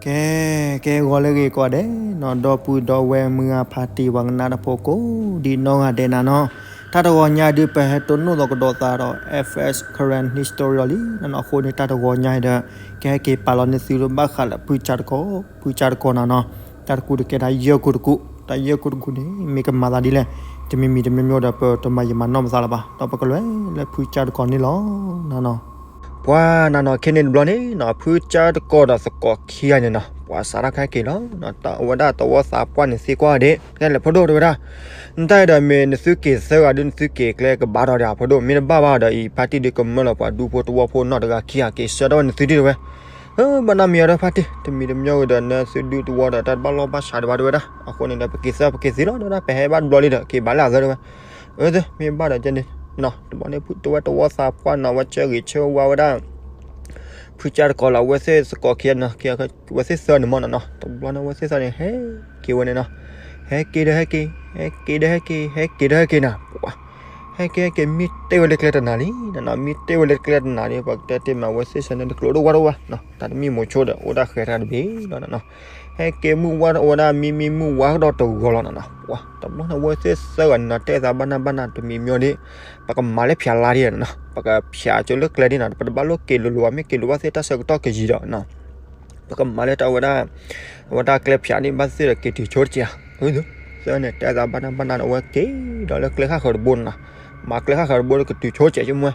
ကဲ ကဲဂီၤလၢအဂ့ၤကိးဂၤဒဲးနီၤ, ဒီပုၢ်ဒီဝဲၢ်မုၢ်ဂၤဖါတံၢ်ပှၤကနၣ်တၢ်ဖိကိးဒံးနီၢ်ဂၤဒဲးနၤနီၤ, တၢ်တဂီၤညါဒုး ပဟဲတိၢ်နီၣ်သကိးကဒီးသးဒီး F S Karen History လီၤလံနီၤ. အဃိန့ၣ် တၢ်တဂီၤညါဒီး ကဟဲက့ၤပာ်လီၤန့ၢ်သုလၢဘၣ်ဃးလၢဖုကၠၢ်တကီၢ်, ဖုကၠၢ်တကီၢ်နၤနီၤ. တၢ်တကူတကဲ တၢ်ယဲၢ်ကူတကူ, တၢ်ယဲၢ်ကူတကူန့ၣ် မ့ၢ်ကမၤသးဒ်လဲၣ်, တမံၤမံၤတမံၤမံၤဒီး ပတမၤယံာ်မၤနီၢ်ပသးလၢၤဘၣ်, ဒီးပကလဲၤလၢဖုကၠၢ်တကီၢ်န့ၣ်လီၤနၤနီၤ. ပှၤနၤနီၤ ခဲန့ၣ်တဘျီန့ၣ်နီၤ ဖုကၠၢ်တကီၢ်ဒီးသကိးခံဂၤန့ၣ်နီၤ ပှၤစးထီၣ်ကဟဲက့ၤလီၤ. အဝဲဒၣ်သဝီသးပှၢ်န့ၣ်သံကွၢ်ဒၣ် ကဲလဲၣ်ဖိဒိၣ်တဲဝဲဒၣ်, နတၢ်အံၤဒီးမ့ၢ်နသုက့ၤသၢဂၤဒုး နသုက့ၤကျဲကဘၣ်ထီၣ်ဒံး ဖိဒိၣ်, မ့ၢ်တဘၣ်ဘၣ်ဒီး အံၤဖါတံၢ်ဒုးကမၢလီၤပှၤဒူဖိတဝီဖိနီၢ်တဂၤခံဂၤ က့ၤဆှၢထီၣ်ဝဲနသုဒံးတဲဝဲ. ဘၣ်နီတမံၤဒီးဖါတံၢ် တမံၤတမံၤဒီး နသုဒူတဝီဒီး တၢ်တဘၣ်လီၢ်ဘၣ်ဆးဒံးဘၣ်တဲဝဲဒၣ်. အဃိန့ၣ်ဒီး ပက့ၤသၢ ပက့ၤသံလီၤ တဲဝဲဒၣ်, ပဟဲဘၣ်တဘျီလံဒီး က့ၤဘၣ်လၢအသၢတဲဝဲ. အၢ မ့ၢ်ဘၣ်ဒီးကဲန့ၣ်နီၤ တဘျီန့ၣ် တဝဲတဝီသးပှၢ်နီၤ ဝဲဆၢဂ့ၤဆၢဝါဝဲဒၣ် ဖုကၠၢ်တကီၢ်လီၤ အဝဲသ့ၣ်သကိးခံဂၤနီၤ, အဝဲသ့ၣ်သၢန့ၣ်မ့ၢ်နီၤနီၤ, တဘျီန့ၣ် အဝဲသ့ၣ်သၢန့ၣ် ဟဲက့ၤဝဲန့ၣ်နီၤ, ဟဲက့ၤဒီးဟဲက့ၤ, ဟဲက့ၤဒီးဟဲက့ၤ, ဟဲက့ၤဒီးဟဲက့ၤနၤ, ပှၤ ဟဲက့ၤဟဲက့ၤ မံတ့ၢ်ဝဲလၢကျဲတနၤလံနီၤနီၤ, မံတ့ၢ်ဝဲလၢကျဲတနၤလံ, ပှၤကတဲတ့ၢ်မး အဝဲသ့ၣ်သၢန့ၣ် တကျိၤတဝါတဝါနီၤ, တၢ်တမံၤမိၤဆိဒီး အိၣ်ဒၣ်ဃဲၤတၢ်တဘ့ၣ်လီၤနီၤနီၤ, ဟဲက့ၤမုၢ်ဝါအိၣ်ဝဲဒၣ် မံမံမုၢ်ဝါကဒီးတဂီၤလီၤနီၤနီၤ, ပှၤ တဘျီန့ၣ် အဝဲသ့ၣ်သၢဂၤန့ၣ်နီၤ တဲသးဘၣ်နၢ်ဘၣ်နၢ် တမံၤမံၤဒီး ပကမၤလၢဖၠးလါဒံးနီၤ, ပကဖၠးကၠိလၢကျဲဒံးနီၤ, ပတဘၣ်လိၣ်က့ၤလိၤလိၤဘၣ်, မ့ၢ်က့ၤလိၤဘၣ်သ့ၣ် တၢ်ဆၢကတီၢ်ကယံၤဒီးနီၤ ပကမၤလၢတၢ်ဝဲဒၣ်, အဝဲဒၣ်ကျဲဖၠးန့ၣ် ဘၣ်သ့ၣ်ဒီးက့ၤတုၤဆိတစဲး, သၢန့ၣ် တဲသးဘၣ်နၢ်ဘၣ်နၢ်ဒီး အဝဲက့ၤဒီးလၢကျဲဃၣ်ဃၢၤတဘိန့ၣ်နီၤ, မၤကျဲဃၣ်ဃၢၤတဘိဒီး ကတုၤဆိတစဲးဆိကမိၣ်ဝဲ,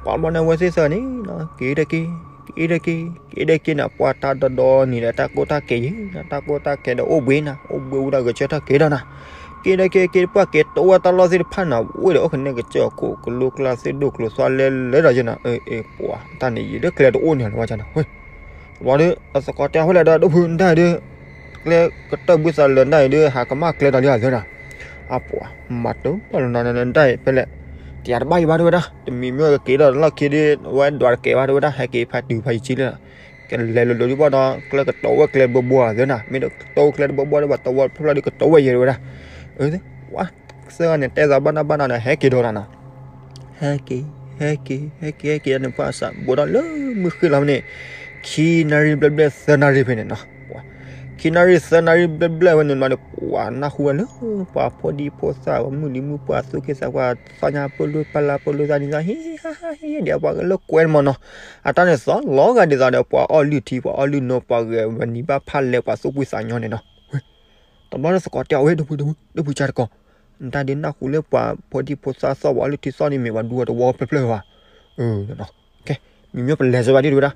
ပှၤဘျီန့ၣ် အဝဲသ့ၣ်သၢန့ၣ်နီၤ က့ၤဒီးက့ၤ, က့ၤဒီးက့ၤ, က့ၤဒီးက့ၤနၤ, ပှၤတၢ်ဒီဒီနံၤဒီး တၢ်ကိၢ်တၢ်ကဲယံၤနီၤ, တၢ်ကိၢ်တၢ်ကဲဒီးအိၣ်ဘှံးနၤ, အိၣ်ဘှံးဝံၤဒီး ဂဲၤဆၢထၢၣ်က့ၤဒီးနၤ က့ၤဒီးက့ၤက့ၤ ပှၤက့ၤတအိၣ်ဝဲတၢ်လီၢ်သ့ၣ်တဖၣ်နီၤ, ဝ့ၢ်ဒီးအိၣ်ကန့ၢ်ကစၢၢ်ခိၣ် ကလိကျါသ့ၣ်ဒိၣ်ကျိၤသွါလဲလဲဒီးယဲနီၤ, အ့ ပှၤတၢ်န့ၣ် ယံၤလၢကျဲတအိၣ်န့ၣ်လီၤဝဲန့ၣ်, တဘျီဒီး အသကိးတဲအီၤဖဲလဲၣ်ဒီး ဒိၣ်ဖုနတၢ်အံၤဒီး ကျဲကတၢၢ်ဘုသးလၢနတၢ်အံၤဒီး ဟးကမၣ်ကျဲဒီးလံအသၢနီၤ, အပှၤ မၤတဘၣ်လီၤနီၤ နတၢ်အံၤဖဲလဲၣ်, တယၤတဘၣ်ယံၤဘၣ်တဲဝဲဒၣ်, တမံၤမ့ၢ်ကက့ၤဒီးလီၢ်ခံဒီး အဝဲဒွးတကဲဘၣ်တဲဝဲဒၣ်, ဟဲက့ၤဖးတုၤဖးယံၤကံလၢ ကလဲၤလိၤလိၤဒံးဘၣ်ဒီး ကျဲကတီၤဝဲကျဲတဘိဘိအသၢနီၤ, မ့ၢ်တကတီၤကျဲတဘိဘိဒီး ပှၤတဝီဖျၢၣ်ဖျၢၣ်ဒီးကတီၤဝဲယဲတဲဝဲဒၣ်, အၢ ပှၤသၢဂၤန့ၣ် တဲသးဘၣ်နၢ်ဘၣ်နၢ်ဒီး ဟဲက့ၤဒီးနၤနီၤ, ဟဲက့ၤ ဟဲက့ၤ ဟဲက့ၤ ဟဲက့ၤန့ၣ် ပှၤစးဘူးထီၣ်လၢမုၢ်ဃ့ၢ်လီၤဖဲန့ၣ်, ခံနၣ်ရံၣ်ဘျဲၣ်ဘျဲၣ် သၢနၣ်ရံၣ်ဖဲန့ၣ်နီၤ, ပှၤ ခံနၣ်ရံၣ် သၢနၣ်ရံၣ်ဘျဲၣ်ဘျဲၣ်ဝဲန့ၣ်မးဒီး ပှၤနၢ်ဟူဝဲလၢ ပှၤဖိဒံဖိသၣ် ပှၤမုၢ်လံမုၢ်ပှၢ် သူၣ်က့သးပှၢ် သီၣ်ညါပၢၢ်လိၣ်ပၢၢ်လါပၢၢ်လိၣ်သးန့ၣ်သး ဟ့ၣ်ဟါဟ့ၣ်ဟါဟ့ၣ်ဒီး ပှၤကလၢကွဲမးနီၤ, အတၢ်န့ၣ်သီလီၤဂာ်ဒ်သိးဒီး ပှၤအီၣ်လုၢ်ထံ ပှၤအီၣ်လုၢ်နိ ပှၤဂဲၤဝဲနံၤဘၣ်ဖၣ်လဲၣ် ပှၤသူၣ်ဖှံသးညီန့ၣ်နီၤ, တဘျီဒီးသကိးတဲအီၤဝဲ ဒိၣ်ဖု ဒိၣ်ဖု ဒိၣ်ဖုကၠၢ်တကီၢ်, နတၢ်ဒုးနၢ်ဟူလၢပှၤဖိဒံဖိသၣ်သီၣ် ပှၤအီၣ်လုၢ်ထံသီၣ်န့ၣ် မ့ၢ်ပှၤဒူတဝီဖျၢၣ်ဖျၢၣ်ဘၣ်, ကဲ မံၤမ့ၢ်ပလဲၤစၢၤဘၣ်ဒ်တဲဝဲဒၣ်,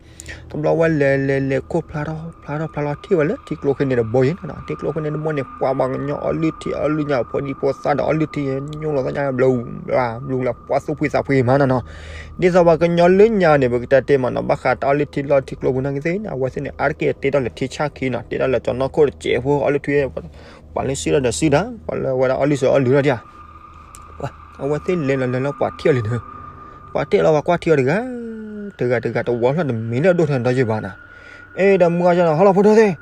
တဘျီဝဲလဲၤလဲၤလဲၤခိၣ်ဖျါထီၣ် ဖျါထီၣ်ဖျါလီၤထံၣ်ဝဲလၢထံကျိဃ့န့ၣ်တဘိယဲနီၤ, ထံကျိဃ့န့ၣ်တဘိန့ၣ် ပှၤပှၤကညီအီၣ်လုၢ်ထံအီၣ်လုၢ်ညါ ဖိဒံဖိသၣ်ဒီးအီၣ်လုၢ်ထံ ညိၣ်လီၤသီၣ်ညါဘျီဘျီဘျီ ပှၤသူၣ်ဖှံသးဖှံမးနီၤနီၤ, ဒ်သိးပှၤကညီလၢညါန့ၣ် ပကတဲတ့ၢ်မးနီၤ ဘၣ်ဃးတၢ်အီၣ်လုၢ်ထံလီၢ်ထံကျိပူၤနာ်က့သ့ၣ်န့ၣ် အဝဲသ့ၣ်န့ၣ် အါတက့ၢ်တ့ထီၣ်လၢထံဆၣ်ခံနီၤ တ့ထီၣ်လၢကၠီၤနီၢ်ခိၣ်တစဲးဖိအီၣ်လုၢ်ထံ ပှၤလၢစုဒီးစုဒီး ပှၤလၢဝဲဒၣ်အီၣ်လုၢ်စၢၤအီၣ်လုၢ်ထံဒီး အဝဲသ့ၣ်လဲၤလီၤလဲၤလီၤပှၤထံၣ်အီၤလံန့ၣ်, ပှၤထံၣ်အီၤလီၤပှၤကွၢ်ထံၣ်အီၤတဂၤ, တဂၤတဂၤတဝီဖျၢၣ်တမံၤလၢအဒိၣ်ထီၣ်န့ၣ်ဒီးယဘၣ်နီၤ, အဲၣ်ဒီးမုၢ်ဂၤနီၤ ဟီလီၤဖိဒိၣ်သ့ၣ်,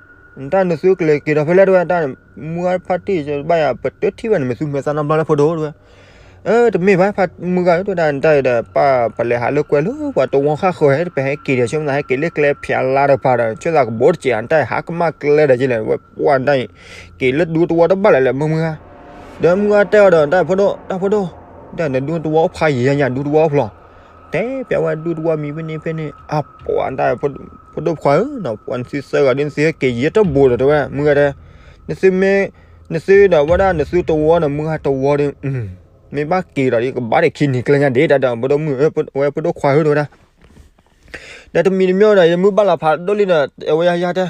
နတၢ်နသုကလဲၤက့ၤဒီးဖဲလဲၣ်တဲဝဲ တၢ်မုၢ်ဂၤဖါတံၢ်ဘၣ်ယၤ ပတထံၣ်ဘၣ်န့ၣ် မ့ၢ်သူမဲာ်သၣ်နီတဘျီလၢဖိဒိၣ်တဲဝဲ, တမ့ၢ်ဘၣ် မုၢ်ဂၤတဲဝဲဒၣ် နတၢ်အံၤဒီး ပၢ်ပလဲၤဟးလၢကွဲလၢပှၤတဝီဃၣ်ဃၢၤ ပဟဲက့ၤဒီး ဆိကမိၣ်သးဟဲက့ၤလၢကျဲဖၠးလါတဖၣ်ဒီး ဆိကမိၣ်သးကဘိတစဲး နတၢ်အံၤဟးကမၣ်ကျဲဒီးယလဲၣ် ဝဲပှၢ်နတၢ်အံၤ က့ၤလၢဒူတဝီတဘၣ်လၢၤလၢမုၢ်မုၢ်ဂၤ, ဒီးမုၢ်ဂၤတဲအီၤဒီး တၢ်ဖိဒိၣ် တၢ်ဖိဒိၣ်, တၢ်နဒူတဝီအိၣ်ဖးယံၤညါ ဒူတဝီအိၣ်ဖျိ တဲပျးဝဲဒူတဝီမံၤဖဲန့ၣ်ဖဲန့ၣ် အပှၤတၢ်ဖိဒိၣ်ခွါဧၢနီၤ ပှၤနသုသၢဂၤဒီး နသုဟဲက့ၤယဲတဘိဒီးတဲဝဲ မုၢ်ဂၤတဲ, နသုမ့ၢ် နသုဒီးဝဲဒၣ်နသုတဝီဒီး မုၢ်ဂၤတဝီဒီး မ့ၢ်ဘၣ်က့ၤဒီး ကဘၣ်ဒီးခံနံၤကျဲညါဒ်တၢ်ဒီး ပဒိၣ်ခွါဧၢတဲဝဲဒၣ် ဒီးတမံၤတမံၤဒီး ယမုၢ်ဘၣ်လီၤဖးဒိၣ်လံဒီး အဝဲယၤယၤတဲ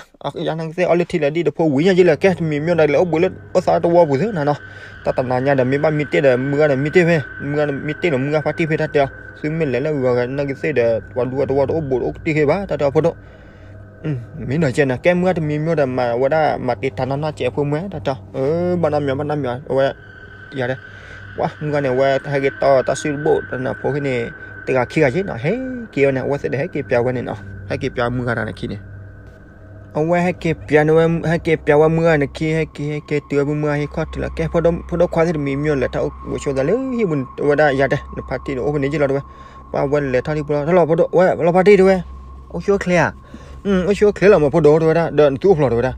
ယၤနကသ့ၣ်အီလုၢ်ထံလၢဒ်တဖိဝံၤညါယလဲၣ် ကဲတမံၤမံၤဒီး လဲၤအိၣ်ဘှံးလၢအိၣ်သးတဝီပူၤသ့နီၤနီၤ, တၢ်တနၤညါဒီး မ့ၢ်ဘၣ်မံတ့ၢ်ဒီး မုၢ်ဂၤဒီးမံတ့ၢ်ဖဲ မုၢ်ဂၤမံတ့ၢ်လီၤ မုၢ်ဂၤဖါတံၢ်ဖဲတၢ်တဲအီၤ သုမ့ၢ်လဲၤလၢဂၤဂၤနကသ့ၣ်ဒီး ပှၤဒူအတဝီတအိၣ်ဘှံးတအိၣ်တ့ၢ်ဃ့ဘၣ် တၢ်တဲအီၤဖိဒိၣ် မ့ၢ်နီၤကဲနီၤ ကဲမုၢ်ဂၤတမံၤမံၤဒီး မၤဝဲဒၣ် မၤတ့ၢ်တၢ်နီၢ်နီၢ်ကဲဖိမုၢ်တၢ်တဲအီၤ ဘၣ်နီတမံၤ ဘၣ်နီတမံၤ အဝဲ ယၤတဲ ပှၤမုၢ်ဂၤန့ၣ် အဝဲဟဲက့ၤတီတၢ်စုတဘိၣ် တနၢ်ဖိဃ့န့ၣ် တဂၤခံဂၤယ့ၣ်နီၤ ဟဲက့ၤဝဲန့ၣ် အဝဲသ့ၣ်ဒီးဟဲက့ၤပျးဝဲန့ၣ်နီၤ ဟဲက့ၤပျးမုၢ်ဂၤတၢ်န့ၣ်ခံန့ၣ် အဝဲဟဲက့ၤပျးန့ၣ်ဝဲ ဟဲက့ၤပျးဝဲမုၢ်ဂၤန့ၣ်ခံ ဟဲက့ၤ ဟဲက့ၤတုၤဝဲမုၢ်ဂၤဟံၣ်ခီၣ်ထံးလီၤ ကဲ ဖိဒိၣ်ခွါသ့ၣ်တမံၤမံၤလဲၤထီၣ်အိၣ်ဆိသးလၢဟံၣ်ပူၤန့ၣ် တဲဝဲဒၣ်ယၤတဲ နဖါတံၢ်န့ၣ်အိၣ်ဖဲန့ၣ်ယ့ၣ်လီၤတဲဝဲ ပှၤဝဲလဲၤထီၣ်ဒံးပူၤလီၤ ထီၣ်လီၤဖိဒိၣ် ဝဲ လီၤဖါတံၢ်တဲဝဲ အိၣ်ဆိချ့ဧါ အိၣ်ဆူၣ်အိၣ်ချ့လီၤမး ဖိဒိၣ် တဲဝဲဒၣ်, ဒီးနသုအိၣ်ဖျိး တဲဝဲဒၣ်.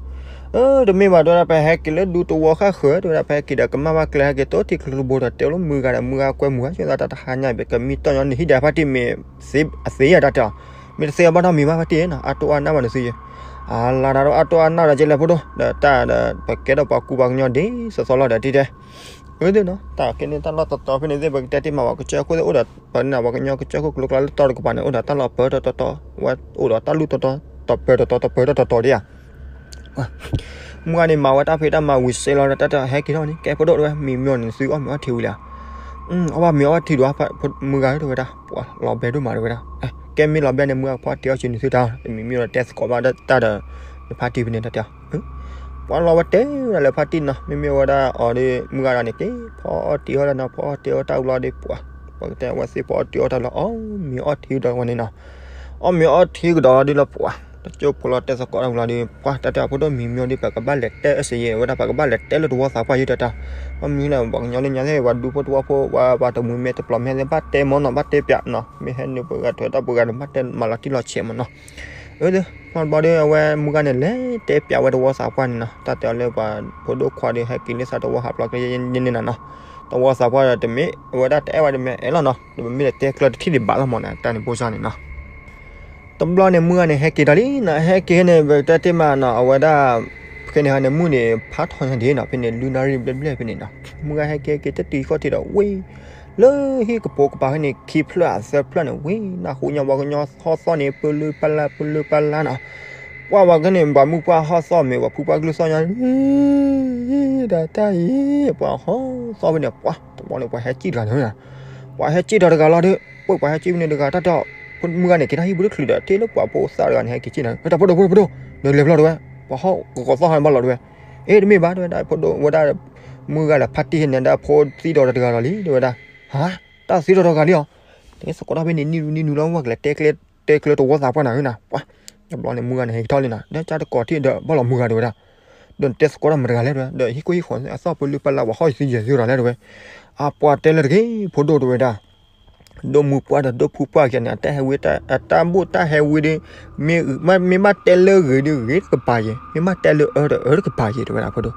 အၢ တမ့ၢ်ဘၣ် တဲဝဲဒၣ်, ပဟဲက့ၤလၢဒူသဝီဃၣ်ဃၢၤ တဲဝဲဒၣ်, ပဟဲက့ၤဒီးကမၣ်ဘၣ်ကျဲ ဟဲက့ၤတိၢ်ထံချၢတဘိဒီး တဲလိာ်မုၢ်ဂၤဒီး မုၢ်ဂၤကွဲမုာ်ဧါ, ဆိသးတၢ်တဟါညါ ပကမံတီၢ်ညီနုၢ်ဟံၣ်ဒီး ဖါတံၢ်မ့ၢ်အသ့ယၤ တၢ်တဲအီၤ, မ့ၢ်တသ့အဘၣ်နီတမံၤဘၣ် ဖါတံၢ်နီၤ, အါတိၢ်အါနၢ်ဘၣ်နသုယဲ, အါလါဒၣ်ဒီး အါတိၢ်အါနၢ်ဒီးကဲလဲၣ် ဖိဒိၣ်, ဒီးတၢ်ဒီး ပကဲထီၣ်ပှၤကူပှၤကညီဒ်သိးသိးလီၤဒီး တံၢ်တဲ အၢ သ့ၣ်နီၤ, တၢ်ကဲန့ၣ် တၢ်လီၢ်တတီၤဖဲန့ၣ်သ့ၣ် ပကတဲတ့ၢ်မး ပှၤကစၢၢ်ခိၣ်သ့ၣ်အိၣ်ဒီး ပန့ၣ် ပှၤကညီကစၢၢ်ခိၣ်ကျိၤကျါလၢတီတကပၤန့ၣ် အိၣ်ဒီးတၢ်လီၢ်ပၢတတီတီ, ဝဲအိၣ်ဒီးတၢ်လူၢ် တီတီ တီပၢတီတီ တီပၢတီတီတီဒ်ဧါ. မုၢ်ဂၤန့ၣ် မၤဝဲတၢ်ဖံးတၢ်မၤဝံၤစဲးလီၤဒီး တၢ်တဲဟဲက့ၤထီၣ်န့ၣ် ကဲ ဖိဒိၣ် တဲဝဲ, မံမ့ၢ်န့ၣ် သုအီၣ်မ့ၤအီထံဝံၤလံဧါ. အီၣ်ဘၣ်မ့ၤအီထံဒီး မုၢ်ဂၤဧၢ တဲဝဲဒၣ်, ပှၤလီၤဘဲဒိၣ်မး တဲဝဲဒၣ်. ကဲမ့ၢ်လီၤဘဲန့ၣ် မုၢ်ဂၤ ဖါတံၢ်အီၣ်ဆံနုာ်သုတၢ်, တမံၤမ့ၢ်ဒီးတဲသကိးဘၣ်တၢ်ဒီး နဖါတံၢ်ဖဲန့ၣ် တၢ်တဲအီၤ ပှၤလီၤဝဲတဲဝဲဒၣ်လၢ ဖါတံၢ်နီၤ, မ့မ့ၢ်ဝဲဒၣ်အီၤဒီး မုၢ်ဂၤဒၣ်န့ၣ် က့ၤဖီအီၣ်တံၢ်အီၣ်တၢ်နီၤ, ဖီအီၣ်တံၢ်အီၣ်တၢ်လီၤဒီး ပှၤ ပကတဲဝဲသ့ၣ် ဖီအီၣ်တံၢ်အီၣ်တၢ်လီၤ အီၣ်မ့ၤအီထံကဒီးဝဲန့ၣ်နီၤ, အီၣ်မ့ၤအီထံကဒီးဒ်လီၤ ပှၤ တကၠိဖိလီၤတဲသကိးတၢ်ဝံၤလီၤဒီး ပှၤတၢ်တဲအီၤ ဖိဒိၣ် မံမ့ၢ်ဒီး ပကဘၣ်လဲၤတဲအစ့ၢ်ယဲ ဝဲဒၣ် ပကဘၣ်လဲၤတဲလၢတဝီသးပှၢ်ယဲ တၢ်တဲအီၤ, မ့ၢ်လၢပှၤကညီလၢညါသ့ၣ် ပှၤဒူဖိတဝီဖိ ပှၤတမုာ်မဲာ်တပျီၤမဲာ် သ့ၣ်ဘၣ်တဲမ့ၢ်နီၤ, ဘၣ်တဲပၠးနီၤ, မ့ၢ်ဟဲနုာ်ပှၤဂၤထွဲတၢ်ပှၤဂၤန့ၣ် ဘၣ်တဲမၤလီၤတံၢ်လီၤဆဲးမ့ၢ်နီၤ. အၢ တဘျီဒီး အဝဲမုၢ်ဂၤန့ၣ် လဲၤတဲပၠးဝဲတဝီသးပှၢ်န့ၣ်နီၤ, တၢ်တဲအီၤလၢ ပှၤဖိဒိၣ်ခွါဒီး ဟဲက့ၤန့ၢ်သးတဝီဟးဖျိးကျဲယဲန့ၣ်နီၤ, တဝီသးပှၢ်ဒီး တမ့ၢ်အဝဲဒၣ်တအဲၣ်ဝဲတမ့ၢ်အဲၣ်လီၤနီၤ, ဒီးပမ့ၢ်ဒီးတဲကျၢတထံၣ်ဒံးဘၣ်လီၤမ့ၢ်န့ၣ် တၢ်န့ၣ်ဖိစၢ်န့ၣ်နီၤ. တဘျီန့ၣ် မုၢ်ဂၤန့ၣ် ဟဲက့ၤဒီးလံနီၤ, ဟဲက့ၤန့ၣ် ပတဲတ့ၢ်မးနီၤ, အဝဲဒၣ် ဖဲန့ၣ်ဟီန့ၣ် မုၢ်န့ၣ် ဖးထီညါဒံးနီၤ, ဖဲန့ၣ် လွံၢ်နၣ်ရံၣ်ဘျဲၣ်ဘျဲၣ်ဖဲန့ၣ်နီၤ, မုၢ်ဂၤဟဲက့ၤက့ၤတတုၤဃီၣ်ထံးဒီး ဝ့ၢ် လၢဟံၣ်ကပိာ်ကပၤဖဲန့ၣ် ခံဖျၢၣ်အသၢဖျၢၣ်န့ၣ် ဝ့ၢ် နၢ်ဟူညါ ပှၤကညီဟီၣ်သီၣ်န့ၣ် ပၢလုၢ်ပၢလၢ် ပၢလုၢ်ပၢလၢ်နီၤ, ပှၤဝဲကန့ၣ် ပှၤမုၢ်ပှၢ်ဟီၣ်သီၣ်မ့ၢ် ပှၤဖုပှၢ်ကလုၢ်သီၣ်ညါ ဒီးတၢ်အံၤ ပှၤဟီၣ်သီၣ်ဖဲန့ၣ် ပှၤတဘျီန့ၣ် ပှၤဟဲစံၣ်တဂၤန့ၣ် ပှၤဟဲစံၣ်ဒီးတဂၤလီၤဒီး ပှၤဟဲစံၣ်ဖဲန့ၣ်တဂၤ တၢ်တဲအီၤ မုၢ်ဂၤန့ၣ် က့ၤတၢ်ဟံၣ်ပူၤတချုးဒီး တ့ၢ်လၢပှၤဖိသၣ်တဂၤန့ၣ် ဟဲက့ၤစံၣ်န့ၣ် တၢ်ဖိဒိၣ်ဖိဒိၣ်ဖိဒိၣ် ဒီးလဲၤဖျီတဲဝဲ ပှၤဟီၣ်ကကိးသီၣ်ဟီၣ်န့ၣ်ဘၣ်လီၤတဲဝဲ, အ့ တမ့ၢ်ဘၣ်တဲဝဲဒၣ် ဖိဒိၣ်ဝဲဒၣ် မုၢ်ဂၤဒီးဖါတံၢ်န့ၣ် ဒၣ်ဖိသံဒီးတဂၤလီၤလံတဲဝဲဒၣ်, ဟါ တၢ်သံဒီးတဂၤလံအီၤ, တဲသကိးတၢ်ဖဲန့ၣ် နံၣ်ဒူနံၣ်နူလီၤ ဝဲကလဲၤတဲကျဲ တဲကျဲတဝီသးပှၢ်နၤဧၢနၤ, ပှၤ တဘျီန့ၣ် မုၢ်ဂၤန့ၣ် ဟဲက့ၤထီၣ်လံနၤ ဒီးကၢ်တကိးထံၣ်ဒီးဘၣ်လီၤမုၢ်ဂၤတဲဝဲဒၣ်, ဒီးနတဲသကိးတၢ်မတၤတဂၤလဲၣ်တဲဝဲ ဒီးဟံၣ်ခိၣ်ဟံၣ်ဃီန့ၣ် အသီၣ်ပၢလုၢ်ပၢလၢ် ပှၤဟီၣ်ယသံယဲၢ်သံဒီးလဲၣ်တဲဝဲ, အပှၤတဲလၢတဂ့ၤ ဖိဒိၣ်တဲဝဲဒၣ် ဒိၣ်မုၢ်ပှၢ်ဒီးဒိၣ်ဖုပှၢ်ခံဂၤန့ၣ် အတၢ်ဟဲဝံ အတၢ်ဘိၣ်တၢ်ဟဲဝံဒီး မ့ၢ်ဘၣ်တဲလၢဂ့ၤဒီးဂ့ၤတကပၤယဲၢ်, မ့ၢ်ဘၣ်တဲလၢအၢဒီးအၢတကပၤယဲၢ် တဲဝဲဒၣ်ဖိဒိၣ်,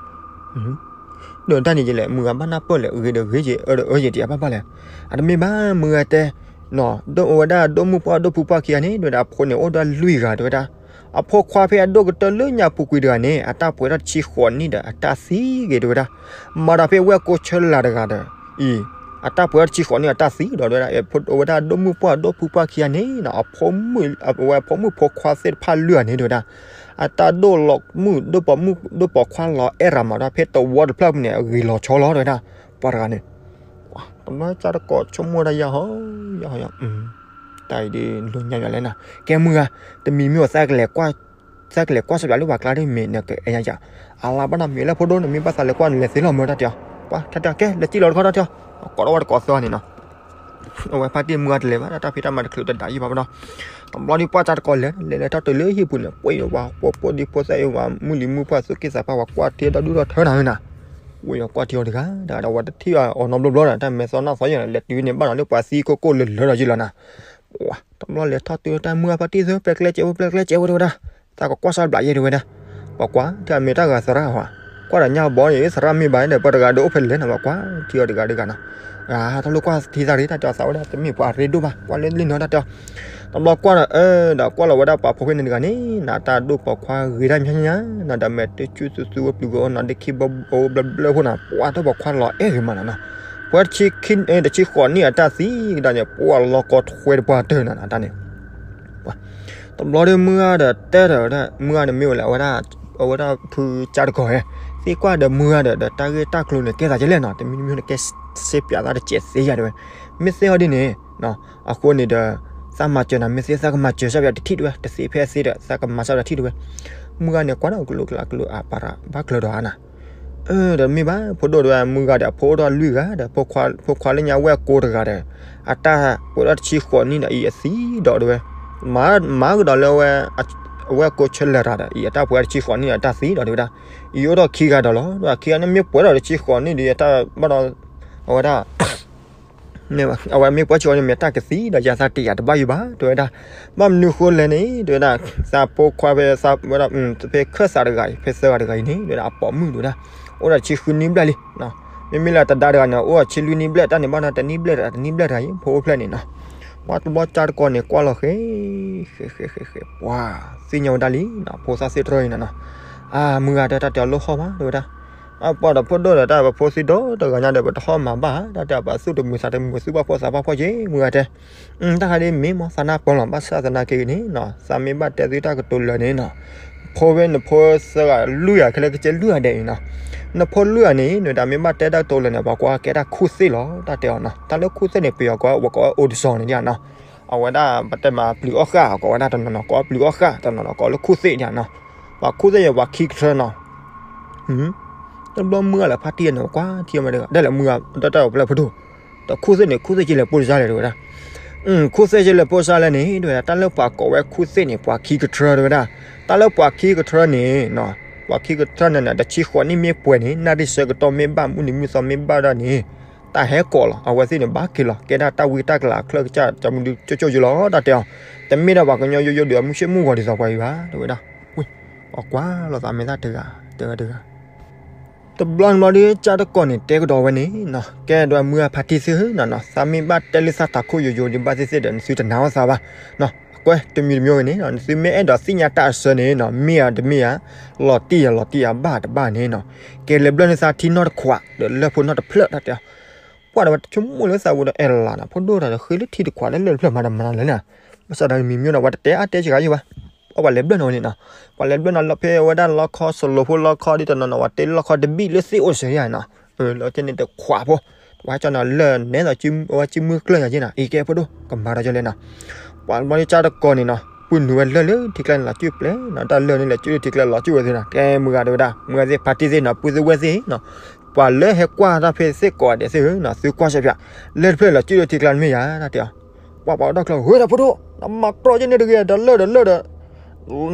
ဒီးတၢ်န့ၣ်ယဲၢ်လဲၣ် မုၢ်ဂၤဘၣ်နၢ်ပၢၢ်လဲၣ် ဂ့ၤဒီးဂ့ၤယဲၢ် အၢဒီးအၢယဲၢ် တယၤဘၣ်ဘၣ်လဲၣ်, အတမ့ၢ်ဘၣ် မုၢ်ဂၤတဲ ဒိၣ်ဝဲဒၣ်ဒိၣ်မုၢ်ပှၢ်ဒိၣ်ဖုပှၢ်ခံဂၤန့ၣ် တဲဝဲဒၣ် အဖိန့ၣ်အိၣ်ဒီးလွံၢ်ဂၤတဲဝဲဒၣ်, အဖိခွါဖဲအဒိၣ်ကတၢၢ်လၢညါပူၤကွံာ်တဂၤန့ၣ် အတၢ်ပှဲၤထီၣ်တဆံဃိးနံၣ်ဒီးအတၢ်သံဂ့ၤတဲဝဲဒၣ်, မၤဒီးဖဲဝဲၢ်ကိးဆၢလာ်တဂၤဒီး အံၤ အတၢ်ပှဲၤထီၣ်တဆံဃိးနံၣ်အတၢ်သံဒီးတဲဝဲဒၣ် အဝဲဒၣ်ဒိၣ်မုၢ်ပှၢ်ဒိၣ်ဖုပှၢ်ခံဂၤန့ၣ် အဝဲအဖိမုၣ်ဖိခွါသ့ၣ်တဖၣ်လွံၢ်ဂၤန့ၣ်တဲဝဲဒၣ်, အတၢ်ဒိၣ်လီၤမုၢ်ဒိၣ်ပိာ်မုၣ်ဒိၣ်ပိာ်ခွါလီၤအဲၣ်ရၤမးဒီး ဖဲတဝီတဖျၢၣ်ပူၤန့ၣ် အဂ့ၤလီၤဆီလီၤတဲဝဲဒၣ်, ပှၤတဂၤန့ၣ် တဘျီကၢ်တကိးဆိကမိၣ်တၢ်ယါဟီ ယါဟီယါ တၢ်အံၤဒ်လိာ်ညါယွၤလဲၣ်နၤ, ကဲမုၢ်ဂၤ တမံၤမံၤအီၤ သးကလဲၤကွၢ်စီပျးလၢပှၤကျါဒ်မ့ၢ်နကအယါယါ, အလါဘၣ်နီတမံၤလၢဖိဒိၣ် နမ့ၢ်ဘၣ်သးလဲၤကွၢ်န့ၣ် လဲၤသ့လီၤမၢတၢ်တဲအီၤ, ပှၤတၢ်တဲကဲ လဲၤစံၣ်လီၤတခီတၢ်တဲအီၤ, ကိးထီၣ်ဝဲတကိးသီန့ၣ်နီၤ အဝဲဖါတံၢ်မုၢ်ဂၤတလဲၤဘၣ် တၢ်ဖံးတၢ်မၤတချုးတဒၣ်ယံၤဘၣ်ဘၣ်နီၤ, တဘျီဒ်ပှၢ်ကၢ်တကိးလဲၤ လဲၤလဲၤထီၣ်တုၤလၢဟံၣ်ပူၤန့ၣ် ပှ့ၤယွၤပှၤဖိဒံဖိသၣ်အံၤ ပှၤမုၢ်လံၤမုၢ်ပှၢ်သူၣ်က့သးပှၢ် ပှၤကွၢ်ထံဒီဒူၣ်ဒီထၢနၤဧၢနၤ, ပှ့ၤယွၤကွၢ်ထံအီၤတဂၤ တဂၤဒီးဝဲတထံၣ်အီၤနီတဘျီဘျီဒီး တၢ်မဲာ်သီနီၢ်သီယဲၢ် လဲၤတုၤန့ၣ်ဘၣ်နီၤလၢပှၤသံကိၢ်ကိၢ်လၢလၢဒီးယံၤလီၤနၤ တဘျီလဲၤထီၣ်တုၤတၢ်မုၢ်ဂၤဖါတံၢ်သၢ ပျဲကျဲကဲဝဲ ပျဲကျဲကဲဝဲတဲဝဲဒၣ်, သးကကွၢ်စၢ်ဘျးယဲၢ်တဲဝဲဒၣ်, ပှၤကွၢ်ထံၣ်အမ့ၢ်တၢ်ဂၤသရၣ်ဟီ, ကွၢ်ဒီးညၣ်ဘီန့ၣ် သရၣ်မ့ၢ်ဘၣ်ဒီး ပှၤတဂၤဒီးအိၣ်ဖဲလဲၣ်နီၤ ပှၤကွၢ်ထံအီၤတဂၤတဂၤနီၤ, တၢ်လိၣ်ကွၢ်ထံသးရ့ တၢ်တဲသးဝဲဒၣ် တမ့ၢ်ပှၤရ့ဒိၣ်ဘၣ် ကွၢ်လၢလံနီၤတၢ်တဲအီၤ, တဘျီကွၢ်ဒီး အၢ ဒီးကွၢ်လီၤဝဲဒၣ်ပှၤဖိဖဲန့ၣ်တဂၤန့ၣ် နတၢ်ဒိၣ်ပိာ်ခွါဂ့ၤတၢ်ညါညါ နဒီးမဲာ်တဆူၣ်သူသူဝဲပျုၤကအိၣ်နီၤ ဒ့ခံဘိအိၣ်ဘျၢဘျၢဖိနီၤ ပှၤတၢ်ပိာ်ခွါလီၤအဲၣ်ဂ့ၤမးနီၤနီၤ, ပှၤတဆံ တဆံဃိးနံၣ်အတၢ်သံကဒါန့ၣ် ပှၤလီၤကီထွဲတပှၢ်တၢၢ်နီၤနီၤတၢ်န့ၣ် တဘျီဒီးမုၢ်ဂၤဒီးတဲဒီးဝဲဒၣ် မုၢ်ဂၤန့ၣ်မ့ၢ်ဝဲလၢအဝဲဒၣ် အဝဲဒၣ်ဖုကၢ်တကိးဟဲ သံကွၢ်ဒီးမုၢ်ဂၤဒီး ဒီးတၢ်ဂ့ၢ်တၢ်ကျိၤန့ၣ် ကဲသးကဲလဲၣ်နီၤ တမံၤတမံၤန့ၣ် ကဲစ့ပၠးသးတစဲးသ့ယၤတဲဝဲ မ့ၢ်သ့အီၤဒ်န့ၣ် အဃိန့ၣ်ဒီး သးမၤစၢၤနၤ မ့ၢ်သ့သးကမၤစၢၤစၢ်ပၠးတထံၣ်တဲဝဲ တသ့ဖဲအသ့ဒီး သးကမၤစၢ်ပၠးတထံၣ်တဲဝဲ မုၢ်ဂၤန့ၣ်ကွၢ်ဒီးကလိကျါကလိအပၢ်ရၣ်ဘၣ်ကျၢၤဒီးဧါနၤ အၢ ဒီးမ့ၢ်ဘၣ် ဖိဒိၣ်တဲဝဲ မုၢ်ဂၤဒီးအဖိအိၣ်ဒီးလွံၢ်ဂၤဒီး ဖိခွါလၢညါဝဲၢ်ကိတဂၤဒီး အတၢ်ပှဲၤဒီးတဆံဃိးနံၣ်ဒီးအံၤအသံဒီးတဲဝဲ မၤကဒီးလၢ အဝဲၢ်ကိးဆၢလၢာ်တၢ်ဒီး အံၤအတၢ်ပှဲၤတဆံဃိးနံၣ်ဒီးတၢ်သံဒီးတဲဝဲဒၣ် အံၤအိၣ်ဒီးခံဂၤဒီးလီၤ ဒီးခံဂၤန့ၣ်မ့ၢ်ပှဲၤဒီးတဆံဃိးနံၣ်ဒီး အတၢ်ဘၣ်ဒီး အဝဲဒၣ် အဝဲမ့ၢ်ပှၢ်ဆံးအီၤန့ၣ် မ့ၢ်တၢ်ကသံဒီး ယၤသးတယာ်တဘၣ်ယိဘၣ် တဲဝဲဒၣ်. ဘၣ်မနုၤဃိလဲၣ်န့ၣ် တဲဝဲဒၣ်, သးဖိခွါဖဲသးဝဲဒၣ် ဖဲခၢၣ်သးတဂၤအံၤ ဖဲသၢဂၤတဂၤအံၤန့ၣ် တဲဝဲဒၣ် အပိာ်မုၣ် တဲဝဲဒၣ်, အိၣ်ဒီးဆံဃုနံၣ်ဘျဲၣ်လံ. မ့မ့ၢ်လၢတဒါတဂၤန့ၣ် အိၣ်ဒီးဆံလွံၢ်နံၣ်ဘျဲၣ် တၢ်န့ၣ်ဘၣ်ဒီးတနံၣ်ဘျဲၣ်တဂၤ တနံၣ်ဘျဲၣ်တဂၤအံၤ ဖိအိၣ်ဖျဲၣ်န့ၣ်နီၤ. ပှၤတဘျီကၠါတကီန့ၣ် ကွၢ်လီၤဃဲ ဃဲဃဲဃဲဃဲ ပှၤသ့ၣ်ညါဝဲဒၣ်လံနီၤ ဖိသၣ်သ့ၣ်တြီအံၤနီၤနီၤ. အၢ မုၢ်ဂၤတဲ တၢ်တဲအီၤလိၣ်ဟီၣ်မး တဲဝဲဒၣ်. အပှၤဒီးဖိဒိၣ်ဒီး တၢ်ပဖိသံဒိၣ်တဂၤညါဒီး ပတဟီၣ်မၤဘၣ် တၢ်တဲအီၤ ပသူၣ်တမုာ်သးတမုာ် သူၣ်ဘၣ်ဖှီၣ်သးဘၣ်ဖှီၣ်က့ မုၢ်ဂၤတဲ. တၢ်ခါဒ်မ့ၢ်မ့ၢ်သးနၢ်ပၢၢ်လီၤ ဘၣ်ဆၣ်သနာ်က့န့ၣ်နီၤ သးမ့ၢ်ဘၣ်တဲသုတၢ်ကတိၤလၢာ်န့ၣ်နီၤ ဖိဝဲနဖိသၢဂၤလွံၢ်ဂၤ ခဲလၢာ်ကစၢ်လွံၢ်ဂၤဒဲးအံၤနီၤ. နဖိလွံၢ်ဂၤန့ၣ် နတၢ်မ့ၢ်ဘၣ်တဲတၢ်ကတိၤလၢာ်န့ၣ် ပှၤကိးဝဲကဲတၢ်ခူၣ်သ့ၣ်လီၤ တၢ်တဲအီၤနီၤ. တၢ်လၢခူၣ်သ့ၣ်န့ၣ် ပယီၤကိးဝဲ ကိးဝဲအိၣ်တစီၤန့ၣ်ဒ်နီၤ. အဝဲဒၣ်ပတဲမးပျုၤအီၣ်ဃၣ် ကိးဝဲဒၣ်တနီၤနီၤ ကိးပျုၤအီၣ်ဃၣ်တနီၤနီၤ ကိးလၢခူၣ်သ့ၣ်ဒ်နီၤ. ပှၤခူၣ်သ့ၣ်န့ၣ် ပှၤခံကထြၢနီၤ. တဘျီမုၢ်ဂၤလၢဖါတံၢ်န့ၣ် ကွၢ်ထံမးတဂၤ ဒ်လဲၣ်မုၢ်ဂၤ တၢ်တၢ်ပျဲၢ်ဖိဒိၣ် ဒီးခူၣ်သ့ၣ်န့ၣ် ခူၣ်သ့ၣ်က့လဲၤပိၢ်စါလဲၣ် တဲဝဲဒၣ်. ခူၣ်သ့ၣ်က့လဲၤပိၢ်စါလဲၣ်န့ၣ် တဲဝဲဒၣ် တၢ်လၢပှၤကိးဝဲခူၣ်သ့ၣ်န့ၣ် ပှၤခံကထြၢ တဲဝဲဒၣ်. တၢ်လၢပှၤခံကထြၢန့ၣ် ပှၤခံကထြၢန့ၣ် တဆံဃိးနံၣ်မ့ၢ်ပှဲၤန့ၣ် နၣ်ရံၣ်ဆၢကတီၢ်မ့ၢ်ဘၣ် မုၢ်နံၤမုၢ်သီမ့ၢ်ဘၣ်ဒၣ်န့ၣ် တၢ်ဟဲကိးလီၤ အဝဲသ့ၣ်န့ၣ် ဘၣ်က့ၤလီၤ ကဲဒၣ်တၢ်ဝံတၢ်ကလၤအချၢကစၢ် ကၠီမုၢ်ဒုကၠိကၠိယိလီၤ တၢ်တဲအီၤ. တမ့ၢ်ဒၣ်ပှၤကညီယိယိဒီးအမုၢ်ဆ့ၣ်မုၢ်ဂီၤဒ်သိးပှၤအံၤဘၣ် တဲဝဲဒၣ်. ပှၤကွၢ်လီၤသးမဲာ်သၣ်တဂၤ တဂၤတဂၤ တဘျီန့ၣ်ဘျီဒီး ကၠါတကီၢ်န့ၣ် တဲကဒီးဝဲန့ၣ်နီၤ ကဲဒွးမုၢ်အဖါတံၢ်သ့ၣ်နီၤနီၤ သးမ့ၢ်ဘၣ်တဲလၢသးထးခိၣ်ယိယိဒံးဘၣ်သ့ၣ်သ့ၣ်ဒီး နသုတနာ်အီၤသးဘၣ်နီၤ. အကွဲးတမံၤတမံၤဂ့ၤန့ၣ်နီၤ နသုမ့ၢ်အဲၣ်ဒိးသ့ၣ်ညါတၢ်အစၢန့ၣ်နီၤ မ့ၢ်ဧါတမ့ၢ်ဧါ လီၤတံၢ်ဧါလီၤတံၢ်ဧါ ဘၣ်တဘၣ်န့ၣ်နီၤ ကဲလဲၤဘျၢၣ်န့ၢ်သးထံနီၢ်တခွး ဒီးလၢၢ်ဖိနီၢ်တဖျၢၣ် တၢ်တဲအီၤ. ပှၤဒီးဝဲတဆိကမိၣ်လၢသးဝံၤဒီး အဲၣ်လီၤနီၤ ဖိဒိၣ်တၢ်ဒီးဃ့လၢထံတခွးလၢလၢၢ်တဖျၢၣ်မၤတၢ်မၤတၢ်လၢာ်န့ၣ် ဘၣ်ဆၣ်ဒီးမံၤမံၤဒီး ပှၤတတဲအါတဲစှၤယိဘၣ် ပှၤလဲၤဘျၢၣ်န့ၢ်ဝဲန့ၣ်နီၤ. ပှၤလဲၤဘျၢၣ်န့ၢ်လီၤဖဲဝဲဒၣ်လီခီစလိၤဖိလီခီဒ်တနီၤနီၤ ပှၤတဲလီခီတဘံၣ်လၢသ့ၣ်အိၣ်စၢၤယါနီၤ. လီၤကဲန့ၣ်တခွးဖိ ဝဲကၠီနီၤလၢာ်နဲသိးဝဲကၠံမုၢ်ကျၢၢ်ယါက့နီၤ အံၤကဲဖိဒိၣ် ကမၤဒီးကၠီလဲၣ်နီၤ. ပှၤဘျီဒ်ကၠါတကီၢ်န့ၣ်နီၤ ပုၢ်နုာ်ဝဲလၢၢ်လၢထံကျါန့ၣ် လီၤစုၣ်ပျဲနီၤ တၢ်လၢၢ်န့ၣ် လဲၤစုၣ်လၢထံကျါလီၤစုၣ်ဝဲသ့နီၤ ကဲမုၢ်ဂၤတဲဝဲဒၣ် မုၢ်ဂၤသ့ၣ်ဖါတံၢ်သ့ၣ်နီၤ ပုၢ်သ့ၣ်ဝဲၢ်သ့ၣ်နီၤ ပှၤလၢဟဲကွၢ်တၢ်ဖဲသ့ၣ်ကိးဂၤဒဲးသ့ၣ်ဧၢနီၤ သုကွၢ်ဆၢဖၠး လၢၢ်တဖျၢၣ်လီၤစုၣ်လၢထံကျါန့ၣ်မ့ၢ်ယါ တၢ်တဲအီၤ. ပှၤပှၤဒီၣ်ချၢ ဝဲဒၣ်ဖိဒိၣ် နမၤကြီက့န့ၣ်တဂ့ၤ ဒီးလၢၢ်ဒီးလၢၢ်ဒီး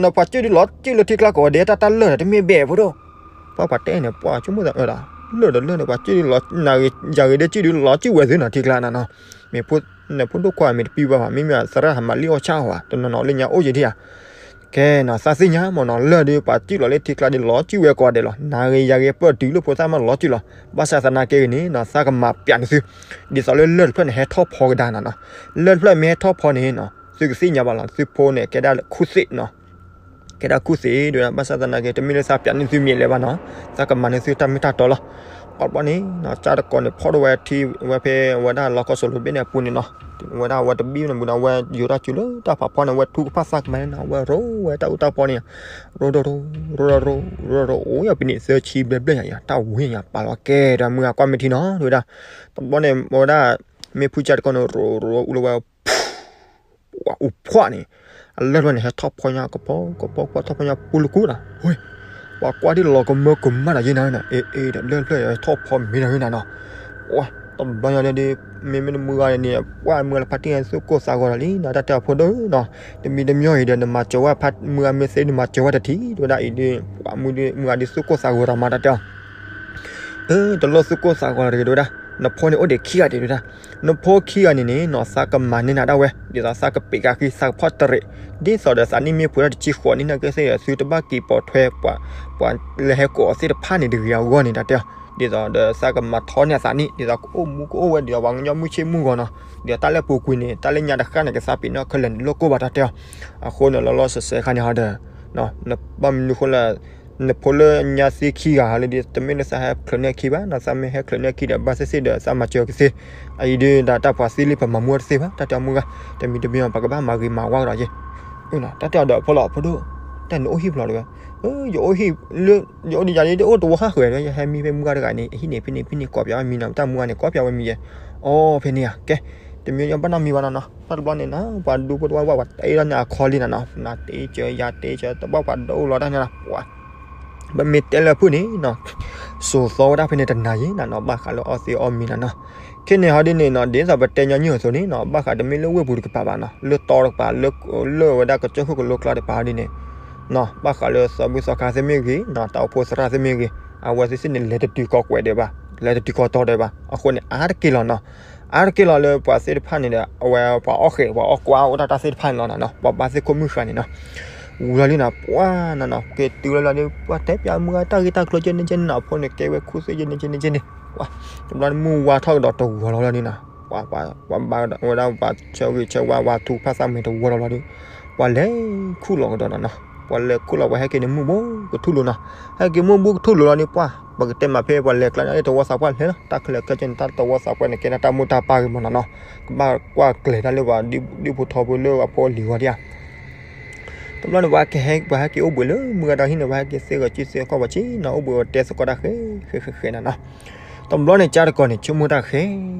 နပှၤစုၣ်ဒုးလီၤစုၣ်လၢထံကျါကိးဂၤဒဲး တၢ်တၢ်လၢၢ်ဒီးတမ့ၢ်ဘဲၣ်ဖိဒိၣ်. ပှၤပှၤတဲန့ၣ် ပှၤဆိကမိၣ်သးအၢဒီး လၢၢ်ဒီးလၢၢ်န့ၣ် ပှၤစုၣ်ဒုးလီၤ နၤဂ့ၤယၤဂ့ၤဒီးစုၣ်ဒုးလီၤစုၣ်ဝဲသ့နီၤ ထံကျါနီၤနီၤ. မ့ၢ်ဖိဒိၣ်ခွါမ့ၢ်တပံၤဘၣ်ဘၣ် မ့မ့ၢ်သရၣ်ဟးမၤလံအီၣ်ဆၣ်အီၤဘၣ် တနီၤနီၤလၢညါအိၣ်ယံၤဒံးဧါ. ကဲနီၤ သးသ့ၣ်ညါမ့ၢ်နီၤ လၢၢ်ဒီးပှၤစုၣ်လီၤလၢထံကျါဒီးလီၤစုၣ်ဝဲကိးဂၤဒဲးလီၤ နၤဂ့ၤယၤဂ့ၤပၢၢ်တုၤလၢဖိသၣ်မးလီၤစုၣ်လီၤ. ဘၣ်ဆၣ်သနာ်က့ဂ့ၤန့ၣ်နီၤ သးကမၤပျးန့ၢ်သု ဒ်သိးလၢလၢၢ်တဖျၢၣ်န့ၣ် ဟဲထီၣ်ဖီကဒါနီၤနီၤ. လၢၢ်တဖျၢၣ်မ့ၢ်ဟဲထီၣ်ဖီန့ၣ်နီၤ သုကသ့ၣ်ညါဘၣ်လီၤ သုဖိန့ၣ် ကဲဒၣ်ခူၣ်သ့ၣ်နီၤ ကဲဒၣ်ခူၣ်သ့ၣ်ဒ်ဝဲဒၣ် ဘၣ်ဆၣ်သနာ်က့ တမ့ၢ်လၢသးပျးန့ၢ်သုမ့ၢ်လဲၣ်ဘၣ်နီၤ သးကမၤန့ၢ်သုတၢ်မ့ၢ်တၢ်တီလီၤ. ပှၤဘျီန့ၣ်နီၤ ကၠါတကီၢ်န့ၣ် ဖီၣ်ဒိၣ်ဝဲထံ ဝဲဖဲဝဲဒၣ်လီခီစလိၤဘ့ၣ်န့ၣ်အပူၤန့ၣ်နီၤ ဝဲဒၣ်အဝဲတဘံၣ်န့ၣ်မ့ၢ်ဒီး အဝဲယိၤတၢ်စုၤလၢတၢ်ဖးဖီန့ၣ် အဝဲထူကဖၣ်သးကမၤန့ၣ်နီၤ အဝဲရိဝဲတၢ်အူတၢ်ပီန့ၣ် ရိဒီရိ ရိဒီရိ ရိဒီရိ အိၣ်ယပနံး သၢဆံဘျဲၣ်ဘျဲၣ်ယၤ တၢ်ဝံၤယၤ ပာ်လီၤကဲဒီး မုၢ်ဂၤကွၢ်မ့ၢ်ထံနီၤ တဝဲဒၣ် တဘျီန့ၣ် ဝဲဒၣ် မ့ၢ်ဖုကၠါတကီၢ်န့ၣ် ရိရိအူလီၤဝဲ ပှၤအူဖှီၣ်န့ၣ် အလၢၢ်တဖျၢၣ်န့ၣ် ဟဲထီၣ်ဖီညါကပီၤ ကပီၤကွၢ်ထီၣ်ဖီညါပူၤလၢကူနီၤ ဝဲ ပှၤကွၢ်ဒ်လီၤကမၢကမၣ်ဒီးယဲနၤနီၤ အ့ အ့ ဒီးလၢၢ်တဖျၢၣ်ဟဲထီၣ်ဖီမ့ၢ်ဒီးယဲနၤနီၤ ဝဲ တဘျီညါဒီး မ့မ့ၢ်မုၢ်ဂၤန့ၣ် ပှၤမုၢ်ဂၤလၢဖါတံၢ်သူၣ်ကိၢ်သးဂီၤဒီးလံနီၤ တၢ်တဲအဖိဒိၣ်နီၤ တမံၤတမံၤအံၤဒီး နမၤစၢၤဝဲမုၢ်ဂၤမ့ၢ်သ့ နမၤစၢၤဝဲတထံၣ် တဝဲဒၣ်အံၤဒီး ပှၤမုၢ်ဂၤဒီး သူၣ်ကိၢ်သးဂီၤဒီးမၤတၢ်တဲအီၤ အၢ တလိၣ်သူၣ်ကိၢ်သးဂီၤတဂ့ၤ တဝဲဒၣ် နဖိန့ၣ်အိၣ်ဒံးခံဂၤဒံး တဝဲဒၣ် နဖိခံဂၤန့ၣ်န့ၣ်နီၤ သးကမၤန့ၢ်နၤဒၣ်ဝဲ ဒ်သိးသးကပံးကါဃံ သးကဖီၣ်တရံး ဒ်သိးဒီးသးနံၣ်မ့ၢ်ပှဲၤထီၣ်တဆံဃိးနံၣ်နာ်က့သ့ၣ်ဒီး သုတဘၣ်က့ၤပိာ်ထွဲ ပှၤ ပှၤလၢဟဲကိးအီၤသ့ၣ်တဖၣ်န့ၣ်တဂ့ၤအဂီၢ်န့ၣ် တၢ်တဲအီၤ ဒ်သိးဒီးသးကမၤထီန့ၢ်အသးနံၣ် ဒ်သိးကအိၣ်မူကအိၣ်ဝဲ ဒ်သိးပှၤကညီမုၢ်ဆ့ၣ်မုၢ်ဂီၤနီၤ ဒ်သိးတၢ်လၢပူၤကွံာ်န့ၣ် တၢ်လၢညါတဃၣ်န့ၣ် ကသးပ့ၤနီၣ်ခဲလၢာ်န့ၣ် လိၣ်ကိၢ်ဘၣ် တၢ်တဲအီၤ အဃိန့ၣ် လီၤလီၤဆဲးဆဲးခါန့ၣ်ဟီဒီး ဘၣ်မနုၤဃိလၢ နဖိလၢညါသ့ခံဂၤဟီလၢဒ် တမ့ၢ်လၢသးဟဲချုးန့ၢ်အခံဘၣ်နီၤ သးမ့ၢ်ဟဲချုးန့ၢ်အခံဒီး ဘၣ်သ့ၣ်သ့ၣ်ဒီး သးမၤစၢၤကသ့ အအံၤဒ်ဒၣ်တၢ်ပှၤသံလံ ပမၤမူတသ့ဘၣ် တၢ်တဲအီၤမုၢ်ဂၤ တမံၤတမံၤ ပကဘၣ်မၤဂ့ၤမၤဝါကဒီးယဲ တၢ်တဲအီၤဒီးဖိလီၤ ဖိဒိၣ် တၢ်နအိၣ်ဟံၣ်ဖျိးတဝဲ ယအိၣ်ဟံၣ်လၢ ယအိၣ်ဒံးယၤဒ် တအိၣ်တဝီဃၣ်ဃၢၤတဝဲ ယဟဲမံဖဲမုၢ်ဂၤတဂၤန့ၣ် အဟံၣ်န့ၣ်ဖဲန့ၣ်ဖဲန့ၣ် ကိးပၠးဝဲမံၤနီၤ တၢ်မုၢ်ဂၤန့ၣ် ကိးပၠးဝဲမံၤယဲ အီဖဲန့ၣ်ဧါ ကဲ တမံၤယဘၣ်နီတမံၤဘၣ်နီၤနီၤ တၢ်တဘျီန့ၣ်နီၤ ပှၤဒူဖိတဝီဘၣ် ပှၤတဲဒၣ်န့ၣ်အခီလံနီၤနီၤ နၤတဲကၢၤ ယၤတဲကၢၤ တဘၣ်ပှၤဒိၣ်လီၤတၢ်န့ၣ်လီၤ ပှၤ ပမ့ၢ်တဲလၢဖုၣ်န့ၣ်နီၤ စိာ်သီဝဲဒၣ်ဖဲန့ၣ်တနၤယံၤနီၤနီၤ ဘၣ်ဃးလၢအီသံးအီမံၤနီၤနီၤ ခဲန့ၣ်ဟီဒ်န့ၣ်နီၤ ဒ်သိးပတဲညီနုၢ်အသိးန့ၣ်နီၤ ဘၣ်ဃးတမ့ၢ်လၢဝ့ၢ်ပူၤတကပၤဘၣ်နီၤ လၢတီတကပၤ လၢဝဲဒၣ်ကစၢၢ်ခိၣ်ကလိကျါတကပၤဟီဒ်န့ၣ်နီၤ ဘၣ်ဃးလၢသီဘူၣ်သီခါသ့ၣ်မ့ၢ်ဂ့ၤနီၤ တၢ်အိၣ်ဖှိၣ်သရၣ်သ့ၣ်မ့ၢ်ဂ့ၤ အဝဲသ့ၣ်သ့ၣ်န့ၣ် လဲၤတတုၤကီးကွဲးဒံးဘၣ် လဲၤတတုၤကီးတီၤဒံးဘၣ် အဃိန့ၣ် အါတက့ၢ်လီၤနီၤ အါတက့ၢ်လီၤလၢပှၤသ့ၣ်တဖၣ်န့ၣ်ဒီး အဝဲပှၤအီၣ်ဃဲး ပှၤအီၣ်ကွါအိၣ်တၢ်တၢ်သ့ၣ်တဖၣ်န့ၣ်လီၤနီၤ, ပှၤဘါသ့ၣ်ခိၣ်မုၣ်ဃာ်န့ၣ်နီၤ, ဝံၤလီၤလံနီၤ ပှၢ်နီၤနီၤ က့ၤတုၤလီၤလီၤဒီး ပှၤတဲပၠးမုၢ်ဂၤတၢ်ဂ့ၢ်တၢ်ကျိၤကဲန့ၣ်ကဲန့ၣ်နီၤ, အဖိန့ၣ်ကဲဝဲခူသူၣ်ကဲန့ၣ်ကဲန့ၣ်ကဲန့ၣ်, ပှၢ် တဘျီန့ၣ်မုၢ်ဝါထီၣ်ကဒီးတဂီၤလီၤလီၤန့ၣ်နီၤ, ပှၤ ပှၤ ပှၤဘါဝဲဒၣ်ပှၤဆၢဂ့ၤဆၢဝါ ပှၤထူးဖးသးမဲာ်တဝီလီၤလီၤဒီး ပှၤလဲၤခူၣ်လီၤကဒီးနီၤနီၤ, ပှၤလဲၤခူၣ်လီၤ ပှၤဟဲက့ၤန့ၣ်မုၢ်ဘူးကထူၣ်လိၤနီၤ, ဟဲက့ၤမုၢ်ဘူးကထူၣ်လိၤလီၤန့ၣ် ပှၢ် ပကတဲမးဖဲပှၤလဲၤကျါန့ၣ် တဝီသးပှၢ်လဲၤလီၤ, တၢ်ခဲလၢာ်ခဲဆ့န့ၣ် တၢ်တဝီသးပှၢ်န့ၣ်ကဲဒၣ်တၢ်မိၢ်တၢ်ပၢ်ဂ့ၤမးနီၤနီၤ, ကဘၣ်ကွၢ်ကျဲၤတၢ်လၢပှၤဒုၣ်ဖိထၢဖိလၢအဖိအလံၤဝဲဒၣ်ဧါ တဘျီန့ၣ် ပှၤဟဲက့ၤအိၣ်ဘှံးလၢမုၢ်ဂၤဒီဟံၣ်န့ၣ် ပှၤဟဲက့ၤသ့ဂီၤစုသ့ဂီၤခီၣ်ပှၤဆ့နီၤ အိၣ်ဘှံးအီၤတဲသကိးတၢ်ဃဲ ဃဲ ဃဲ ဃဲနီၤနီၤ, တဘျီန့ၣ် ကၠါတကီၤန့ၣ် ဆိကမိၣ်တၢ်ဃဲ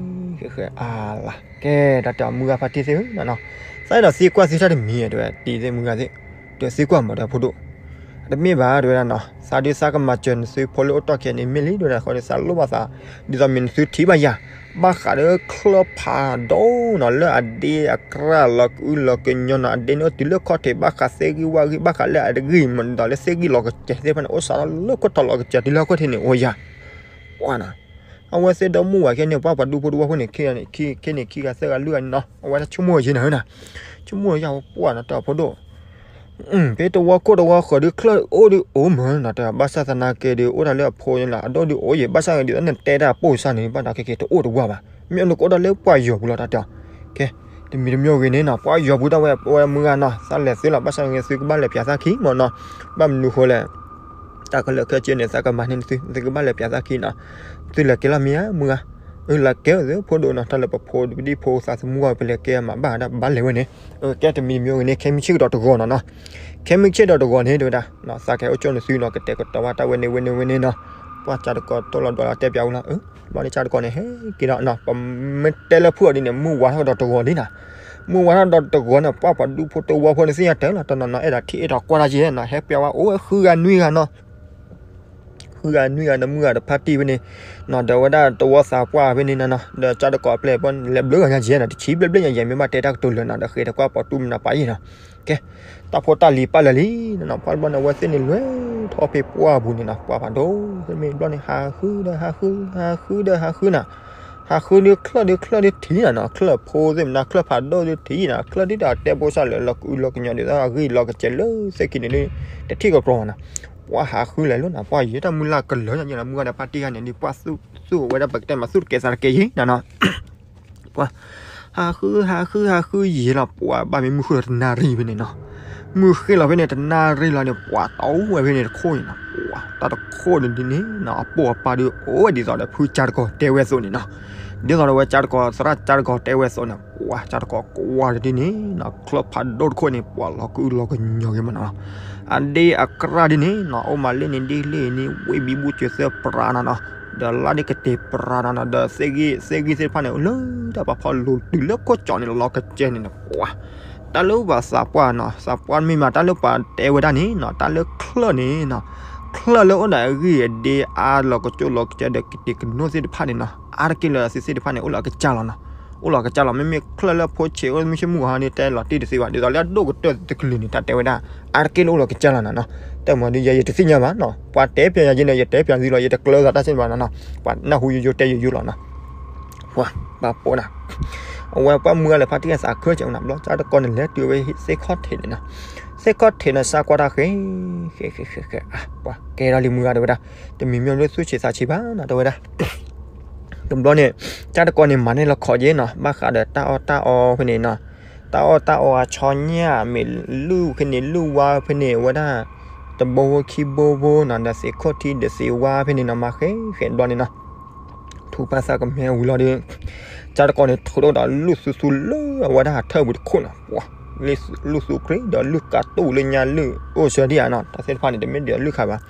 ဃဲ ဃဲ အါလါ ကဲ တၢ်တဲအီၤ မုၢ်ဂၤဖါတံၢ်သ့ၣ်ဧၢနီၤနီၤ, သးအဲၣ်ဒိးသံကွၢ်သုတၢ်တမံၤ တဲဝဲ တံၢ်သ့ၣ်မုၢ်ဂၤသ့ၣ်, တသံကွၢ်မး ဒီးဖိဒိၣ် တမ့ၢ်ဘၣ် တဲဝဲဒၣ်နီၤ, သးဒုးသးကမၤစၢၤနသုဖိလၢအိၣ်တီၢ်ခဲအံၤန့ၣ် မ့ၢ်လံ တဲဝဲဒၣ် ဃီဒီးသးလိၣ်ဘၣ်သး, ဒ်သိးမ့ၢ်နသုထံၣ်ဘၣ်ယၤ ဘၣ်ဃးဒီးချၢၣ်ဖးဒိၣ်နီၤ လၢအဒ့အကြၢ်လီၤကအုလီၤကညီနီၤ, အဒ့န့ၣ်အိၣ်တုၤလၢခီၣ်ထံး ဘၣ်ဃးသ့ၣ်ဂံၢ်ဝၣ်ဂံၢ် ဘၣ်ဃးလၢအဂံၢ်မး ဒ်သိးလၢသ့ၣ်ဂံၢ်လီၤကစဲၤသ့ၣ်တဖၣ်န့ၣ် အိၣ်စးထီၣ်လၢခိၣ်ထံးလီၤကစဲၤ တုၤလၢခီၣ်ထံးန့ၣ်အိၣ်ယၤ ပှၢ်နီၤ, အဝဲသ့ၣ်ဒီမုၢ်ဝၤခဲန့ၣ် ပှၢ်ပှၤဒူဖိတဝီဖိန့ၣ် ခဲန့ၣ်ခံဂၤသၢဂၤလွံၢ်ဂၤန့ၣ်နီၤ အဝဲဒၣ်ဆိကမိၣ်ယဲၢ်နၤဧၢနီၤ, ဆိကမိၣ်ယဲၢ် ပှၢ်နီၤ တၢ်ဖိဒိၣ် ဖဲတဝီခိၣ်တဝီဃၢၤဒုး ချၢၣ်အိၣ်ဒုးအိၣ်မးနီၤ, တၢ်ဘၣ်ဆၣ်သနာ်က့ဒုး အိၣ်တၢ်လၢအဖိန့ၣ်လီၤ, အဒိၣ်ဒုးအိၣ်ယဲၢ် ဘၣ်ဆၣ်ဂ့ၤဒုး နတဲတၢ်ပိၢ်စၢ်န့ၣ် ဘၣ်ဒီးခဲက့ၤတအိၣ်တဝီဘၣ်, မ့ၢ်အနကအိၣ်ဒၣ်လၢပှၢ်ယီၤပူၤလီၤ တၢ်တဲအီၤ, ကဲ တမံၤတမံၤဂ့ၤန့ၣ်နီၤ ပှၢ်ယီၤပူၤတၢ်ဝဲ ဝဲမုၢ်ဂၤနီၤ သးလဲၤသုလီၤ ဘၣ်ဆၣ်ဂ့ၤသုကဘၣ်လဲၤပၠးသးခံမးနီၤ, ဘၣ်မနုၤဃိလဲၣ် တၢ်ခဲလၢာ်ခဲဆ့န့ၣ် သးကမၤန့ၢ်သု သုကဘၣ်လဲၤပၠးသးခံနီၤ, သုလဲၤကဲလီၤမ့ၢ်ဧါ မုၢ်ဂၤ, အၢ လဲၤကဲသုဖိဒိၣ်နီၤ တၢ်လၢပဖိပဒံဖိသးသမူဂီၢ် ပလဲၤကဲမးဘၣ်ဒၣ်ဘၣ်လဲၤဝဲန့ၣ်, ကဲတမံၤတမံၤဂ့ၤန့ၣ် ခဲမုၢ်ဆ့ၣ်ကဒီးတဂီၤနီၤနီၤ, ခဲမုၢ်ဆ့ၣ်ဒီးတဂီၤန့ၣ် တဲဝဲဒၣ် သးကဟဲအိၣ်ကၠိနသုနီၤ ကတဲာ်ကတီၤဘၣ်တၢ်ဝဲန့ၣ်ဝဲန့ၣ်ဝဲန့ၣ်နီၤ, ပှၢ်ကၠါတကီၤတိၢ်လီၤဒွးလီၤတဲပၠးဝဲလီၤ, ဘျီန့ၣ်ကၠါတကီၤန့ၣ် ဟဲက့ၤဒီးနီၤ ပမ့ၢ်တဲလၢဖုၣ်အီၤဒ်န့ၣ် မုၢ်ဝါထီၣ်ကဒီးတဂီၤလံနီၤ, မုၢ်ဝါထီၣ်ဒီးတဂီၤန့ၣ် ပှၢ်ပှၤဒူဖိတဝီဖိန့ၣ်သ့ၣ်ညါတၢ်လီၤ တနီၤနီၤ အဲၣ်ဒိးထံၣ်အဲၣ်ဒိးကွၢ်တၢ်က့နီၤ ဟဲပၠးဝဲအိၣ်ဝဲဃုဂၤနွံဂၤနီၤ ဃုဂၤနွံဂၤဒီးမုၢ်ဂၤဒီးဖါတံၢ်ဖဲန့ၣ်နီၤ ဒီးဝဲဒၣ်တဝီသးပှၢ်ဖဲန့ၣ်နီၤနီၤ ဒီးကၠါတကီၤအပျဲၢ်ပီၢ်န့ၣ် လဲၤဘျုးဂၤညါက့နီၤ တဆံဘျဲၣ်ဘျဲၣ်ညါယဲၢ် မ့ၢ်ဘၣ်တဲတၢ်ကတိၤလၢာ်နီၤ ဒီးဃ့တကွၢ်ပီၤတူၢ်မနုၤပာ်ယဲၢ်နီၤ ကဲ တၢ်ဖိတၢ်လံၤပာ်လၢာ်လံနီၤနီၤ ပှၢ်ဘျီန့ၣ် အဝဲသ့ၣ်န့ၣ်လဲၤထီၣ်ဖဲပှၢ်ပူၤန့ၣ်နီၤ ပှၢ်ဖးဒိၣ် မ့ၢ်ဘျီန့ၣ် ဟးဃုဒီးဟးဃု ဟးဃုဒီးဟးဃုနီၤ ဟးဃုဒုးချၢၣ်ဒုးချၢၣ်ဒုးထံၣ်နီၤနီၤ ချၢၣ်ဖိသ့ၣ်မနုၤ ချၢၣ်ဖးဒိၣ်ဒုးထံၣ်နီၤ ချၢၣ်ဒုးတၢ်တဲပိၢ်စၢ်လၢာ် လီၤကအုလီၤကညီၤဒုး အဂံၢ်လီၤကစဲၤလၢသ့ၣ်ခံန့ၣ်ဒုး တထံၣ်ကကြီနီၤ ပှၢ်ဟးဃုလဲၤလီၤနီၤ ပှၢ်ယဲၢ်တၢ်မုၢ်လၢ်ကလၢာ်ညါယဲၢ်နီၤ မုၢ်ဂၤဒီးဖါတံၢ်ဂၤန့ၣ်ဒုး ပှၢ်သူၣ်ဝဲဒၣ်ပကတဲမးသူၣ်တကဲသးတကဲယဲၢ်နီၤနီၤ ပှၤ ဟးဃု ဟးဃု ဟးဃုယံာ်လီၤ ပှၤဘၣ်မ့ၢ်မုၢ်ဃုလီၤတနၣ်ရံၣ်ဖဲန့ၣ်နီၤ, မုၢ်ဃ့လီၤဖဲန့ၣ်တနၣ်ရံၣ်လီၤန့ၣ် ပှၤတအိၣ်ဝဲဖဲန့ၣ်တခိၣ်န့ၣ်နီၤ, ပှၤ တၢ်တခိၣ်န့ၣ်ဒ်န့ၣ်နီၤ အပိၢ်အပၢ်ဒုးအိၣ်ဝဲဒ်သိးဒီးဖုကၠါတကီၤတဲဝဲအသိးန့ၣ်နီၤ, ဒ်သိးဒီးဝဲကၠါတကီၤ သရၣ်ကၠါတကီၤတဲဝဲအသိးန့ၣ် ပှၤ ကၠါတကီၤကွၢ်ဒ်န့ၣ်နီၤ ချၢၣ်ဖးဒိၣ်တခိၣ်န့ၣ် ပှၤလီၤကအုလီၤကညီၤဂ့ၤမးနီၤ, အဒ့အကြၢ်ဒ်န့ၣ်နီၤ အိၣ်မးလၢန့ၣ်ဒ်လဲၣ်န့ၣ် ဝ့ၢ်ဘံဘူစၢၤသၢပြးနီၤနီၤ ဒီးလါဒ်ကတ့ၤပြးနီၤနီၤ ဒီးသ့ၣ်ဂံၢ်သ့ၣ်ဂံၢ်သ့ၣ်တဖၣ်န့ၣ် လၢတၢ်ပာ်ဖီၣ်လိၤတုၤလၢခိၣ်ကၠီၣ်န့ၣ် လီၤကစဲၤန့ၣ်နီၤ ပှၤ တၢ်လၢပှၤသးပှၢ်နီၤ သးပှၢ်မ့ၢ်မး တၢ်လၢပှၤတဲဝဲဒၣ်န့ၣ်နီၤ တၢ်လၢချၢၣ်န့ၣ်နီၤ ချၢၣ်လၢအိၣ်ဒီးအဂံၢ်အဒ့အါလီၤကကၠိလီၤကစၢၤဒီးကတ့ၤကနိသ့ၣ်တဖၣ်န့ၣ်နီၤ အါတက့ၢ်လၢအသ့ၣ်တဖၣ်န့ၣ် အိၣ်လီၤကစၢ်လီၤနီၤ အိၣ်လီၤကစၢ်လီၤ မ့မ့ၢ်ချၢၣ်လၢဖိဆံးအိၣ်မုၢ်ဆ့ၣ်မုၢ်ဂီၤန့ၣ် တဲလီၤတံၢ်တသ့ဘၣ် ဒ်သိးလၢအဒိၣ်ကတၢၢ်တကလုာ်န့ၣ် တၢ်တဲဝဲဒၣ် အါတက့ၢ်လၢအိၣ်လီၤကစၢ်လီၤနီၤနီၤ တၢ်မၤဒ်ယဲယတသ့ၣ်ညါဘၣ်နီၤ ပှၤတဲပၠးယၤယဲန့ၣ် ယတဲပၠးသုလီၤ ယတကျၢၤသးတၢ်စ့ၢ်ဘၣ်နီၤနီၤ ပှၤနၢ်ဟူယိယိတဲယိယိလီၤနီၤ ပှၤဘၣ်ပိာ်နၤ အဝဲပှၢ်မုၢ်ဂၤလၢဖါတံၢ်အသးခုကဲနီၤ ဘျီကၠါတကီၤန့ၣ် လဲၤတုၤဝဲသ့ၣ်ခီၣ်ထံးန့ၣ်နီၤ သ့ၣ်ခီၣ်ထံးန့ၣ် စးကွၢ်တၢ်ဃဲ ဃဲ ဃဲ ဃဲ ဃဲ ပှၤကဲထီၣ်လံမုၢ်ဂၤတဲဝဲဒၣ် တမံၤမံၤလၢသူၣ်ဆံးသးဆံးဘၣ်နီၤ တဲဝဲဒၣ် တဘျီန့ၣ် ကၠါတကီၤန့ၣ် မၤန့ၢ်လီၤခီၣ်က့နီၤ ဘၣ်ဃးဒီးတၢ်အီၣ်တၢ်အီဖဲန့ၣ်နီၤ တၢ်အီၣ်တၢ်အီအဆီညၣ် မ့ၢ်လုၢ်ဖဲန့ၣ် လုၢ်ဝါဖဲန့ၣ် ဝဲဒၣ် တဘိဖိခံဘိဖိနီၤ ဒီးသ့ၣ်ခီၣ်ထံးဒီးသ့ၣ်ဝါဖဲန့ၣ်နီၤ မၤဃဲဃဲဘျီန့ၣ်နီၤ ထူးပၢ်သးကမဲဝံၤလီၤဒီး ကၠါတကီၤန့ၣ် ထုးထီၣ်ဒီးလုၢ်သူသူလၢအဝဲဒၣ်ဟးထၢၣ်ဝံၤတခိၣ်နီၤ ပှၤ လုၢ်သူခရံာ်ဒီးလုၢ်ကးတူၣ်လၢညါလုၢ်အိၣ်ဆၢဒံးဧါနီၤ တၢ်သ့ၣ်တဖၣ်န့ၣ် တမ့ၢ်ဒီးလုၢ်ခးဘၣ်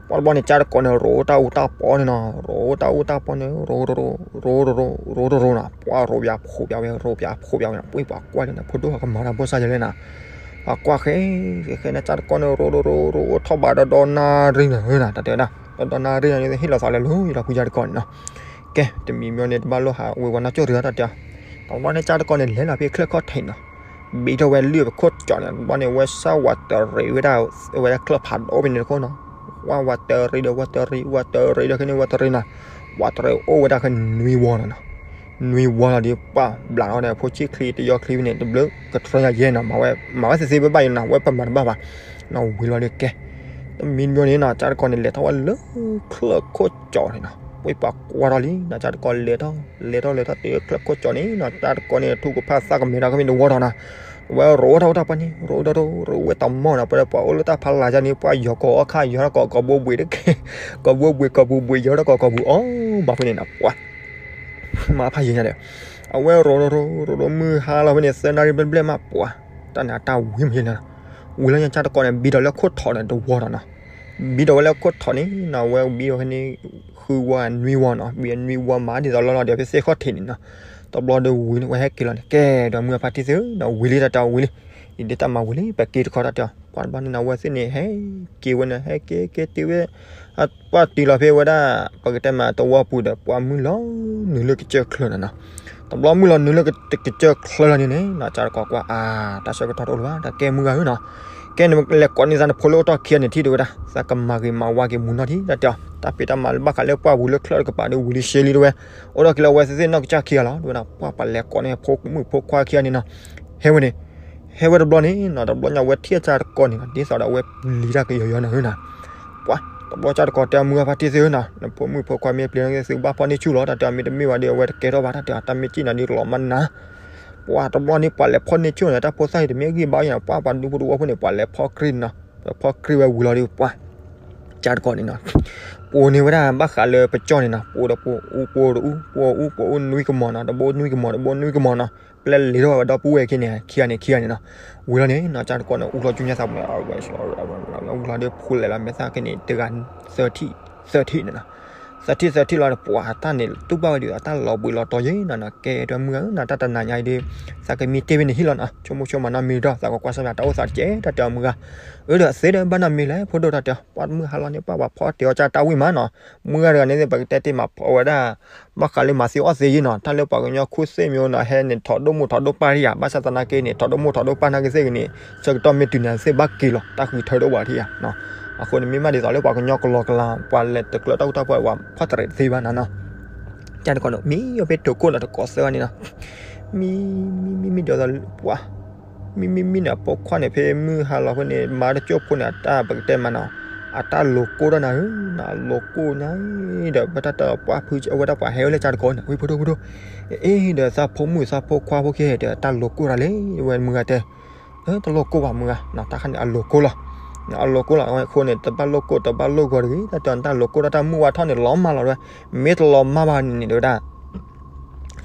ပှၤတဘျီန့ၣ် ကၠါတကီၤန့ၣ် ရိတၢ်အူတၢ်ပီန့ၣ်နီၤ ရိတၢ်အူတၢ်ပီန့ၣ် ရိရိရိ ရိရိရိနီၤ ပှၤရိပၠးဖိပၠးဝဲ ရိပၠးဖိပၠးဝဲနီၤ ပှၤကွၢ်လံနီၤ ဖိဒိၣ်ဟးကမၤတၢ်ဘိၣ်စၢ်ယဲလဲၣ်နီၤ ပှၤကွၢ်ဃဲ ဃဲဃဲန့ၣ် ကၠါတကီၤန့ၣ် ရိရိရိ ရိအိၣ်ထီၣ်ဘးဒီးဒီနၣ်ရံၣ်နီၤ တၢ်တဲဝဲဒၣ် ဒီဒီနၣ်ရံၣ်နီၤ ဟ့ၣ်လီၤသးလၢလူၤ ယလီၤဖုကၠါတကီၤန့ၣ်နီၤ ကဲ တမံၤမံၤန့ၣ် တဘၣ်လိၣ်ဟးဝ့ၤဝီၤနီၢ်ကၠိၣ်တဂၤတၢ်တဲ တဘျီန့ၣ် ကၠါတကီၤန့ၣ် လဲၤလီၤဖဲချၢၣ်ခီၣ်ထံးနီၤ ဘံထီၣ်ဝဲလုၢ်အခိၣ်ကၠီၣ်န့ၣ် တဘျီန့ၣ် ဝဲစၢ်ဝးတရံးဝဲဒၣ် ဝဲဒၣ်ချၢၣ်ဖးဒိၣ်ဖဲန့ၣ်တခိၣ်နီၤ ဝဲဝးတရံးဒီးဝးတရံး ဝးတရံးဒီးခဲန့ၣ် ဝးတရံးနီၤ ဝးတရံးအိၣ်ဝဲဒၣ်ခဲနွံဝီနီၤနီၤ နွံဝီလီၤဒီး ပှၢ်ဘျးထီၣ်ဒီး ဖိဆံၣ်ချံတယီချံဖဲန့ၣ် တဘျုးကထြၢညါယဲနီၤ, မၤဝဲ မၤဝဲသ့သ့ဘၣ်ဘၣ်ယဲနီၤ, ဝဲပမၤတဘၣ်ဘၣ်နီၤ, ဝံၤလီၤဒီးကဲ တမံၤတမံၤန့ၣ်နီၤ ကၠၢ်တကီန့ၣ် လဲၤထီၣ်ဝဲလၢချၢၣ်ခိၣ်ကၠီန့ၣ်နီၤ, ပှၢ်ပှၤကွၢ်ထီၣ်လံနီၤ, ကၠၢ်တကီလဲၤထီၣ် လဲၤထီၣ်လဲၤထီၣ်တုၤချၢၣ်ခိၣ်ကၠီန့ၣ်နီၤ, ကၠၢ်တကီန့ၣ် ထူကဖၣ်သးကမဲာ်ဒီးကမ့ၢ်တဝီထီၣ်နီၤ, ဝဲရိးထီၣ်ဝဲတၢ်ပှၢ်န့ၣ် ရိးဒီးရိးဝဲတမီၢ်နီၤ, ပဝဲပှၤအိၣ်လၢတၢ်ဖးလၢ်ယါန့ၣ် ပှၢ်ယီၤကီၢ်အီၣ်ခါ ယီၤထီၣ်ကီၢ်ကီၢ်ဘိဘှံးတက့ၢ်, ကီၢ်ဘိဘှံးကီၢ်ပူၤဘှံး ယီၤထီၣ်ကီၢ်ကီၢ်ပူၤအီၣ်ဘၣ်ဖဲန့ၣ်နီၤ, ပှၢ် မၤဖးယံၤညါဒီး အဝဲရိးရိးရိးရိးမုၢ်ဟါလီၤဖဲန့ၣ် သၢနၣ်ရံၣ်ဘျဲၣ်ဘျဲၣ်မး ပှၢ် တၢ်န့ၣ်အတၢ်ဝံၤမးယဲလီၤ, ဝံၤလီၤညါကၠၢ်တကီန့ၣ် ဘံဒီးလၢခိၣ်ထိးန့ၣ်တဝီထီၣ်နီၤ, ဘံဒီးဝဲလၢခိၣ်ထိးန့ၣ်နီၤ, ဝဲဘံဒီးဖဲန့ၣ် ဃုဝီနွံဝီနီၤ, ဘံနွံဝီမးဒ်သိးလီၤလီၤဒီး ဖဲသ့ၣ်ခီၣ်ထံးန့ၣ်နီၤ, တဘျီဒီးဝံၤန့ၣ် ဝဲဟဲက့ၤလီၤန့ၣ် ကဲဒီးမုၢ်အဖါတံၢ်သ့ၣ်နီၤ, ဝံၤလံတၢ်တဲအီၤဝံၤလံ, ယဒ့တၢ်မၤဝံၤလံ ပက့ၤတခီတၢ်တဲအီၤ, ပှၢ်တဘျီန့ၣ်နီၤ ဝဲသ့ၣ်န့ၣ် ဟဲက့ၤဝဲန့ၣ် ဟဲက့ၤက့ၤတုၤဝဲ ပှၢ်တုၤလီၤဖဲဝဲဒၣ် ပကတဲမးတဝီပူၤဒီး ပှၢ်မုၢ်လီၤနုာ်လၢကစၢၢ်ချၢနီၤနီၤ, တဘျီမုၢ်လီၤနုာ်လၢကစၢၢ်ချၢလီၤန့ၣ်န့ၣ်နီၤ, ကၠၢ်တကီကွၢ် အါ တၢ်ဆၢကတီၢ်တအိၣ်လၢၤဘၣ် တၢ်ကဲမုၢ်ဂၤဧၢနီၤ, ကဲနလဲၤကိးန့ၢ်သးနဖိလၢအိၣ်တီၢ်ခံဂၤန့ၣ်ထံၣ်တဲဝဲဒၣ် သးကမၤဂ့ၤမၤဝါက့ၤမူၤနီၢ်ထံၣ်တၢ်တဲအီၤ, တၢ်ဖံးတၢ်မၤလၢဘၣ်ဃးလၢပှၢ်ပူၤလၢချၢၣ်တကပၤဒီးဝံၤလံရှဲလံတဲဝဲ, အိၣ်ဒီးက့ၤလၢအဝဲသ့ၣ်သ့ၣ်နီၢ်ကစၢ်ခံဂၤလီၤ တဲဝဲဒၣ်, ပှၢ်ပှၤလဲၤကိးန့ၢ်ဖိမုၣ်ဖိခွါခံဂၤန့ၣ်နီၤ, ဟဲဝဲန့ၣ် ဟဲဝဲတဘျီန့ၣ်နီၤ, တဘျီညါဝဲထံၣ်ကၠၢ်တကီန့ၣ်နီၤ ဒ်သိးဒီးအဝဲပျံၤတၢ်ကယီယီနီၤဧၢနီၤ, ပှၢ် တဘျီကၠၢ်တကီတဲမုၢ်ဂၤဖါတံၢ်သ့ၣ်ဧၢနီၤ, နဖိမုၣ်ဖိခွါမ့ၢ်ပျံၤန့ၣ် သုကဘၣ်ဖီၣ်န့ၢ်ဆူၣ်လီၤ တၢ်တဲအီၤ, မ့တမ့ၢ်ဘၣ်ဒီးအဝဲတကဲထီၣ်ဘၣ် တၢ်တဲအီၤ, တၢ်မ့ၢ်စံၣ်နၤဒီးလီၤမၢ်နၤ, ပှၢ်တဘျီန့ၣ် ပှၤလဲၤဖီၣ်န့ၢ်ဆူၣ်န့ၣ် တၢ်ဖိသၣ်အံၤတမ့ၢ်ဂံၢ်ဘါအံၤနီၤ, ပှၢ်ပှၤဒူဖိတဝီဖိန့ၣ် ပှၤလဲၤဖီၣ်ကြ့ၢ်နီၤ, ဖီၣ်ကြ့ၢ်ဝဲဝံၤလီၤဒီး ပှၢ် ကၠၢ်တကီန့ၣ်နီၤ ပှိၢ်န့ၢ်ဝဲဒၣ်ဘၣ်ဃးလၢပကၠီၣ်န့ၣ်နီၤ, ပှိၢ်ဒီးပှိၢ်အူပှိၢ်ဒီးအူ ပှိၢ်အူပှိၢ်အူနွံကမီၤနီၤ, တဘိနွံကမီၤ တဘိနွံကမီၤနီၤ, ပျဲလဲၤထီၣ်ဝဲဒီပုၢ်ဝဲၢ်ခံန့ၣ် ခံဂၤန့ၣ် ခံဂၤန့ၣ်နီၤ, ဝံၤလီၤန့ၣ်နီၤ ကၠၢ်တကီန့ၣ် အူလီၤကၠူညါသးပှၢ် ဝံၤလီၤဒီးဖိလဲၤလီၤမဲာ်သၣ်ခဲန့ၣ် တဂၤသၢထံၣ် သၢထံၣ်န့ၣ်နီၤ, သၢထံၣ်သၢထံၣ်လီၤဒီး ပှၢ်တၢ်န့ၣ် တူၢ်ဘၣ်ဝဲဒၣ် အတၢ်လီၤဘှံးလီၤတီၤယဲနီၤနီၤ, ကဲတဲမုၢ်ဂၤဧၢနီၤ, တၢ်တနၤညါအံၤဒီး သးကမံတ့ၢ်ဝဲန့ၣ်ဟံၣ်လီၤနီၤ, ဆိကမိၣ်ဆိကမးနီတမံၤဒီး သးကကွၢ်ဆၢၣ်မဲာ်တၢ်အိၣ်သးတကဲး တၢ်တဲအီၤမုၢ်ဂၤ, အၢဒီးသ့ဒီးဘၣ်နီတမံၤလဲၣ် ဖိဒိၣ်တၢ်တဲအီၤ, ပှၢ်မုၢ်ဟါလီၤန့ၣ် ပှၢ်ပှၤဖီတ့ၢ်အီၤကၢ်တၢ်ဝံၣ်မးနီၤ, မုၢ်ဂၤတဂၤန့ၣ် ပကတဲတ့ၢ်မးဖီဝဲဒၣ် ဘၣ်ဃးလၢမၤသံအီၣ်သံယဲနီၤ, တၢ်လၢပှၤကညီခိၣ်သ့ၣ်မ့ၢ်နီၤ ဟဲန့ၣ် ထီၣ်ဒိၣ်မိၢ်ထီၣ်ဒိၣ်ပၢ်တယၤ, ဘၣ်ဆၣ်သနာ်က့န့ၣ် ထီၣ်ဒိၣ်မိၢ်ထီၣ်ဒိၣ်ပၢ်နာ်က့သ့ၣ်ဂ့ၤန့ၣ် ဆၢကတီၢ်မ့ၢ်တုၤန့ၣ်သ့ၣ်ဘၣ်က့ၤလီၤ တၢ်ဃုထၢတအိၣ်ဘၣ်ထံၣ်ဧါ, အဃိန့ၣ်မ့ၢ်မးဒ်သိးလၢပှၤကညီကလီကလီ ပှၤလဲၤတကျၢၤတၢ်ကူတၢ်ဖး ပှၤဖီၣ်တရံးသ့ဘၣ်နီၤနီၤ, ကၠၢ်တကီန့ၣ် မံအိၣ်ဖဲတိၤခိၣ်လီၤတကိးသၢဂၤန့ၣ်နီၤ, မံ မံ မံ မံဒီးပှၢ် မံ မံ မံန့ၣ် အဖိခွါန့ၣ် ဖဲမုၢ်ဟါလီၤဖဲန့ၣ် မၤတကၠိၢ်ဖိန့ၣ် အတၢ်ပကတဲမးနီၤ, အတၢ်လိၤကိၢ်တၢ်နၤဧၢ, အလိၤကိၢ်ညါဒီး ပတၢ်တပှၢ်ဖုအဝဲဒၣ်ပှၤဟဲဝဲလၢကၠၢ်တကီန့ၣ် ဝံၤဖိဒိၣ်ဖိဒိၣ်, အ့ဒီးသးဖိမုၣ်သးဖိခွါဖိခံဒီး တၢ်လိၤကိၢ်တၢ်လဲၣ် ဝဲမုၢ်ဂၤတဲ, တလိၤကိၢ်ဘၣ်မုၢ်ဂၤ, တၢ်ခါန့ၣ် အလိၤကိၢ်လီၤ, အလိၤကိၢ်လီၤ အဝဲအဃိန့ၣ် တဘၣ်လိၣ်ကိၢ်တဘၣ်လိၣ်ဂီၤတဂ့ၤ, တၢ်တဲအီၤ တၢ်လိၤကိၢ်တၢ် တၢ်မုၢ်ဝါထီၣ်န့ၣ် လီၤမၢ်လီၤဝဲ, မ့ၢ်တလီၤမၢ်ဘၣ်န့ၣ် တဲဝဲဒၣ်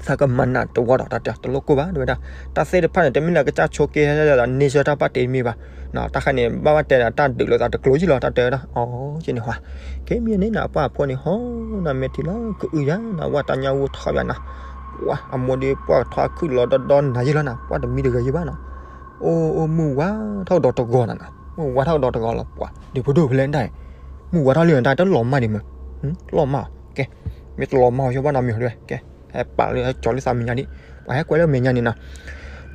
သးကမၤနးတဝီဒီး တၢ်တဲအီၤ တလိၣ်ကိၢ်ဘၣ် တဲဝဲဒၣ်, တၢ်သ့ၣ်တဖၣ်န့ၣ် တမ့ၢ်လၢကစၢ်ဆိက့ဟဲဒၣ် nature တၢ်ပာ်တ့ၢ်တမ့ၢ်ဘၣ်, တၢ်ခါန့ၣ် ဘၣ်ဘၣ်တဲဒၣ် တၢ်ဒုးလိာ်သးတကျိၤယံလီၤ တၢ်တဲဝဲဒၣ်, အီၤ ကန့ၣ်ဟါ, ကဲမံန့ၣ်နီၤ ပှၢ်ဖိန့ၣ် ဟီနီၤ မဲာ်ထံလီၤ ကအုယၤနီၤ ဝဲတၢ်ညါဝူထီၣ်ယၤနီၤ, ပှၢ်အမိၢ်ဒီးပှၢ်ထီၣ်ခုၣ်လီၤဒီဒီနၤယံလီၤနီၤ ပှၢ်တမံတဂၤယံဘၣ်နီၤ, အိၣ်အိၣ်မုၢ်ဝါထီၣ်ကဒီးတဂီၤနီၤနီၤ, မုၢ်ဝါထီၣ်ကဒီးတဂီၤလီၤ ပှၢ် ဒ်ဖိဒိၣ်ဖဲလဲၣ်ဒၣ်, မုၢ်ဝါထီၣ်လံတၢ်တလီၤမၢ်ဒံးမး, လီၤမၢ်, ကဲ, မ့ၢ်တလီၤမၢ်အီၤ ယဘၣ်နီတမံၤဒံး ကဲ, ဟဲပာ်လၢဟဲကၠီၤလၢသးမဲာ်ညါဒံး, ပှၤဟဲကွဲးလၢမဲာ်ညါန့ၣ်နီၤ,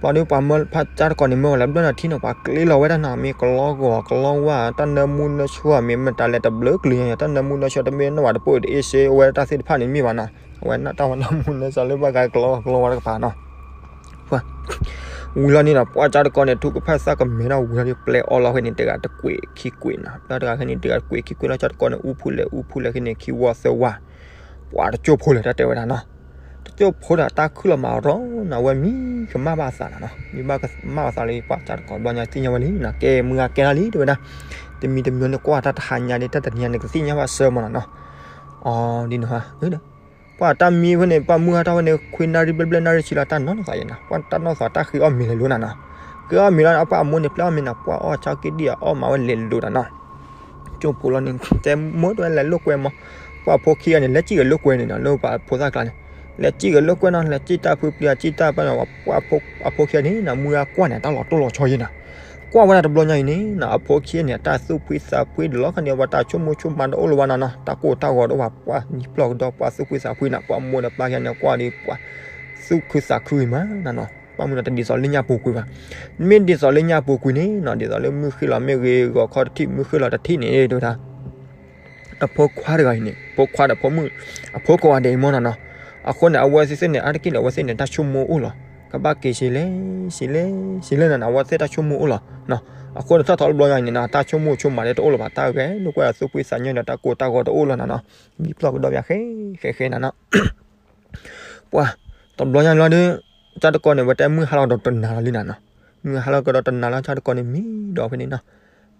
ပှၤဒီးပှၤမၢဖးကၠၢ်တကီန့ၣ် မၢဝဲလၢဘျၢၣ်နီၤထံနီၤ ပှၤကျ့လီၤဝဲဒၣ်နီၤ မ့ၢ်ကလီဂီၤကလီဝါ တၢ်နၢမူနၢဆှီ မ့ၢ်မတၤလဲၣ်တဘျုးကလုာ်ညါ တၢ်နၢမူနၢဆှီ တမ့ၢ်နီၢ်ဝၤတပိၢ်တအ့စ့ အဝဲတၢ်သ့ၣ်တဖၣ်န့ၣ်မ့ၢ်ဘၣ်နီၤ, အဝဲတၢ်ဝဲနၢမူနၢဆှီလၢဘၣ်ဃးကလီဂီၤကလီဝါတကပၤနီၤ ဝံၤလီၤန့ၣ်နီၤ ပှၢ်ကၠၢ်တကီန့ၣ် ထူကဖၣ်သၣ်ကမဲာ်ဒီးဝံၤလီၤဒီး ပျဲအီၤလီၤဖဲန့ၣ် တဂၤတကွံာ်ခံကွံာ်နီၤ, ပျဲတဂၤဖဲန့ၣ် တဂၤတကွံာ်ခံကွံာ်လီၤ ကၠၢ်တကီန့ၣ် အူဖုလဲၣ် အူဖုလဲၣ်ဖဲန့ၣ် ခံဝီသၢဝါ, ပှၢ်တကၠိၢ်ဖိလဲၣ် တၢ်တဲဝဲဒၣ်နီၤ, တကၠိၢ်ဖိဒီးတၢ်ခုၣ်လီၤမးရီနီၤ ဝဲမံကမၣ်ဘၣ်သးနီၤနီၤ, မံကမၣ်ဘၣ်သးလၢပှၢ်ကၠၢ်တကီ ဘျီညါသ့ၣ်ညါဝဲလံနီၤ, ကဲမုၢ်ဂၤကဲထီၣ်လံ တဲဝဲဒၣ်, တမံၤတမံၤန့ၣ်ကွၢ်တၢ်တဟါညါဒီး တၢ်တနံၤညါန့ၣ် ကသ့ၣ်ညါဘၣ်စၢၤမးနီၤနီၤ, အီၤဒ်န့ၣ်ဟါ ပှၢ်တၢ်မံဖဲန့ၣ် ပှၢ်မုၢ်ဟါထီၣ်ဖဲန့ၣ် ခွံနၣ်ရံၣ်ဘျဲၣ်ဘျဲၣ်နၣ်ရံၣ်ဆံလီၤ တၢ်နီၢ်နီၢ်သးယဲနီၤ, ပှၢ်တၢ်နီၢ်သးတၢ်ဃ့အီၣ်မ့ၤလဲၤလိၤနၤနီၤ, ဃ့အီၣ်မ့ၤလီၤ ပှၢ်အမိၢ်န့ၣ် ပျဲအီၣ်မ့ၤနီၤ ပှၢ်အီၣ်ဆၣ်က့ဒံၣ်အီၣ်မးဝဲလဲၤလိၤတၢ်နီၤ, ကၠိဖိလီၤန့ၣ် တဲမိၢ်တဲဝဲလဲၤလိာ်ကွဲမး, ပှၢ်ဖိခံဂၤန့ၣ် လဲၤစံၣ်ဂဲၤလိာ်ကွဲန့ၣ်နီၤ လၢပှၤဖိသၣ်ကျါန့ၣ်, လဲၤစံၣ်ဂဲၤလိာ်ကွဲနီၤ လဲၤစံၣ်တၢ်ဖုပျံၤ စံၣ်တၢ်ပၢ်နီၤ ပှၢ်အဖိခံဂၤန့ၣ်နီၤ မုၢ်ဂၤကွၢ်န့ၣ် တၢ်လီၤတိၢ်လီၤဆီယဲနီၤ ကွၢ်ဝဲဒၣ်တဘျီညါအံၤန့ၣ်နီၤ အဖိခံဂၤန့ၣ် အတၢ်သူၣ်ဖှံသးဖှံဒီးလီၤခါန့ၣ် ပှၤတၢ်ဆိကမိၣ်ဆိကမးတအိၣ်လၢၤဘၣ်နီၤနီၤ တၢ်ကိၢ်တၢ်ဂီၤတအိၣ်ဘၣ် ပှၢ်နံၤပျီၢ်ကဒီး ပှၢ်သူၣ်ဖှံသးဖှံနီၤ ပှၢ်မိၢ်ဒီးပၢ်ခံဂၤန့ၣ် ကွၢ်ဒီးပှၢ်သူၣ်ခုသးခုဂ့ၤမးနီၤနီၤ ပှၢ်မုၢ်နီၤ တဒ်သိးလၢညါပူၤကွံာ်ဘၣ်, မ့ၢ်ဒ်သိးလၢညါပူၤကွံာ်န့ၣ်နီၤ ဒ်သိးလၢမုၢ်ဃ့ၢ်လီၤမ့ၢ်ဂ့ၤ ဂီၤခီတထံၣ် မုၢ်ဃ့ၢ်လီၤတထံၣ်န့ၣ် တဲဝဲဒၣ် အဖိခွါတဂၤအံၤန့ၣ် ဖိခွါဒီးဖိမုၣ် အဖိကိးဂၤဒဲးအံၤမ့ၢ်နီၤနီၤ, အဃိန့ၣ် အဝဲသ့ၣ်န့ၣ် အါတက့ၢ်န့ၣ် အဝဲသ့ၣ်န့ၣ် တၢ်ဆိကမိၣ်အိၣ်လီၤ. ကဘၣ်က့ၤဆံးလဲၣ်, ဆံးလဲၣ်, ဆံးလဲၣ်နၤန့ၣ် အဝဲသ့ၣ်တၢ်ဆိကမိၣ်အိၣ်လီၤ. အဃိန့ၣ် ထီၣ်ထီၣ်တဘျီညါန့ၣ်နီၤ တၢ်ဆိကမိၣ်ဆိကမးလၢတအိၣ်လၢၤဘၣ် တၢ်ဂဲၤလိာ်ကွဲအသူၣ်ဖှံသးညီဒီး တၢ်ကိၢ်တၢ်ဂီၤတအိၣ်လၢၤနၤနီၤ. မံဖျီၣ်ကဒီးပၠးဃဲဃဲဃဲနၤနီၤ. ပှၤ တဘျီညါလီၤဒီး တၢ်တကီန့ၣ် ဝဲတဲမုၢ်ဟါလီၤဒီး တနၤလီၤလံနၤနီၤ. မုၢ်ဟါလီၤကဒီးတနၤလီၤ တၢ်တကီန့ၣ် မံဒီးဖဲန့ၣ်နီၤ.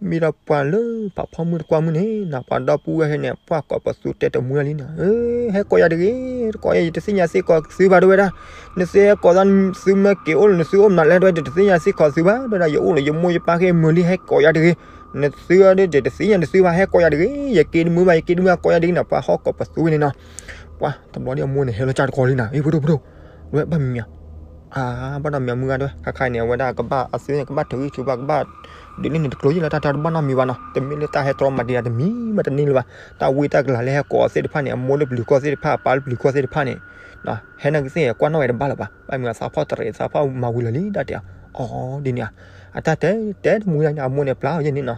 မံဒီးပှၤလၢပာ်ဖီမုၢ်တကွၢ်မုၢ်န့ၣ်နီၤ ပှၤဒီပုၢ်ဝဲၢ်ဟဲန့ၣ် ပှၤကိးပသူတဲတမှံလီၤလံနီၤ. ဟဲကိးယၤတဂ့ၤ, တကိးယၤ ယတသ့ၣ်ညါစ့ၢ်ကီးသုဘၣ် တဲဝဲဒၣ်. နသုဟဲကိးသး သုမ့ၢ်က့ၤအိၣ်လၢနသုအိၣ်မနုၤလဲၣ် တဲဝဲ ယတသ့ၣ်ညါစ့ၢ်ကီးသုဘၣ် တဲဝဲဒၣ်. ယအိၣ်လၢယမိၢ်ယပၢ်ဃ့ၢ်မုာ်လံ ဟဲကိးယၤတဂ့ၤ. နသုဒီး ယတသ့ၣ်ညါနသုဘၣ် ဟဲကိးယၤတဂ့ၤ. ယက့ၤတမှံဘၣ် ယက့ၤတမှံဘၣ် ကိးယၤတဂ့ၤနီၤ ပှၤဟီၣ်ကိးပသူဝဲန့ၣ်နီၤ. ပှၤတဘျီဒီးအမိၢ်န့ၣ် ဟဲလၢတၢ်တကီလံနီၤ အ့ ဖိဒိၣ် ဖိဒိၣ်, ဝဲဘၣ်မံၤမံၤဧါ. ဘၣ်နီတမံၤမုၢ်ဂၤတဲဝဲ ခါခါန့ၣ် အဝဲဒၣ်ကဘၣ်အသုန့ၣ် ကဘၣ်ထုးဂံၢ်ထုးဘါ ကဘၣ်ဒုးန့ၢ်န့ၣ်တကျိၤယံၤလီၤ တၢ်တဲတဘၣ်နီတမံၤဘၣ်နီၤ. တမ့ၢ်လၢတၢ်ဟဲတြီမၤဒံးတၢ်တမံၤမးတန့ၢ်လၢၤဘၣ်. တၢ်ဝံတၢ်ကလၤလၢဟဲကိးအီၤသ့ၣ်တဖၣ်န့ၣ် အမိၢ်လၢပျုၤကီၢ်သ့ၣ်တဖၣ် အပၢ်လၢပျုၤကီၢ်သ့ၣ်တဖၣ်န့ၣ် ဟဲနာ်က့သ့ၣ် ကွၢ်နီၣ်ဝဲတဘၣ်လၢၤဘၣ်. ဘၣ်မ့ၢ်အသးဖီၣ်တရံး သးဖီၣ်မၤဝံၤလၢာ်လံ တၢ်တဲအီၤ. အီ ဒ်န့ၣ်ဧါ. အတၢ်တဲ တဲတမှံလၢညါ အမိၢ်န့ၣ်ပျၢ်အီၤယဲန့ၣ်နီၤ.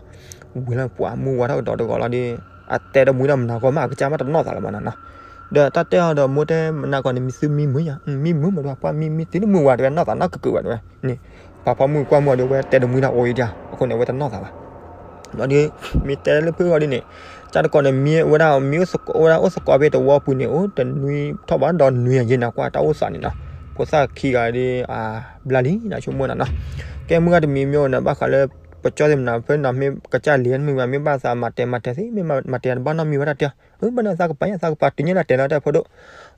ဝံၤလၢပှၤမုၢ်ဝါထီၣ်ကဒီးတဂီၤလီၤဒီး အတဲတမှံဒီးမနၤဂီၢ်မး အကစၢ်မးတနီၣ်သးလၢၤဘၣ်နီၤနီၤ. ဒီးတၢ်တဲအီၤဒီးမိၢ်တဲ မနၤဂီၢ်န့ၣ် မံၤသုမံမုာ်ယါ မံမုာ်မးဒီး ပှၤမံမံၤသုတမုာ်ဝဲ တဲဝဲနီၢ်သးနီၢ်ကကုာ်ဘၣ်တဲဝဲန့ၣ်. ပှၤဖီမုၢ်ကွၢ်မုၢ်အီၤဒီး အဝဲတဲတမှံဒီးအိၣ်ယဲဒၣ် အဃိန့ၣ် အဝဲတနီၣ်သးဘၣ်. ဒီးမ့ၢ်တဲလၢဖုဂီၢ်ဒ်န့ၣ် တၢ်တကီန့ၣ် မ့ၢ်ဝဲဒၣ် မ့ၢ်အိၣ်သကိး ဝဲဒၣ်အိၣ်သကိးဖဲတဝီပူၤန့ၣ် အိၣ်တနွံထီၣ်ဘးဒီးနွံယဲၢ်နၤကွၢ်တၢ်အိၣ်သးန့ၣ်နီၤ. ဖိသၣ်ခံဂၤဒီး အဘျါလံနီၤ ဆိကမိၣ်နၤနီၤ. ကဲမုၢ်ဂၤတမံၤမ့ၢ်အိၣ်န့ၣ် ဘၣ်ဃးလၢ ပကၠီသ့ၣ်မနၤ ဖဲနၤမ့ၢ်ကစၢ်လံၤမုၢ်ဂၤ မ့ၢ်ဘၣ်သးမၤတဲာ်မၤတဲာ်သ့ မ့ၢ်မၤတဲာ်တဘၣ်နီတမံၤဝဲဒၣ်တဲ အၢ ဘၣ်န့ၣ်သးကပၤညါ သးကပၤတုၤညါဒၣ်တဲာ်လီၤတဲဖိဒိၣ်.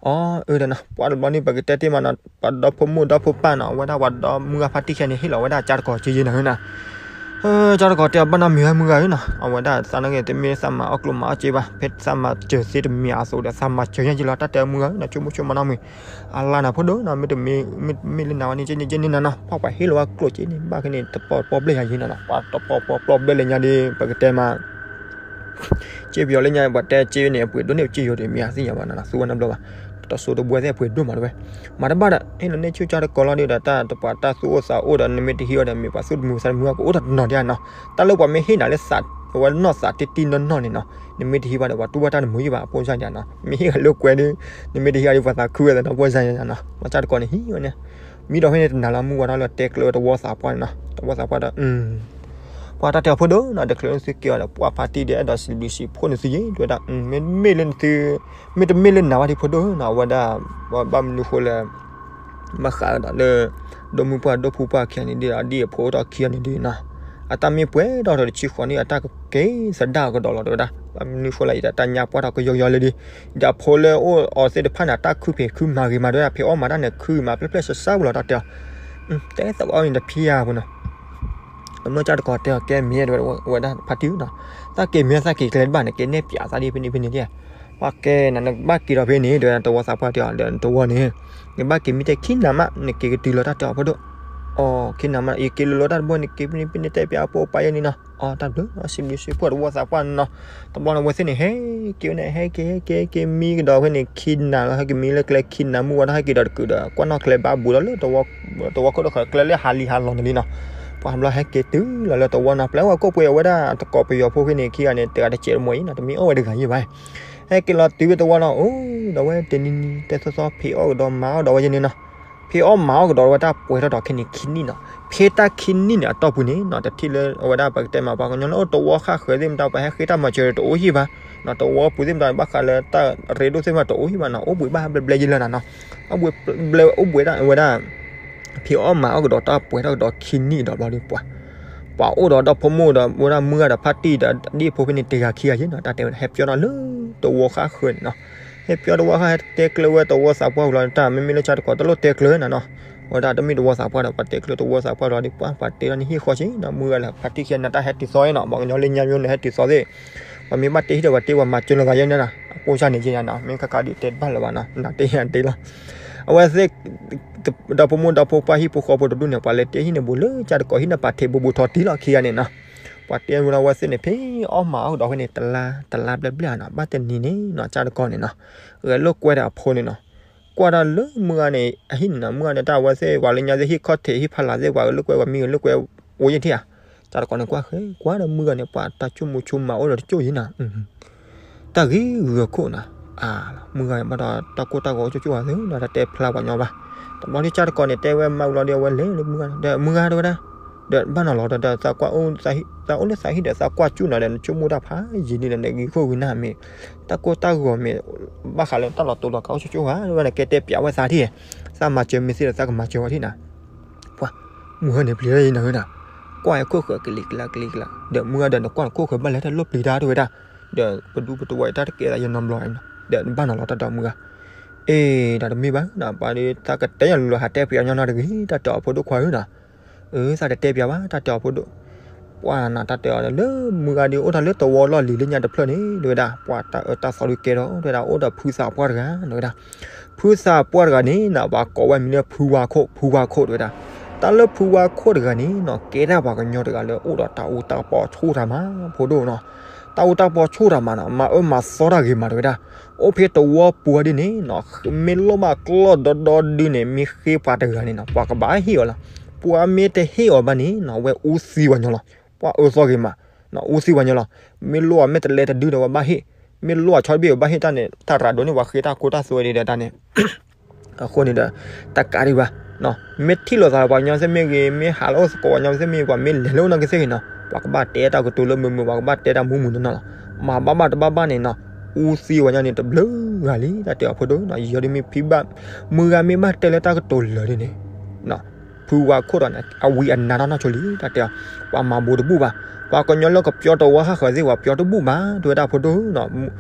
အီ အၢ ဒီးနီၤ ပှၤတဘျီန့ၣ် ပကတဲတ့ၢ်မးနီၤ ပှၤဒီဖိမိၢ်ဒီဖိပၢ်နီၤ အဝဲဒၣ်ပှၤဒီမုၢ်ဂၤဖါတံၢ်ခဲန့ၣ် ဟ့ၣ်လီၤဝဲဒၣ်ကၠီတကီၤက့ယဲၢ်နၤနီၤ. ကၠီတကီၤတဲအီၤဘၣ်နီတမံၤဝဲမုၢ်ဂၤဧၢနီၤ အဝဲဒၣ်သးနာ်က့ တမ့ၢ်သးမၤအီၣ်ကျိၣ်မၤအီၣ်စ့ဘၣ် ဖဲသးမၤစၢၤသ့တမံၤအသိးဒီး သးမၤစၢၤညါယံလီၤ တၢ်တဲမုၢ်ဂၤဧၢနီၤ ဆိကမိၣ်ဆိကမးနီတမံၤ အလါနၤဖိဒိၣ်နီၤ မ့ၢ်တမ့ၢ် မ့ၢ်လၢနၤဝဲန့ၣ် က့န့ၣ်က့န့ၣ်နၤနီၤ ပှၤပှၤဟ့ၣ်လီၤဝဲကျိၣ်က့န့ၣ် ဘၣ်ခဲန့ၣ် တပီၤပီၣ်ဘျဲၣ်ယၤယံနီၤနီၤ ပှၤတပီၤပီၣ်ပီၣ်ဘျဲၣ်လၢညါဒီး ပကတဲမး က့ပယီၤလၢညါ ပှၤတဲက့န့ၣ် အပှ့ၤဒိၣ်န့ၢ်က့ယိၤဒီး မ့ၢ်အသ့ၣ်ညါဘၣ်နီၤ သူဝဲနီတဘျီဘၣ် တစိၤတဘှဲသ့ၣ်အပှ့ၤဒိၣ်မးတဝဲ မၤတဘၣ်ဒီး ဟ့ၣ်လီၤန့ၢ်ဆူၣ်ကၠီတကီၤလီၤဒီး တၢ်တပှၤတၢ်သူၣ်အိၣ်သးအိၣ်ဒီး နမ့ၢ်တဟံးဝဲဒီး မ့ၢ်ပှၤသူၣ်တမုာ်သးတမုာ် ကအိၣ်တနီၤဒံးနီၤ တၢ်လၢပှၤမ့ၢ်ဟ့ၣ်နၤလၢသး အဝဲနီၢ်သးတံၢ်တံၢ်နီၢ်နီၢ်န့ၣ်နီၤ နမ့ၢ်တဟံးဘၣ်ဒီး ပှၤတူၢ်ဘၣ်တၢ်တမုာ်ယံဘၣ် အဖိစၢ်ဒံးနီၤ မ့ၢ်ဟ့ၣ်လၢကွဲဒီး နမ့ၢ်တဟံးဘၣ်ဒီး ပှၤသးခုဝဲသးနီၤ ဖိစၢ်ဒံးနီၤ မၤစၢ်တကီၤန့ၣ်ဟံးဝဲန့ၣ် မံဒီးဖဲန့ၣ်တနၤလီၤ မုၢ်ဝါထီၣ်လၢတဲကျၢၤဝဲတဝီသးပှၢ်န့ၣ်နီၤ တဝီသးပှၢ်ဒီး ပှၤတၢ်တဲအီၤဖိဒိၣ်နီၤ တချုးလၢသုက့ၤအီၤဒီး ပှၤဖါတံၢ်ဒီး အဲၣ်ဒိးစံးဘျုးစံးဖှိၣ်နသုယဲၢ် တဲဝဲဒၣ် မ့တမ့ၢ်လၢနသု မ့တမ့ၢ်လၢနၤဝဲဒၣ်ဖိဒိၣ်နီၤ အဝဲဒၣ် ဘၣ်မနုၤဃိလၢ ဘၣ်ဃးဒီးလၢ ဒီမုၢ်ပှၢ်ဒီဖိပှၢ်ခံဂၤန့ၣ်ဒီး အဒ်အဖိအိၣ်ထီၣ်ခံဂၤန့ၣ်ဒီးနီၤ အတၢ်မ့ၢ်ပှဲၤထီၣ်ဒီးတဆံဃိးနံၣ် အတၢ်ကက့ၤသဒၣ်ကဒီးလီၤ တဲဝဲဒၣ် ဘၣ်မနုၤဃိလၢ ယတၢ်ညါပှၢ်ထီၣ်ကယီကယီလၢဒ် ဒီးအဖိလၢအိၣ်အီၤသ့ၣ်တဖၣ်န့ၣ် အတၢ်ခုဖံးခုမၤဂ့ၤမး တဲဝဲဒၣ် ဖံးအီၣ်မၤတၢ်န့ၣ် ခုမးပျဲၢ်ပျဲၢ်စၢ်စၢ်ပူၤလီၤ တၢ်တဲအီၤ တဲသးအီၣ်န့ၣ်တဖံးယါပူၤနီၤ အမ့ၢ်ကၠီတကီၤတဲအီၤ ကဲမ့ၢ် တဲဝဲဒၣ် ဝဲဒၣ်ဖါတံၢ်နီၤ တၢ်က့ၤမ့ၢ်သးက့ၤကျဲတဘၣ်န့ၣ် က့ၤနဲၣ်ပၠးသးဒ်ဖဲန့ၣ်ဖဲန့ၣ်ဒ် ပှၤကဲနီၤ နကဘၣ်က့ၤဒီးဖဲန့ၣ် တဲဝဲဒၣ် တဝီသးပှၢ်တဲအီၤ ဒီးတဝီန့ၣ် နကဘၣ်က့ၤမ့ၢ်တဲခံနၤမး နက့ၤကတုၤလီၤ တၢ်တဲအီၤဖိဒိၣ် အီ ခံနၤမး ယက့ၤလိၤလိၤတၢ်တဘိန့ၣ် က့ၤဖဲန့ၣ်ဖဲန့ၣ် တဲပၠးအဖိအပၢ်ယဲန့ၣ်နီၤ အီ တၢ်ဘျုး စံးဘျုးစံးဖှိၣ်တဝီသးပှၢ်နီၤ တဘျီန့ၣ် အဝဲသ့ၣ်န့ၣ် ဟဲက့ၤဝဲန့ၣ် ဟဲက့ၤ ဟဲက့ၤ ဟဲက့ၤမံကဒီးဖဲန့ၣ် ခံနၤလီၤ ဟဲက့ၤမံလၢကျဲခံနၤ မုၢ်ဝါထီၣ်ဟဲက့ၤဒီးတကုာ်ဒီး ကွၢ်နီၣ်ကျဲဘၣ်ဘူးဒီးလၢတဝီ တဝီခိၣ်ဒီးကျဲလၢဟးလံဟးလီၤန့ၣ်လံနီၤ ပှၤဘျီဟဲက့ၤတုၤလီၤလၢတဝီနီၤ ပျဲဝဲကိးပှ့ၤအဝဲဒၣ်တကိးပယီၤဖိဖဲန့ၣ် ခံဂၤန့ၣ် တဂၤတစဲးတမှဲၤအံၤနီၤ တမ့ၢ်အီၣ်ဝဲတဂၤယံဘၣ် ဟဲက့ၤလီၤတုၤဝဲတဝီနီၤ အိၣ်ဒီးဝဲတနံၤနံၤ တဲသီသီ ဖံးအီၣ်ကဒီးမၤအီၣ်ကဒီးဝဲယဲန့ၣ်နီၤ ဖံးအီၣ်မၤအီၣ်ကဒီးဝဲတၢ်ပှဲၤထီၣ်ဒီးခဲန့ၣ်ခံနံၣ်နီၤ ဖဲတၢ်ခံနံၣ်န့ၣ်အတီၢ်ပူၤန့ၣ်နီၤ တထံၣ်လၢအဝဲဒၣ်ပကတဲမး ပှၤကညီလၢအိၣ်တဝီဃၣ်ဃၢၤသ့ၣ်မတၤ ပှၤဟဲဃ့တၢ်မၤစၢၤတအိၣ်ယံဘၣ်နီၤ တဝီပူၤသ့ၣ်မတၤ ဘၣ်ဃးလၢတၢ်ရ့ဒိၣ်သ့ၣ်မတၤတအိၣ်ယံဘၣ်နီၤ အိၣ်ဘှံးဘၣ်ဘျဲၣ်ဘျဲၣ်ယဲလၢနီၤနီၤ အိၣ်ဘှံးဘျဲၣ်အိၣ်ဘှံးဒၣ်ဝဲဒၣ် ဖံးအီၣ်မၤအီၣ်ကဒီးတၢ်ပှဲၤထီၣ်ကဒီးခံနံၣ်ကဒီးဘျီဒီးပှၤ ပှၤအိၣ်ဒီးဒီဖိမိၢ်ဒီး ဝဲဒၣ်မုၢ်ဂၤဒီးဖါတံၢ်ဒီး ဒ်အဖိဖဲန့ၣ်တဂၤခံဂၤယဲနီၤ တၢ်တဲဝဲဒၣ် ဟဲပၠီဒီးလၢတဝီဃၣ်ဃၢၤန့ၣ်နီၤ ဟဲပၠီတဝီဃၣ် ဟဲတဲကျၢၤဝဲတဝီသးပှၢ်လီၤ တၢ်မ့မ့ၢ်လၢကၠီတကီၤ တလိၣ်တဲကျၢၤနီၤနီၤ ဝဲဒၣ်တမ့ၢ်တဝီသးပှၢ်ဒီး ပှၤတဲကျၢၤတဝီသးပှၢ်လီၤဒီး ပှၤပှၤတဲလီၤန့ၣ်ဟံၣ်ဃီဆံနီၤ မုၢ်ဂၤလၢဖါတံၢ်ခံဂၤန့ၣ် တၢ်ဟဲတုၤသီနီၤ ပှၤကညီလၢညါမ့ၢ်န့ၣ် ဟဲတုၤသီသ့ၣ် ပှၤမ့ၢ်ဘၣ်တဲဟံၣ်ဒီး ပှၤတဲပှၤမၤစၢၤလီၤသးယဲန့ၣ်နီၤ အကိးစၢ်န့ၣ်ယဲနီၤ မ့ၢ်ခါခါဒ်တဲတဘၣ်လၢၤဘၣ်နီၤ နၤတဲယၤတဲလီၤ အဝဲသ့ၣ် ဒီဖိမိၢ်ဒီဖိပၢ်ဟံၣ်ဖိဃီဖိတဒူၣ်န့ၣ် ပှၤလဲၤတဲဟံၣ်န့ၣ် ဘူးလၢကၠီတကီၤဟံၣ်န့ၣ် ပှၤထံးဘူးဘူးထီၣ်တံၢ်လီၤခံဂၤန့ၣ်နီၤ ပှၤတဲဝဲလီၤ အဝဲသ့ၣ်န့ၣ် ဖံးအီၣ်မၤအီၣ်ကဒီးဖဲန့ၣ် တလါ တလါဘျဲၣ်ဘျဲၣ်နီၤ ဘၣ်တနံၤန့ၣ်နီၤ ကၠီတကီၤန့ၣ်နီၤ ဂဲၤလိာ်ကွဲဒီးအဖိန့ၣ်နီၤ ကွၢ်ဒီးလၢမုၢ်ဂၤန့ၣ် အဟံၣ်န့ၣ်နီၤ မုၢ်ဂၤန့ၣ် တၢ်အဝဲသ့ၣ် ပှၤလၢညါသ့ၣ်ဟံၣ်ခီၣ်ထံးဟံၣ်ဖးလၢ်သ့ၣ် ပှၤဂဲၤလိာ်ကွဲ ပှၤမံဂဲၤလိာ်ကွဲ အိၣ်ယဲၢ်ထံၣ်ဧါ ကၠီတကီၤန့ၣ် ကွၢ်ဃဲ ကွၢ်ဒီးမုၢ်ဂၤန့ၣ် ပှၤတၢ်ဆိကမိၣ်ဆိကမးအိၣ်ဒီးတကၠိၢ်ယဲနီၤ တၢ်ဂ့ၤဂုၤအခိၣ်နီၤ အါ, မုၢ်ဂၤဘၣ်ဒီးတၢ်ကိၢ်တၢ်ဂီၤအိၣ်ကၠိကၠိဧါသ့ၣ်ဒီး တၢ်တဲဖျါပှၤညီဘၣ်. တဘျီဒ်ကၢ်တကိးန့ၣ် တဲဝဲမါဝံၤလီၤဒီး အဝဲလဲၤလၢမုၢ်ဂၤဒီး မုၢ်ဂၤတဲဝဲဒၣ်, ဒီးဘၣ်နီၤလီၤဒီး သးကွၢ်အိၣ်လၢသးဟံၣ်ဒီး သးကွၢ်ကၠူၣ်နီၤဒီး နဆိကမိၣ်တၢ်ဖးယံာ်ဒ်န့ၣ် နဂံၢ်ခိၣ်ဂံၢ်နၢ်မ့ၢ် တၢ်ကိၢ်တၢ်ဂီၤမ့ၢ် ဘၣ်ဃးလၢတၢ်လီၤတိၤလီၤကးအိၣ်ကၠိကၠိဧါ တဲဝဲန့ၣ် ကဲတဲပၠးဝဲသးထံၣ်, သးမၤစၢၤမ့ၢ်သ့ဒီးသးကမၤစၢၤဝဲထံၣ်နၤ. ပှၤ, မုၢ်ဟဲန့ၣ်ပျံၤလၢယနၤဝဲနၤ, ကွၢ်ဟဲခိၣ်ဃၢၤကလံၤကလါကလံၤကလါ, ဒီးမုၢ်ဂၤဒီးနကွၢ်နခိၣ်ဃၢၤဘၣ်လဲၤတၢ်လိၣ်ပျံၤတၢ်တဲဝဲဒၣ်, ဒီးပဒူပတဝီအံၤတၢ်တကဲသးယနီၤဘျီနီၤ, ဒီးဘၣ်နီၤလီၤတၢ်ဒီးမုၢ်ဂၤ, အ့ ဒီးတမ့ၢ်ဘၣ်နၤ ပှၤဒီးသးကတဲယၤလီၤ ဟးတဲပၠးညီနၤတဂ့ၤ တၢ်တဲအီၤဖိဒိၣ်ခွါဧၢနၤ. အၢ သးတတဲပၠးဘၣ် တၢ်တဲအီၤဖိဒိၣ်, ပှၤနၤတၢ်တဲအီၤလၢမုၢ်ဂၤဒီးအိၣ်တၢ်လၢတဝီလီၢ်လံၤလၢညါတဖျၢၣ်န့ၣ် တဲဝဲဒၣ်, ပှၤတၢ်အၢတၢ်သီဒုးကဲထီၣ် တဲဝဲဒၣ် အိၣ်ဒီးဖုသးပှၢ်တဂၤ တဲဝဲဒၣ်, ဖုသးပှၢ်တဂၤန့ၣ်နၤ ပှၤကိးဝဲမံၤလၢဖုဝါခိၣ် ဖုဝါခိၣ်တဲဝဲဒၣ်, တၢ်လၢဖုဝါခိၣ်တဂၤန့ၣ်နီၤ ကဲဒၣ်ပှၤကညီတဂၤလၢအိၣ်ဒီးတၢ်အူတၢ်ပီးဆိၣ်တၢ်မၤ ဖိဒိၣ်နီၤ, တၢ်အူတၢ်ပီးဆိၣ်တၢ်မၤနီၤ မၤအၢမၤသီတၢ်ဂ့ၤမးတဲဝဲဒၣ်, အိၣ်ဖဲတဝီပူၤဒ်န့ၣ်နီၤ မ့ၢ်လိၣ်ဘၣ်ကျီၢ်ဒီဒီဒုန့ၣ် မ့ၢ်ဃ့ပှၤတဂၤန့ၣ်နီၤ ပှၤကဘၣ်ဟ့ၣ်အီၤလီၤ, ပှၤမ့ၢ်တဟ့ၣ်အီၤဘၣ်န့ၣ်နီၤ ဝဲအူသံပှၤညီလီၤ, ပှၤအၢသီဂ့ၤမး, အူသံပှၤညီလီၤ, မ့ၢ်လိၣ်အီၤမ့ၢ်တလဲတဒုဒီးဝဲဘၣ်ဟ့ၣ်, မ့ၢ်လိၣ်အီၤဆီတဘ့ၣ်ဝဲဘၣ်ဟ့ၣ်တၢ်န့ၣ် တၢ်ရၤဒိၣ်န့ၣ် ပှၤဃ့တၢ်ကိၢ်တၢ်ဂီၤဒ်ဒီးတၢ်န့ၣ် အဃိန့ၣ်ဒီး တကးဒံးဘၣ်, မ့ၢ်ထံၣ်လိာ်သးပှၤကညီသ့ၣ်မ့ၢ်ဂ့ၤ မ့ၢ်ဟးလၢအိၣ်သကိးပှၤကညီသ့ၣ်မ့ၢ်ဂ့ၤ ပှၤမ့ၢ်လဲၤလၢအိၣ်နီၢ်ကီၢ်သ့ၣ်ဂ့ၤနီၤ ပှၤကဘၣ်တဲတၢ်ကတိၤလၢမုာ်မုာ် ပှၤကဘၣ်တဲတၢ်မုာ်မုာ်နီၢ်နီၢ်လီၤ, မၤဘၣ်ဘၣ်တဘၣ်ဘၣ်န့ၣ်နီၤ, အူသံပှၤညီန့ၣ်တဘျုးဂၤလံ တၢ်တဲအီၤဖိဒိၣ်နီၤ, ယီၤဒ်မ့ၢ်ဖံဘၣ်, မုၢ်ဂၤမ့ၢ်ဘၣ်တဲလၢတၢ်ကတိၤလၢာ်ဒ်န့ၣ် ဖုဝါခိၣ်ဒီးန့ၣ် အဝံၤအနါထီၣ်နီၢ်ဆိလံ တၢ်တဲအီၤ, ပှၤမၤဘူးတဘူၣ်ဘၣ်, ပှၤကညီလၢကပျီတဝီဃၣ်ဃၢၤသ့ၣ် ပှၤပျီတဘူၣ်ဘၣ် တဲဝဲဒၣ်ဖိဒိၣ်နီၤ,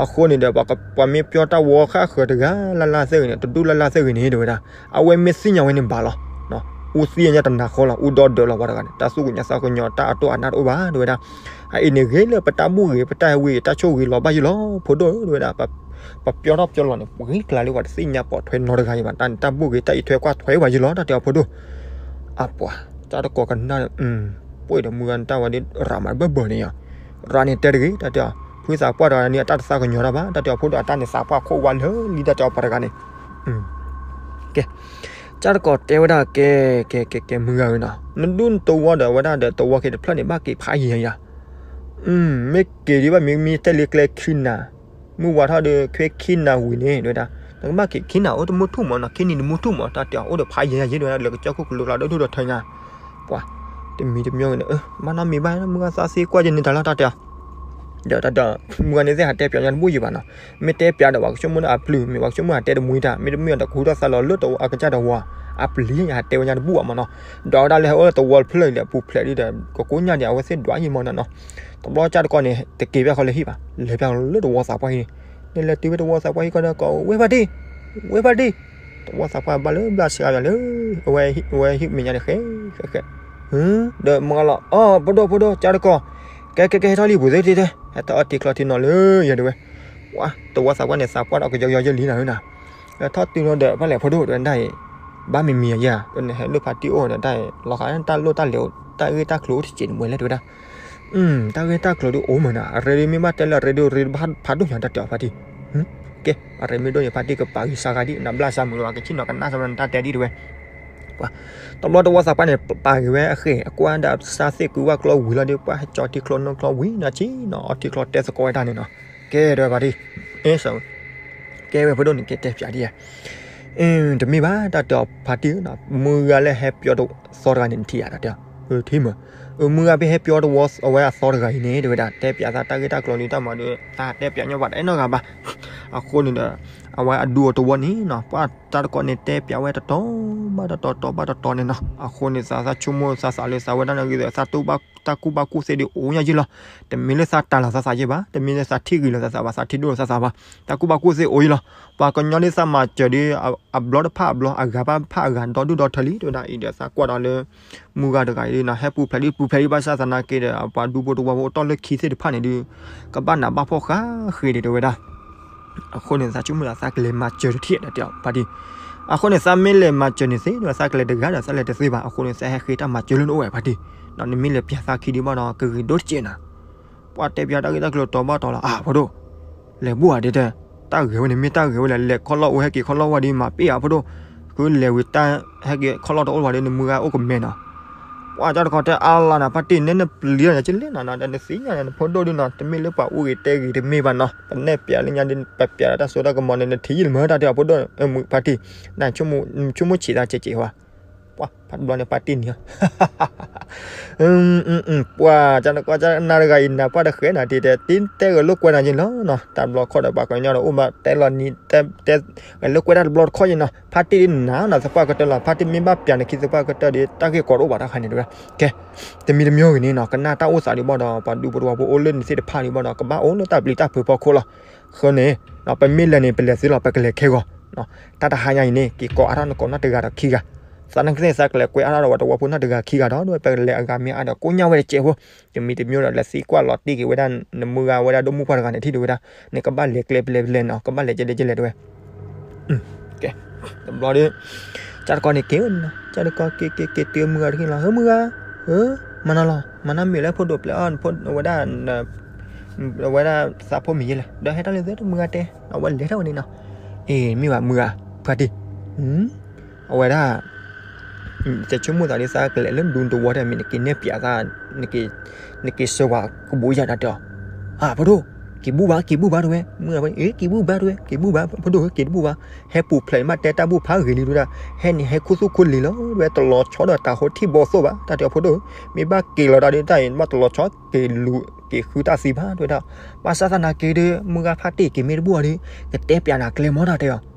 အဃိန့ၣ်ဒီး ပှၤမ့ၢ်ပျီတၢ်ဝီဃၣ်ဃၢၤတဂၤလၢ်လၢ်သ့ၣ်ဂ့ၤန့ၣ် တဒူၣ်လၢ်လၢ်သ့ၣ်ဂ့ၤန့ၣ် တဲဝဲဒၣ်, အဝဲမ့ၢ်သ့ၣ်ညါဝဲန့ၣ်ဘၣ်လီၤ, အူသံညါတနၤဃီလီၤ အူဒီဒၢးလီၤပှၤတဂၤန့ၣ် တၢ်သူၣ်ကညီၤသးကညီၤတၢ်အတိၢ်အနါတအိၣ်ဘၣ် တဲဝဲဒၣ်, အအံၤန့ၣ်ဂ့ၤလၢပတၢ်ဘူၣ်ဂ့ၤ ပတၢ်ဟဲဝံၤ တၢ်ဆိၣ်ဂ့ၤလီၤဘၣ်ယိၣ်လီၤ ဖိဒိၣ် တဲဝဲဒၣ် ပပျီထီၣ်ပျီလီၤန့ၣ် ဂ့ၤကျါလၢပှၤတသ့ၣ်ညါပိာ်ထွဲနီတဂၤအံၤဘၣ် တၢ်န့ၣ်တၢ်ဘူၣ်ဂ့ၤ တၢ်အံးထွဲကွၢ်ထွဲဝဲယိၣ်လီၤ တၢ်တဲအီၤဖိဒိၣ်, အပှၤ တၢ်တကိးကနၣ်, ပှ့ၤဒီးမုၢ်ဂၤန့ၣ် တၢ်ဝဲဒၣ်ရၤမးတဘၢဘၢန့ၣ်ယီၤ, ရၤန့ၣ်တဲတဂ့ၤ တၢ်တဲအီၤ ဖုသးပှၢ်တဂၤန့ၣ် အတၢ်တသးကညီၤတၢ်ဘၣ် တၢ်တဲအီၤဖိဒိၣ် အတၢ်န့ၣ်သးပှၢ်ခိၣ်ဝါလၢာ်လံ တၢ်တဲအီၤပှၤတဂၤန့ၣ်, ကဲ, ကၢ်တကိးတဲဝဲဒၣ်ကဲ, ကဲ ကဲ ကဲ မုၢ်ဂၤဧၢနီၤ နဒူၣ်နတဝီဒီးဝဲဒၣ်ဒီးတဝီက့ၤတဖျၢၣ်န့ၣ် ဘၣ်က့ၤဖးယံၤယံၤယၤ, မ့ၢ်က့ၤဒံးဘၣ်မ့ၢ်မ့ၢ်တဲလံကျဲခံနၤ, မုၢ်ဝါထီၣ်ဒီး ခဲခံနၤဝံၤန့ၣ် တဲဝဲဒၣ်, နကဘၣ်က့ၤခံနၤ အိၣ်တမုၢ်ထူၣ်မးနီၤ ခဲနံၤတမုၢ်ထူၣ်မး တၢ်တဲအီၤ အိၣ်ဒီးဖးယံၤယံၤ တဲဝဲဒၣ် လၢကစၢၢ်ခိၣ်ကလိကျါဒီးဒိၣ်ဒီးထၢညါ, ပှၤ, တမံၤတမံၤန့ၣ် မ့ၢ်နီတမံၤဘၣ် မုၢ်ဂၤသးသ့ကွၢ်ယံၤန့ၣ်တၢ်လီၤ တၢ်တဲအီၤ ဒီးတၢ်ဒီး မုၢ်ဂၤန့ၣ်သ့ၣ်ဟးတဲပၠးညါတဘူၣ်ယံၤဘၣ်နီၤ, မ့ၢ်တဲပၠးဒီးပှၤကဆိကမိၣ်န့ၣ်အပျုၤ မ့ၢ်ပှၤကဆိကမိၣ်ဟးတဲတမှံတၢ် မ့တမ့ၢ်ဒီးကဟူထီၣ်သါလီၤလၢအကစၢ်တဝီ, အပျံၤဟးတဲဝဲညါတဘူၣ်ဘၣ်မးနီၤ, ဒီးဝဲဒၣ်လၢဟဲအိၣ်လၢတဝီတဖျၢၣ်အံၤဒီး ပူၤဖျဲးဒ်ဒီး ကကိးညါဒံး အဝဲသ့ၣ်ဒွးယံၤမးနီၤနီၤ, တဘျီကၢ်တကိးန့ၣ် တက့ၤဘၣ်ဃီလၢဟံၣ်ဘၣ် လဲၤဘၣ်လၢတဝီသးပှၢ်ဟံၣ်န့ၣ်, နလဲၤတုၤဖဲတဝီသးပှၢ်ဟံၣ်ကီးဒီး ကိးဝဲဖါတံၢ်, ဝဲဖါတံၢ်, တဝီသးပှၢ်ဘၣ်လၢဘျၣ်ဆှးယၤလၢ အဝဲဟံၣ်မဲာ်ညါန့ၣ် ဃဲ ဃဲ ဃဲ ဒီးမုၢ်ဂၤလီၤ အိ ဖိဒိၣ် ဖိဒိၣ် ကၢ်တကိး, ကဲ ကဲ ကဲ ဟဲထီၣ်လံ ပူၤသ့တ့ၢ် ဟဲထီၣ်အီထံချီထံနီၤလၢယၤတဲဝဲ, ဝါ တဝီသးပှၢ်န့ၣ် သးပှၢ်ဒီးကယီကယီယဲလံနၤဧၢနၤ, ထီၣ်တုၤလီၤဒီး ဖဲလဲၣ်ဖိဒိၣ် တဲဝဲဒၣ်အံၤ, ဘၣ်မံၤမံၤယၤ ပနဟဲလၢဖါတံၢ်အိၣ်ဒီးတၢ်အံၤ လီၤဃးတၢ်လိၣ်တၢ်လဲၤ တၢ်ဂ့ၢ်တၢ်ကျိၤအိၣ်တစဲးန့ၣ် မ့ၢ်လဲၣ်တဲဝဲဒၣ် တၢ်ဂ့ၢ်တၢ်ကျိၤဒုးအိၣ်မးနၤ အရ့ဒုးမ့ၢ်ဘၣ်တဲလၢအရ့ဒုးရ့ဖးဒိၣ်ညါ တၢ်တဲအီၤဖါတံၢ်, ကဲ အရ့မ့ၢ်ဒိၣ်န့ၣ် ဖါတံၢ်ကပာ်ဂံၢ်စါဂၤဒ် နဘျၣ်စၢ်မုာ်လီၤ ကဆ့ၣ်နီၤကနၣ်စၢ်မး နတၢ်တဲဒ်တဲဝဲ, ပှၤ, တဘျီတဝီသးပှၢ်န့ၣ် ပာ်ဂ့ၤဝဲအဃဲၢ် အကွၢ်ဒၣ်စၢ်သ့ၣ်ကုဝၣ်ကျီဝံၤလီၤဒီး ပှၤဟဲကၠီထံချီနီချီဝံၤနီၤ ဆ့ၣ်နီၤ အီထံချီတဲသကိးဝဲတၢ်န့ၣ်နီၤ, ကဲတဲဝဲဖါတံၢ်, ကဲဝဲဖိဒိၣ်န့ၣ် ကဲတဲပၠးဒ်ယဲ တမ့ၢ်ဘၣ် တၢ်တဲအီၤဖါတံၢ်, မုၢ်ဂၤလၢဟဲပၠီတဝီသီတဂၤန့ၣ် နထံၣ်ဧါ တၢ်တဲအီၤ, ထံၣ်မး, မုၢ်ဂၤဖဲဟဲပၠီတဝီအဝဲအသီတဂၤအံၤန့ၣ် တဲဝဲဒၣ် တဲပၠးသးတၢ်ဂ့ၢ်တၢ်ကျိၤလံတၢ်မၤဒီး သးတဲပၠးညီဘၣ်တအဲၣ်နီတဂၤဘၣ်, အဃိန့ၣ်ဒီး အဝဲအဒူအတဝီန့ၣ်နီၤ ပှၤတၢ်တကိးန့ၣ် တဲပၠးဝဲတတီၤဘၣ်တတီၤ တီၤဘၣ်တတီၤန့ၣ်နီၤ, အဃိန့ၣ် သးသးဆိကမိၣ်သးသးလၢသးဝဲဒၣ်န့ၣ်ဂ့ၤဒီး သးတၢ်ကူၣ်ဘၣ်ကူၣ်သ့ဒုးအိၣ်ညါယ့ၢ်လီၤ, တမ့ၢ်လၢသးတၤလီၤသးသးယ့ၢ်ဘၣ်, တမ့ၢ်လၢသးထံၣ်ဂ့ၤလီၤသးသးဘၣ် သးထံၣ်ဒိၣ်လီၤသးသးဘၣ်, တၢ်ကူၣ်ဘၣ်ကူၣ်သ့အိၣ်ယ့ၢ်လီၤ, ပှၤကညီဒ်သးမၤစၢၤဒီး အဘျီတဖၣ်အဘျီ အဂၤဘၣ်ဖၣ်အဂၤ ဒီဒုၣ်ဒီထၢလံ တဲဝဲဒၣ်အံၤဒီး သးကွၢ်ဒီးလၢ မုၢ်ဂၤတဂၤအံၤဒုးနီၤ ဟဲပူၤဖျဲးဒုးပူၤဖျဲးဒုးဘၣ်ဆၣ်သနာ်က့ဒီး အပှၤဒူဖိတဝီဖိအိၣ်တီၢ်လၢခံသ့ၣ်တဖၣ်န့ၣ်ဒုး ကဘၣ်နးဘၣ်ဖှီၣ်ဃၣ်ဃ့ဒီးတဲဝဲဒၣ်, အဃိန့ၣ် သးဆိကမိၣ်ဒီးသးကလဲၤမၤစၢၤတထံၣ်ဒီးတဲအီၤဖါတံၢ်, အဃိန့ၣ် သးမ့ၢ်လဲၤမၤစၢၤန့ၣ်သ့ဒီး သးကလဲၤတဂၤဒီးသးလဲၤတသ့ဘၣ် အဃိန့ၣ် သးဟဲဃ့တၢ်မၤစၢၤလၢနအိၣ်ဝဲဖါတံၢ်, နမ့ၢ်လဲၤပၠးသးခံဒုးဘၣ်ဒီး ကဂ့ၤဒိၣ်တစဲးနၤ ပှၤတဲပၠးတၢ်ဂ့ၢ်တၢ်ကျိၤတီၤဘၣ်တီၤလီၤ အါ ဖိဒိၣ်, လဲၤဘူၣ်ဧါဒ်တဲ, တၢ်ဂဲၤဝဲန့ၣ်မ့ၢ်တၢ်ဂဲၤဝဲလဲၣ် လဲၤခီၣ်လီၢ်အိၣ်ဟဲက့ၤခီၣ်လီၢ်ဝဲဒ်မၤပ့ၢ်ဧါ ဖိဒိၣ်, ဃုလဲၤဝံၤတၢ်ဟဲက့ၤခီၣ်လီၢ်တအိၣ်ဝဲဒ်န့ၣ် မုၢ်ဂၤအိၣ်ကမဲနီၤ, ပ ပှၤကၠီတခီတဲအါလီၤနီၤ ဖါတံၢ်န့ၣ် နပျံၤအီၤယကလဲၣ်နီၤ နသ့ၣ်ညါန့ၣ် နဖိဒိၣ်ဒုနီၤ တမ့ၢ်လၢပှၤအိၣ်ဂ့ၤတဲဂ့ၤတမ့ၢ်ဘၣ်နီၤ ပနဲၣ်ပျးလၢညါဒ် ပပျးဒီးတၢ်စိတၢ်ကမီၤန့ၣ် နထံၣ်ယံာ်လၢမ့ၢ်တၢ်တဲအီၤ ဖိဒိၣ်မုၣ်ဖါတံၢ် နဆိကမိၣ်ဆံးသးကဲးကဲးဝဲ ပှၤဖးတဘျီန့ၣ် ဖါတံၢ်န့ၣ် ပှၤကၠီတခီ ကၠီနၤတဂၤအံၤ နၤပှၢ်တဃဲနၤ တံၤတဲ တံၤတဲဂဲၤလိာ်ကွဲနၤက့ၤလီၤနီၤ တၢ်တဘျီခီၣ်ဒီး ပှၤကညီဒီးအိၣ်ဘၣ်တဲလီၤနံၤ တဲဂဲၤလိာ်ကွဲတၢ်တဘျီတခီၣ်က့ၤနီၤ ဖါတံၢ်နၤနီၤ သပှၢ်ကတၢၢ်လီၤ ဖါတံၢ်မ့ၢ်ဘၣ်ပျးနခံသပှၢ်ကတၢၢ်ဒီး တၢ်ဂ့ၢ်ကီတအိၣ်ဘၣ်တၢ်ခါန့ၣ်တဝဲ ကဲ တမံၤတမံၤဂ့ၤန့ၣ်နီၤ ကနၣ်တၢ်အိၣ်သးဒံးဘၣ်ဒီး ပှၤဒူဖိတဝီဖိအိၣ်လၢနသ့ၣ်တဖၣ်ဒံးဘၣ်ဒီး ကဘၣ်အိၣ်လၢတၢ်ပျံၤတၢ်ဖုးဖီခိၣ်လီၤ ဃိန့ၣ် ပမ့ၢ်လဲၤန့ၣ် ပလဲၤသုလီၤ ပကလဲၤခဲဂီၤ တၢ်တဟါညါအံၤန့ၣ် က့ၤကိးအါထီၣ်နကိးနီၢ်တဂၤဒီးခံဂၤ သးနကသ့ၣ်သးကလဲၤကွဲးအါထီၣ်ဒီး ပှၤတဝီဖိနီၢ်တဂၤခံဂၤဒီး ပကလဲၤအဂၤမ့ၢ်အါဒီး ကိးညါဝဲတစဲးဖိ တမံၤတမံၤဒီး လဲၤသံကွၢ်လီၤတံၢ်က့ၤဝဲဒၣ် နမုၢ်ဂၤဝဲဒၣ်ဒိၣ်မုၣ်ပှၢ်တဂၤန့ၣ် ထံၣ်ဒံးဝဲဒၣ် နကဘၣ်လဲၤကျဲပလဲၤပလဲၤနီၤ ကဘၣ်လဲၤကဲလဲၤကဲလဲၤတဝဲ ကဲ တဘျီဒီး ကၠီတခီန့ၣ်က့ၤဝဲန့ၣ်နီၤ ကၠီတခီက့ၤက့ၤက့ၤတုၤမုၢ်ဂၤတခါလီၤ ဟဲမုၢ်ဂၤ မၤနီၤလီၤ မၤနီၤမ့ၢ်လၢဖိဒိၣ်ပျဲအီၣ် ဝဲဒၣ် ဝဲဒၣ်သးဖိမံၤယဲလဲၣ် ဒီးဟဲထီၣ်လၢသ့တမုၢ်ဂၤတဲ အဝဲလဲၤထီၣ်ဝဲန့ၣ်နီၤ အ့ မ့ၢ်ဘၣ်မုၢ်ဂၤ ဖါတံၢ် အဝဲဒၣ် တဆိကမိၣ်သးဒ်သးကလဲၤလၢဒူတဝီတမံၤ နက့ၤနဲၣ်ပျးသး နက့ၤဆှၢပှၤကဘူးယၤတၢ်တဲအီၤ အၢ ဖိဒိၣ် က့ၤဘူၣ်ဘၣ် က့ၤဘူၣ်ဘၣ်တဝဲ မုၢ်ဂၤ အ့ က့ၤဘူၣ်ဘၣ်တဝဲ က့ၤဘူၣ်ဘၣ် ဖိဒိၣ်ဧၢ က့ၤတဘူၣ်ဘၣ် ဟဲပူၤဖျဲးမးတဲတၢ်ဘူၣ်ဖးဂ့ၤလံတဝဲဒၣ် ဟဲန့ၣ်ဟဲခူသူၣ်ခူလံၤလီၤတဝဲ တလီၤဆီဒီးတၢ်ဟိထံၣ်ဘီသိၣ်ဘၣ် တၢ်တဲအီၤ ဖိဒိၣ်ဧၢ မ့ၢ်ဘၣ်က့ၤလီၤတၢ်ဒ်တၢ်အံၤ ဘၣ်တလီၤဆီက့ၤလူၤက့ၤဃုတၢ်သံဘၣ်တဝဲဒၣ် ဘၣ်ဆၣ်သနာ်က့ဒီး မုၢ်ဂၤဖါတံၢ်က့ၤမ့ၢ်တဘူၣ်အီၤဒီး ကတဲပျးနၤကျဲမီတၢ်တဲအီၤ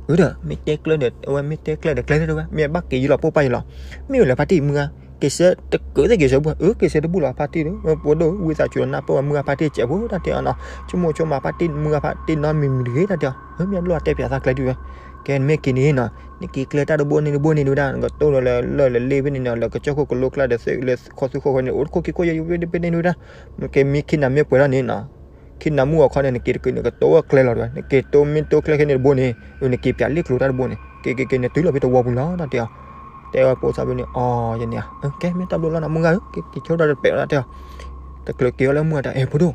အၢဒီး မ့ၢ်တဲကျၢၢ်ဒီး အဝဲမ့ၢ်တဲကျၢၢ်ဒီးကျဲလၢတဝဲ မ့ၢ်ဘၣ်က့ၤယံၤလီၤပိၢ်ပာ်ယံၤလီၤ မ့ၢ်ဝဲလဲၣ်ဖါတံၢ်မုၢ်ဂၤ က့ၤဆှၢတကၢၢ်သ့ၣ်က့ၤဆှၢဘူၣ် အၢ က့ၤဆှၢတဘူၣ်လီၤဖါတံၢ်ဒီး ပှၤဒိၣ်ဝံသးစူၤလီၤနၢ်ပၢၢ်ဝဲမုၢ်ဂၤဖါတံၢ်စဲးဖိ တၢ်တဲအီၤနီၤ ဆိကမိၣ်ဆိကမးဖါတံၢ်မုၢ်ဂၤဖါတံၢ်နီတမံၤမံၤတဂ့ၤ တၢ်တဲအီၤ အၢ မ့ၢ်အလိၣ်အတဲပျးသးကျဲဒ်ဝဲ ကဲနမ့ၢ်က့ၤန့ၣ်နီၤ နက့ၤကျဲတၢ်တဘိန့ၣ်တဘိန့ၣ်တဝဲဒၣ် နကတိၢ်ဒီးလၢလၢလၢလ့ဖဲန့ၣ်နီၤ လၢကစၢၢ်ခိၣ်ကလိကျါဒီး လၢခီၣ်သူခိၣ်ဃီန့ၣ် အိၣ်တခိၣ်ခံခိၣ်ယဲၢ်ယဲၢ်ဖဲန့ၣ်တဝဲဒၣ် နက့ၤမ့ၢ်ခံနၤမ့ၢ်ပှဲၤထီၣ်န့ၣ်နီၤ ခံနၤမုၢ်ဂီၤခီန့ၣ် နက့ၤတက့ၢ် နကတိၢ်ဝဲကျဲလီၤတဝဲ နက့ၤတိၢ်မ့ၢ်တိၢ်ကျဲခဲန့ၣ်တဘိန့ၣ် နက့ၤပျးလ့ၣ်ကျိၤတၢ်တဘိန့ၣ် က့ၤက့ၤက့ၤ နတုၤလီၤဖဲတဝီပူၤလီၤ တၢ်တဲအီၤ တဲဝဲဖိသၣ်ဖိန့ၣ် အီ ယန့ၣ်ဧါ ကဲ မ့ၢ်တၢ်ဘျုးလီၤနီၤ မုၢ်ဂၤဧၢ က့ၤက့ၤဆိဒီးတပဲာ်လီၤ တၢ်တဲအီၤ တချုးက့ၤဝဲလၢမုၢ်ဂၤတဲ အဲ ဖိဒိၣ်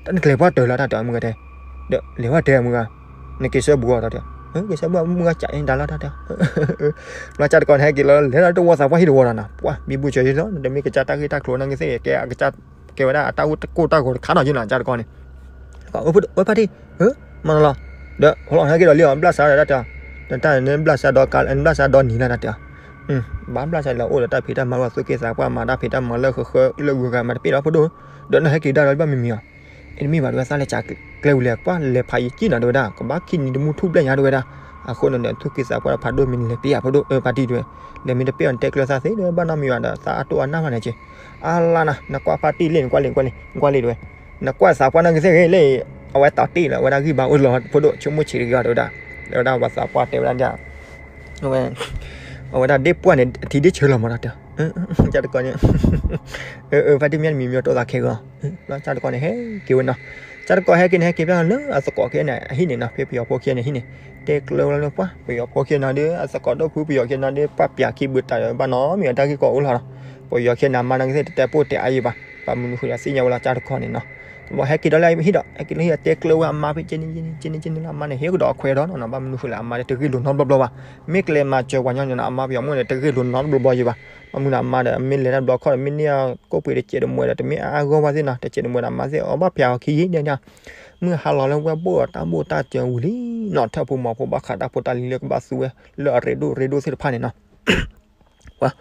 တၢ်နကလဲၤပှၢ်တၢၢ်လီၤ တၢ်တဲအီၤ မုၢ်ဂၤတဲ ဒီးလဲၤဝဲတဲမုၢ်ဂၤ နက့ၤဆှၢဘူးအီၤ တၢ်တဲအီၤ က့ၤဆှၢဘူးမုၢ်ဂၤကးအ့ၣ်ဒၣ်လီၤ တၢ်တဲအီၤ ဘျီကၠီတကီန့ၣ် ဟဲက့ၤလီၤလဲၤလီၤတဝီသးပှၢ်ဟံၣ်တဝီလီၤနီၤ ပှၢ် မံဘူၣ်စၢၤယံၤလီၤ နတမ့ၢ်ကစၢ်တၢ်ဂ့ၢ်တၢ်ကျိၤနီၢ်ကသ့ၣ် ကဲအကစၢ် ကဲဝဲဒၣ်အတၢ်အိၣ်တကိၢ်တၢ်ဂီၤတခါနီၤယံၤနီၤ ကၠီတကီန့ၣ် အၢ ဖါတံၢ် မၤနီၤလီၤ ဒီး ဟိလီၤ ဟဲက့ၤဒီးလံအီၤ ဘျၣ်စးဒီးတၢ်တဲအီၤ တၢ်န့ၣ်ဘျၣ်စးဒီးကါ ဘျၣ်စးဒီးနံၤလီၤ တၢ်တဲအီၤ ဘၣ်ဘျၣ်စးလၢအိၣ်ဒီးတၢ်ဖံးတၢ်မၤ ဘၣ်သူၣ်က့သးပှၢ်မၤတၢ်ဖံးတၢ်မၤလၢဃၢဃၢလၢဂုၤဂၤမၤတပ့ၢ်လီၤ ဖိဒိၣ် ဒီးနဟဲက့ၤဒၣ်ဒီးဘၣ်မံၤမံၤအီၤ အ့ၣ်တမ့ၢ်ဘၣ်တဝဲ သးလဲၤကးကျဲဝံၤလဲၣ် ပှၢ်လဲၤဖးယံၤကံနီၤတဝဲဒၣ် ကဘၣ်ခံနံၤတမူထူၣ်ဘျဲၣ်ညါတဝဲဒၣ် အဃိန့ၣ်ဒီး သူၣ်က့သးပှၢ်ဒီးဖးဒိၣ်မံၤနလဲၤပ့ၢ်ယၤ ဖိဒိၣ် အၢ ဖါတံၢ်တဝဲ လဲၤမ့ၢ်တပ့ၢ်အီၤ နတဲကျၢၤသးသ့တဝဲ ဘၣ်နီတမံၤဘၣ်ဒီး သးအတိၢ်အနၢ်မးန့ၣ်က့ အါလါနၤ နကွၢ်ဖါတံၢ်လံ နကွၢ်လံ နကွၢ်လံ နကွၢ်လံတဝဲ နကွၢ်သးပှၢ်နီၢ်ကသ့ၣ်ဂ့ၤလံ အဝဲတီတ့ၢ်လီၤ အဝဲဒၣ်ဂံၢ်ဘါအိၣ်လီၤ ဖိဒိၣ် ဆိကမိၣ်ဆံးတဂ့ၤအီၤတဝဲဒၣ် လၢဝဲဒၣ်ပှၤသးပှၢ်တဲဝဲဒၣ် အဝဲ အဝဲဒၣ်ဒ့ၣ်ပှၢ်န့ၣ် အထံဒ့ၣ်ဆၢလီၤမးတၢ်တဲ ကၠီတကီန့ၣ် အၢ အၢ ဖါတံၢ်မ့ၢ်တမံၤမံၤတိၢ်သးခဲဂီၤ ဘျီကၠီတကီန့ၣ် ဟဲက့ၤဝဲနီၤ ကၠီတကီဟဲက့ၤန့ၣ် ဟဲက့ၤဖဲလၢအသကိးခံန့ၣ် အဟံၣ်န့ၣ်နီၤ ဖဲပယီၤဖိခံန့ၣ်ဟံၣ်န့ၣ် တဲကျၢၤဝဲလၢပှၢ် ပယီၤဖိခံနီၤဒီး အသကိးဒီဖုပယီၤခံနီၤဒီး ပှၢ်ပျးခံဘုးတၢ်ဒီး ဘၣ်နီတမံၤအတၢ်ဂ့ၢ်ကီအိၣ်လီၤနီၤ ပယီၤခံန့ၣ် အမါနီၢ်ကသ့ၣ် တတဲပိၢ်တဲအါယံၤဘၣ် ဘၣ်မနုၤဃိလၢသ့ၣ်ညါဝဲလီၤ ကၠီတကီန့ၣ်နီၤ ဘၣ်ဟဲက့ၤဒီးလၢဟံၣ်ဒီး ဟဲက့ၤလၢဟံၣ်ဒီး တဲကျၢၤဝဲအမါဖဲက့န့ၣ်က့န့ၣ်က့န့ၣ်လီၤ အမါန့ၣ် ဟ့ၣ်ကဒီးအခွဲးဒီးနီၤ ဘၣ်မနုၤဃိလၢအမါန့ၣ် တဂ့ၢ်လိာ်နီတဘျီဘျီဘၣ် မ့ၢ်ကလဲၤမၤစၢၤပှၤညီန့ၣ်နီၤ အမါပယီၤမိၢ်န့ၣ် တဂ့ၢ်လိာ်နီတဘျီဘျီယံၤဘၣ် ဘၣ်မနုၤအမါဒီး မ့ၢ်လဲၤတၢ်တဘျီခီၣ်ဒီး မ့ၢ်န့ၢ်ကိၣ်ပှ့ၤတစဲးတမှဲဒီး တမ့ၢ်အါဂီၢ်ဘၣ်သ့ၣ်နီၤ တစဲးတမှဲဒီး အမါသ့ၣ် အီၣ်ဘၣ်ဖျါအီၤခံယံၤန့ၣ် မုၢ်ဟါလီၤလၢဝဲဘိၣ်ဒီးတၢ်ဘိၣ်တၢ်စၢၤဝံၤလံနီၤ ထၢၣ်ဖိမီၤဖိဘၣ်ဃးတၢ်ဖိတၢ်လံၤလၢကဘၣ်သူဝဲ လၢအရ့ဒိၣ်ရ့ဒိၣ်သ့ၣ်တဖၣ်န့ၣ်နီၤ ပှၤ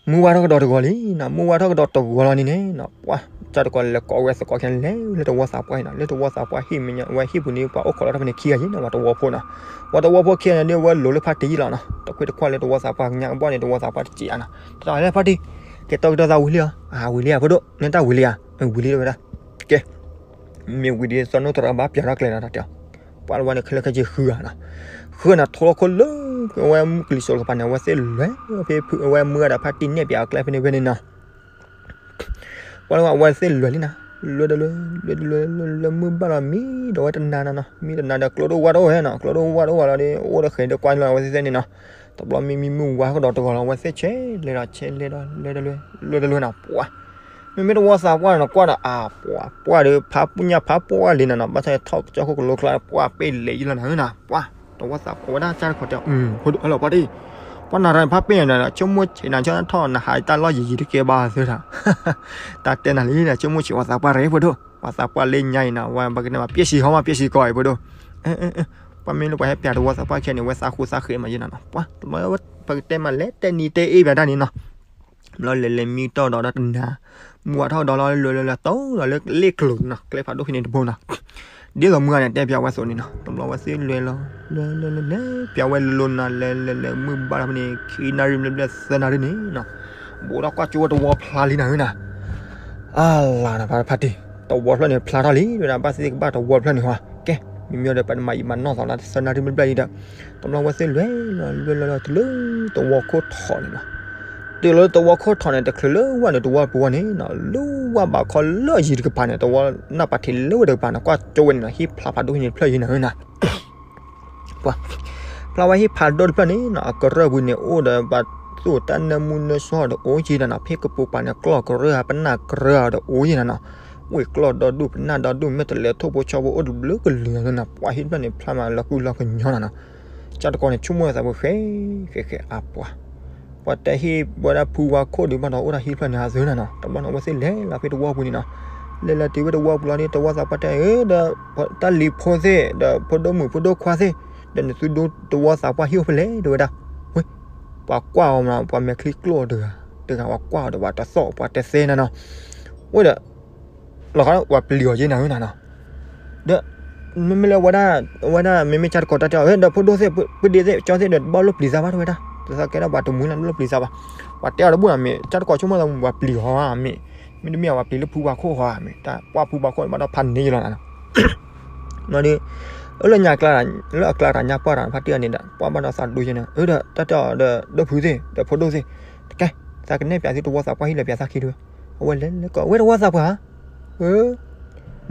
မုၢ်ဝါထီၣ်ကဒီးတဂီၤလံနီၤ မုၢ်ဝါထီၣ်ကဒီးတဂီၤလီၤန့ၣ်န့ၣ်နီၤ ပှၤ ကၠီတကီလဲၤကိးဝဲသကိးခံန့ၣ် လဲၤလၢတဝီသးပှၢ်အံၤနီၤ လၢတဝီသးပှၢ်ဟံၣ်မဲာ်ညါ ဝဲဟံၣ်ပူၤန့ၣ် ပှၤအိၣ်ခိးလီၤတၢ်ဖဲန့ၣ်ခံဂၤယံၤနီၤ ပှၤတဝီဖိနီၤ ပှၤတဝီဖိခံဂၤန့ၣ်ဒီး ဝဲလိၤလၢဖါတံၢ်လီၤနီၤ တခွ့တခွါလၢတဝီသးပှၢ်ကညါကဘီၣ်န့ၣ် တဝီသးပှၢ်တစံးဧါနီၤ တၢ်လၢဖါတံၢ် ကဲတီကတီၤသးဝံၤလံဧါ အဝံၤလံဧါ ဖိဒိၣ် နတၢ်ဝံၤလံဧါ ဝံၤလံတဝဲဒၣ် ကဲ မ့ၢ်ဝံၤဒီး သီနိသရၣ်ဘၣ်ပျးထီၣ်ကျဲလီၤတၢ်တဲအီၤ ပှၤတဝီန့ၣ် ခဲလၢာ်ခဲဆ့ဃုဂၤနီၤ ဃုဂၤန့ၣ် ထိလီၤခိၣ်လၢ အဝဲမုၢ်ကလံၤစိးတကပၤန့ၣ် အဝဲသ့ၣ်လဲၤဖဲဖု အဝဲမုၢ်ဂၤဒီးဖါတံၢ်နဲၣ်ပၠးအကျဲဖဲန့ၣ်ဖဲန့ၣ်နီၤ ပှၤတဝီအဝဲသ့ၣ်လဲၤလံနီၤ လဲၤတလဲၤ လဲၤတလဲၤ လဲၤလၢမုၢ်ဘၣ်လီၤမံဒီးဝဲတနၤနီၤ မံတနၤဒီးကျိဒိၣ်ဝၣ်ဒိၣ်ဝဲနီၤ ကျိဒိၣ်ဝၣ်ဒိၣ်ဝဲလီၤဒီး အိၣ်ဒီးဃဲၤဒီးကွၢ်လၢအဝဲသ့ၣ်သ့ၣ်န့ၣ်နီၤ တဘျီမံမံမုၢ်ဝါကဒီးတဂီၤလီၤ အဝဲသ့ၣ်ဆဲးလဲၤဒီးဆဲးလဲၤဒီး လဲၤတလဲၤ လဲၤတလဲၤနီၤ ပှၤ မ့မ့ၢ်တဝီသးပှၢ်န့ၣ် နကွၢ်ဒီး အါ ပှၤ ပှၢ်ဒီး ဖးပူညါဖးပှၢ်လံနီၤနီၤ ဘၣ်ဆၣ်ထီၣ်ကစၢၢ်ခိၣ်ကလိကျါ ပှၢ်ပ့ၢ်လဲၤယံၤလီၤနၤနီၤ ပှၤ တဝီသးပှၢ်ဝဲဒၣ်ကၢ်တခီတဲ ဟဲလီၤပှၤတံၢ် ပှၤနၢ်ရၢၣ်ဖးပ့ၢ်န့ၣ်ဒီး ဆိကမိၣ်ဆံးနၤ ဆိထီၣ်နဟးတၢ်လီၢ်ယံာ်ယံာ်တကဲဘၣ်သၢတၢ်, တၢ်တဲနၤလံဒီး ဆိကမိၣ်ဆံးပှၤသးပှၢ်ရ့ၣ်ဖိဒိၣ်, ပှၤသးပှၢ်လၢညါအံၤနီၤ ဝဲပကတဲမး ပျဲၢ်စံးဟီမး ပျဲၢ်စံးကီးအံၤဖိဒိၣ်, ပှၤမ့ၢ်လၢပှၤဟဲပျးတဝီသးပှၢ်ခဲန့ၣ် ဝဲသးဃူသးဃဲးမးယဲနၤနီၤ, ပှၤ ပကတဲမးလဲၤတဲနံၤတဲအ့ၣ်ပျးတၢ်န့ၣ်နီၤ ဘျီလဲၤလဲၤမံတီၢ်ဒီးတနၤ, မုၢ်ဝါထီၣ်ဒီးလီၤ လဲၤလဲၤလဲၤတိၢ်ဒီးလၢလ့ၣ်ကျိၤနီၤ ကျဲဖးဒိၣ်ဖဲန့ၣ်တဘိနီၤ, ဒ်သိးမုၢ်ဂၤန့ၣ် တဲပျးဝဲသိးန့ၣ်နီၤ, တဘျီဝဲသ့ၣ်လဲၤလီၤ လဲၤလဲၤလဲၤလဲၤ ပျးဝဲလိၤနီၤ လဲၤလဲၤလဲၤ မုၢ်ဘၣ်ထီၣ်ဖဲန့ၣ် ခံနၣ်ရံၣ်ဘျဲၣ်ဘျဲၣ်သၢနၣ်ရံၣ်န့ၣ်နီၤ, ဘူးဒီးကွၢ်ကၠိဝဲတဝီဖျါလံနၤဧၢနၤ အလၤနၤဖါတံၢ် တဝီဖျၢၣ်န့ၣ်ဖျါထီၣ်လံ တဲဝဲဒၣ် ဘၣ်သ့ၣ်သ့ၣ်ကဘၣ်တဝီဖျၢၣ်န့ၣ်ဟီ, ကဲ မ့မ့ၢ်ဒီးပှၤမၤအံၤမၤနီၢ်သီလၢသၢနၣ်ရံၣ်ဘျဲၣ်ဘျဲၣ်လံဒီး, တဘျီဝဲသ့ၣ်လဲၤလီၤ လဲၤလီၤလီၤတုၤလၢတဝီခိၣ်ထီးန့ၣ်နီၤ, တုၤလၢတဝီခိၣ်ထီးန့ၣ် တချုးလၢဝဲန့ၣ် တဝီပူၤဝဲန့ၣ်နီၤ လူဝဲဘၣ်ခီလၢအယံၤတကပၤန့ၣ် တဝီနၢ်ပၤထံးလၢဝဲတကပၤန့ၣ် ကွၢ်ကၠိဝဲန့ၣ်နီၤ ဟံၣ်ဖျါဖးဒိၣ်ဟံၣ်န့ၣ်တဖျၢၣ်ယဲနၤဧၢနၤ ပှၤ ဖျါဝဲဟံၣ်ဖးဒိၣ်တဖျၢၣ်န့ၣ်နီၤ အကရၢၢ်ပူၤန့ၣ် အိၣ်ဒီးပှၤသူၣ်တၢ်နၢမူနၢဆှီဒီးအိၣ်ယဲနၤနီၤ ဖဲကပူၤပၤန့ၣ် ကျီၢ်ကရၢၢ်ဧါ ပနၢ်ကရၢၢ်ဧါဒီးအိၣ်ယဲနၤနီၤ, ဝ့ၢ်ကျီၢ်ဒီဒူၣ် ပနၢ်ဒီဒူၣ် မ့ၢ်တလဲၤထိၣ်ဖိဆီဖိအိၣ်တဘျုးကလုာ်နၤနီၤ ပှၤဟံၣ်တဖျၢၣ်န့ၣ် ဖျါမးလီၤကုလီၤကညီနၤနီၤ, ကၢ်တကီန့ၣ် ဆိကမိၣ်သးပူၤဃဲ ဃဲဃဲအပှၤ ပှၤတဲဟံၣ်ဝဲဒၣ်ဖုဝါခိၣ်ဒုးဘၣ်ဒီးအိၣ်ဒၣ်ဟံၣ်တဖျၢၣ်န့ၣ် အသၢနၤနီၤ တဘျီန့ၣ် အဝဲသ့ၣ်လဲၤလီၤဖဲတဝီပူၤန့ၣ်နီၤ, လဲၤလီၤတုၤဝဲတဝီပူၤလီၤန့ၣ် တဝီသးပှၢ်တဲ အၢ ဒီး တၢ်လံၤဖိသ့ၣ် ဒီးဖိဒိၣ်မုၣ်ဖိဒိၣ်ခွါသ့ၣ် ဒီးနသုဒိတဝီသးပှၢ်ဟံၣ်အိၣ်ဖဲလဲၣ် တဲဝဲဒၣ်, ဝ့ၢ် ပှၤကွၢ်အီၤမး ပှၤမဲာ်ချံကျိၣ်တဂၤ တဂၤပှၤကွၢ်အီၤဒီးပှၤတသီၣ်ပှၤတသဲနၤနီၤ, ဝ့ၢ်ဒီး လီၤဃးပှၤပျံၤအီၤယဲနၤဧၢနၤနီၤ, ဒီး မ့မ့ၢ်လၢဝဲဒၣ် ဝဲဒၣ်မ့မ့ၢ်ကၢ်တကီတဲတဲအီၤ ဒီးဖိဒိၣ်သ့ၣ် ပဒ့သ့ၣ် ကၠီသ့ၣ်ဒီး တဘၣ်လိၣ်ပျံၤသးဘၣ်တဲဝဲဒၣ်, တသးကဲဒၣ်ပှၤတမှံၤလၢလိၣ်ပျံၤသးဘၣ်, ပှၤတဲအီၤတဘူၣ်နီၤ မ့ၢ်ကၢ်တကီဆိကမိၣ်သးပှၤပျံၤအီၤဧါ မ့ၢ် မ့တမ့ၢ်ပှၤပျံၤလၢဖုဝါခိၣ်ဧါ မ့ၢ်တၢ်ပှၢ်ဖုဝါခိၣ်န့ၣ်ဘၣ်ဒီးဖးန့ၢ်ယလီၤနၤနီၤ ဒီး အၢ လၢညါကျါ လၢအကျါတၢ်ညါပှၢ်တၢ်ဖါတံၢ်အန့ၣ်ဒီး ပှၢ်ဘၣ်ဒီးသးဒိယဲန့ၣ် အၢ ဒီးတၢ်တဲအီၤဒီး ဒိၣ်ဖုသ့ၣ် ဒီးဖိဒိၣ်သ့ၣ် တကဲ သးကနဲၣ်ပၠးသုတဝီသးပှၢ်ဟံၣ်လၢပၠးသးခံတဝဲ အဝဲလဲၤလဲၤကီး အဝဲတဝီသးပှၢ်ဧါ အၢ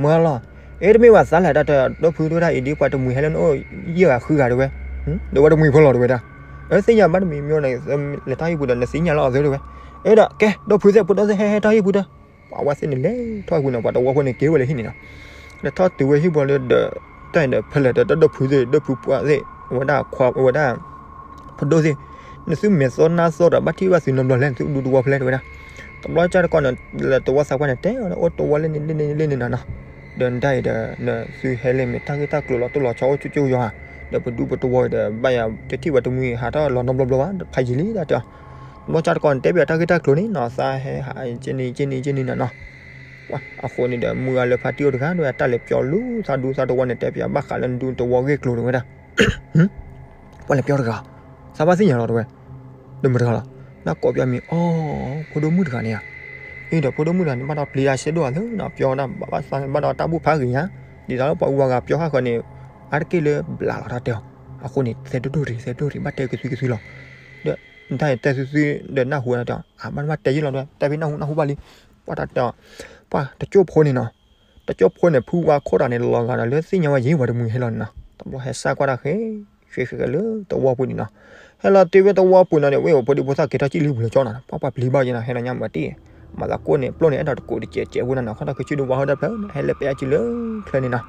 မၢလီၤ အ့ တမ့ၢ်ဘၣ်သးလဲၣ် တၢ်တဲဒိၣ်ဖုတဲဝဲဒၣ် အံၤဒ်ပှၤတမှံၤဟဲလၢနအိၣ် ယဲၢ်ဂၤဃုဂၤတဝဲ ဒီးဝဲတမှံၤဖိလီၤတဝဲဒၣ် အၢ သ့ၣ်ညါဘၣ်တမံၤမ့ၢ်န့ၣ် လဲၤထီၣ်ဟံၣ်ပူၤဒီး နသ့ၣ်ညါလီၤအီၤသၢတဝဲ အၢ ဒီးကဲ ဒိၣ်ဖုသ့ၣ် ဖိဒိၣ်သ့ၣ် ဟဲဟဲထီၣ်ဟံၣ်ပူၤဒီး ပှၤဝဲသ့ၣ်န့ၣ်လဲၤထီၣ်ဟံၣ်ပူၤန့ၣ် ပှၤတဝီဖိန့ၣ်က့ၤဝဲလၢဟံၣ်န့ၣ်လီၤ လဲၤထီၣ်တုၤဝဲဟံၣ်ပူၤလၢဒီး တၢ်အံၤဒီးဖဲလဲၣ်ဒီး တၢ်ဒိၣ်ဖုသ့ၣ် ဒိၣ်ဖုပှၢ်သ့ၣ် အဝဲဒၣ်ခွါ အဝဲဒၣ် ဖိဒိၣ်သ့ၣ် နသုမဲာ်သီနါသီဒီး ဘၣ်ထံၣ်ဘၣ်သုနီတဘျီလဲၣ် နသုဒူတဝီဖဲလဲၣ်တဲဝဲဒၣ် တဘျီကၢ်တကီန့ၣ် လၢတဝီသးပှၢ်န့ၣ် တဲအီၤ အိၣ်တဝီလၢန့ၣ်လၢန့ၣ်လၢန့ၣ်နီၤနီၤ ဒီးနတၢ်အံၤဒီး နသုဟဲလၢမ့ၢ်တၢ်ဂ့ၢ်တၢ်ကျိၤလီၤတိၢ်လီၤဆီအိၣ်ကၠိကၠိယွၤဧါ ဒီးပဒူပတဝီအံၤဒီး ဘၣ်ယၤတထံၣ်ပှၤတမှံၤဟးထီၣ်လီၤနီတဘျီဘျီဘၣ် ဖးယံာ်လံဒၣ်တဲအီၤ တဘျီကၢ်တကီန့ၣ် တဲပၠးတၢ်ဂ့ၢ်တၢ်ကျိၤန့ၣ်နီၤ သးဟဲဟးက့န့ၣ်က့န့ၣ်က့န့ၣ်နီၤနီၤ အဃိန့ၣ်ဒီး မုၢ်ဂၤလၢဖါတံၢ်အိၣ်တဂၤ တဲဝဲဒၣ် တၢ်လဲၤပျီလူၤသးဒူသးတဝီန့ၣ် တဲပၠးဘၣ်ဃးလၢနဒူတဝီဂ့ၢ်ကျိၤတဲဝဲဒၣ် ပှၤလဲၤပျီတဂၤ သးဘၣ်သ့ၣ်ညါလီၤတဲဝဲ ဒီးမတၤတဂၤလီၤ နၢ်ကိးပၠးမံၤ အိ ဖိဒိၣ်မုၣ်တဂၤန့ၣ်ဧါ အ့ဒီးဖိဒိၣ်မုၣ်တဂၤန့ၣ် ဘၣ်ဒီးပျံၤတၢ်ဆဲးဒိၣ်အသးနီၤ ပျီဒၣ်ဘၣ်ဆၣ်န့ၣ် ဘၣ်ဒီးတၢ်ဘူၣ်ဖးဂ့ၤညါ ဒ်သိးလၢပှၤအူဝါဂၤပျီဃၣ်ဃၢၤန့ၣ် အါတက့ၢ်လၢဘျးလီၤတၢ်တဲအီၤ အဃိန့ၣ် သဲဒိၣ်ဒိၣ်ရံၤ သဲဒိၣ်ရံၤ ဘၣ်တဲကသွံကသွံလီၤ ဒီး နတၢ်အံၤတဲသုသု ဒီးနၢ်ဟူဝဲဒၣ်တဲအီၤ အါ ဘၣ်နဘၣ်တဲယံာ်လီၤတဲဝဲ တဲဖဲနၢ်ဟူနၢ်ဟူဘၣ်လံ ပှၤတၢ်တဲအီၤ ပှၤတကၠိၢ်ဖိန့ၣ်နီၤ တကၠိၢ်ဖိန့ၣ် ဖုဝါခိၣ်တၢ်န့ၣ် လီၤဂာ်ဒီးလၢသ့ၣ်ညါဝဲယံၤ ပှၤတမှံၤဟဲလီၤန့ၣ်နီၤ တဘျီဟဲစၢ်ကွၢ်တၢ်ဃဲ ဃဲဃဲဃဲလၢတဝီပူၤန့ၣ်နီၤ ဟဲလီၤတုၤဝဲတဝီပူၤနီၤန့ၣ် ဝဲအိၣ်ဖိဒံဖိသၣ်က့ၤထီၣ်ကံၣ်လံပူၤလၢကၠီနီၤ ပှၤပှၤပျံၤဘၣ်ယံၤနီၤ ဟဲလီၤညါမၤတံၢ် မၤသးကိၢ်န့ၣ် ပျိၢ်န့ၣ် အဲၣ်ဒိးတကိးတစဲးစဲးဝဲနီၤနီၤ ခီၣ်တၢ်ခူဆံဒိၣ်ဝါဟီၣ်တၢ်ဖျၢၣ် ဟဲလၢပဲအါစုလၢချၢန့ၣ်နီၤ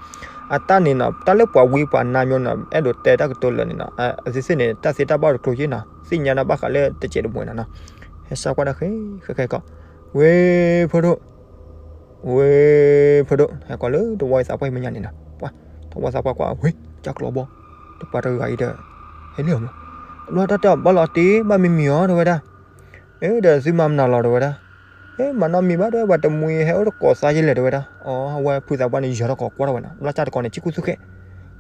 အတၢ်န့ၣ်နီၤ တၢ်လၢပှၤဝံပှၤနါမၠိနီၤ အဲၣ်ဒိးတဲတၢ်ကတိၤလၢာ်န့ၣ်နီၤ အသ့ၣ်သ့ၣ်န့ၣ် တၢ်သ့တၢ်ဘၣ်တကျိၤက့နီၤ သ့ၣ်ညါဒၣ်ဘၣ်ဃးလၢတစဲးတမှဲၤနီၤနီၤ ဟဲစၢ်ကွၢ်တၢ်ဃဲ ဃဲဃဲကီး ဝ့ၢ် ဖိဒိၣ် ဝ့ၢ် ဖိဒိၣ် ဟဲကွၢ်လၢတဝီသးပှၢ်အံၤမဲာ်ညါန့ၣ်နီၤ ပှၤ တဝီသးပှၢ်ကွၢ် ဝ့ၢ် ကၢ်ကျီဘီ တပှၤတဂၤအံၤဒီး ဟဲလံအီၤမး တဘျီတၢ်တဲအီၤ ဘၣ်လီၤတ့ၢ် ဘၣ်မံမံၤအီၤ တဲဝဲဒၣ် အၢ ဒီးသုမၤမနုၤလီၤ တဲဝဲဒၣ် အၢ မၤနီတမံၤဘၣ် တဲဝဲ ပှၤတမှံၤဟဲအိၣ်တကိးသးယဲလဲၣ် တဲဝဲဒၣ် အီ အဝဲဖုသးပှၢ်န့ၣ် ယၢၤထီၣ်ကီးကွၢ်ထီၣ်ဝဲနီၤ တဘျီကၢ်တကီန့ၣ် ဆံၣ်ခိၣ်သူၣ်ဃဲ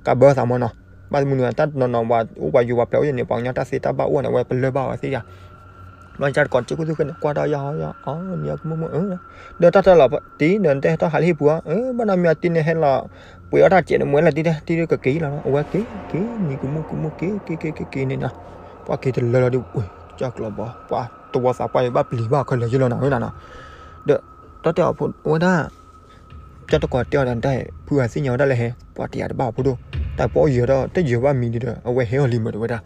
ကးဘၢသးမးနီၤ ဘၣ်မနုၤတၢ်တနီၤနီၤ ပှၤအိၣ်ပှၤယိၤပှၤဖျဲးအိၣ်ယဲန့ၣ် ပှၤကညီတၢ်သ့တၢ်ဘၣ်အိၣ်န့ၣ် အဝဲပလၢၢ်ဘၣ်ဝဲသ့ၣ်ယါ ဘျီကၢ်တကီ ဆံၣ်ခိၣ်သူၣ်ဃဲန့ၣ် ကွၢ်တၢ်ယါဟီယါ အီ နံၤကမူၣ်မူၣ် အၢ ဒီးတၢ်တၢ်လီၤတံၢ် ဒီးနတဲဟဲထီၣ်ဟးလၢဟံၣ်ပူၤအီၤ အၢ ဘၣ်နီတမံၤအတံၤန့ၣ်ဟဲလီၤ ပှ့ၤအီၣ်တၢ်စဲးန့ၣ် မ့ၢ်လီၤတံၢ်တဲ တံၤကက့ၤလီၤ အဝဲက့ၤ က့ၤ နံၤကမူၣ်ကမူၣ်က့ၤ က့ၤ က့ၤ က့ၤ က့ၤန့ၣ်နီၤ ပှၤက့ၤတလၢလီၤဒီး ကၢ်ကျီဘီ ပှၤတဝီသးပှၢ်အံၤ ဘၣ်ပျံၤဘၣ်ခဲလၢာ်ယဲလီၤနီၤ ဝဲဒၣ်နီၤ ဒီးတၢ်တဲအီၤဝဲဒၣ် ကၢ်တကီတဲအီၤဒီး နတၢ်ဖုဂၤသ့ၣ်ညါဝဲဒၣ်လၢဟဲ ပှၤတယာ်တဘၣ်အီၤဖိဒိၣ် တၢ်ပှၤအိၣ်ယၢၤဒီး တယၢၤဘၣ်မံၤဒီး အဝဲဟဲအီၤလံမး တဲဝဲဒၣ်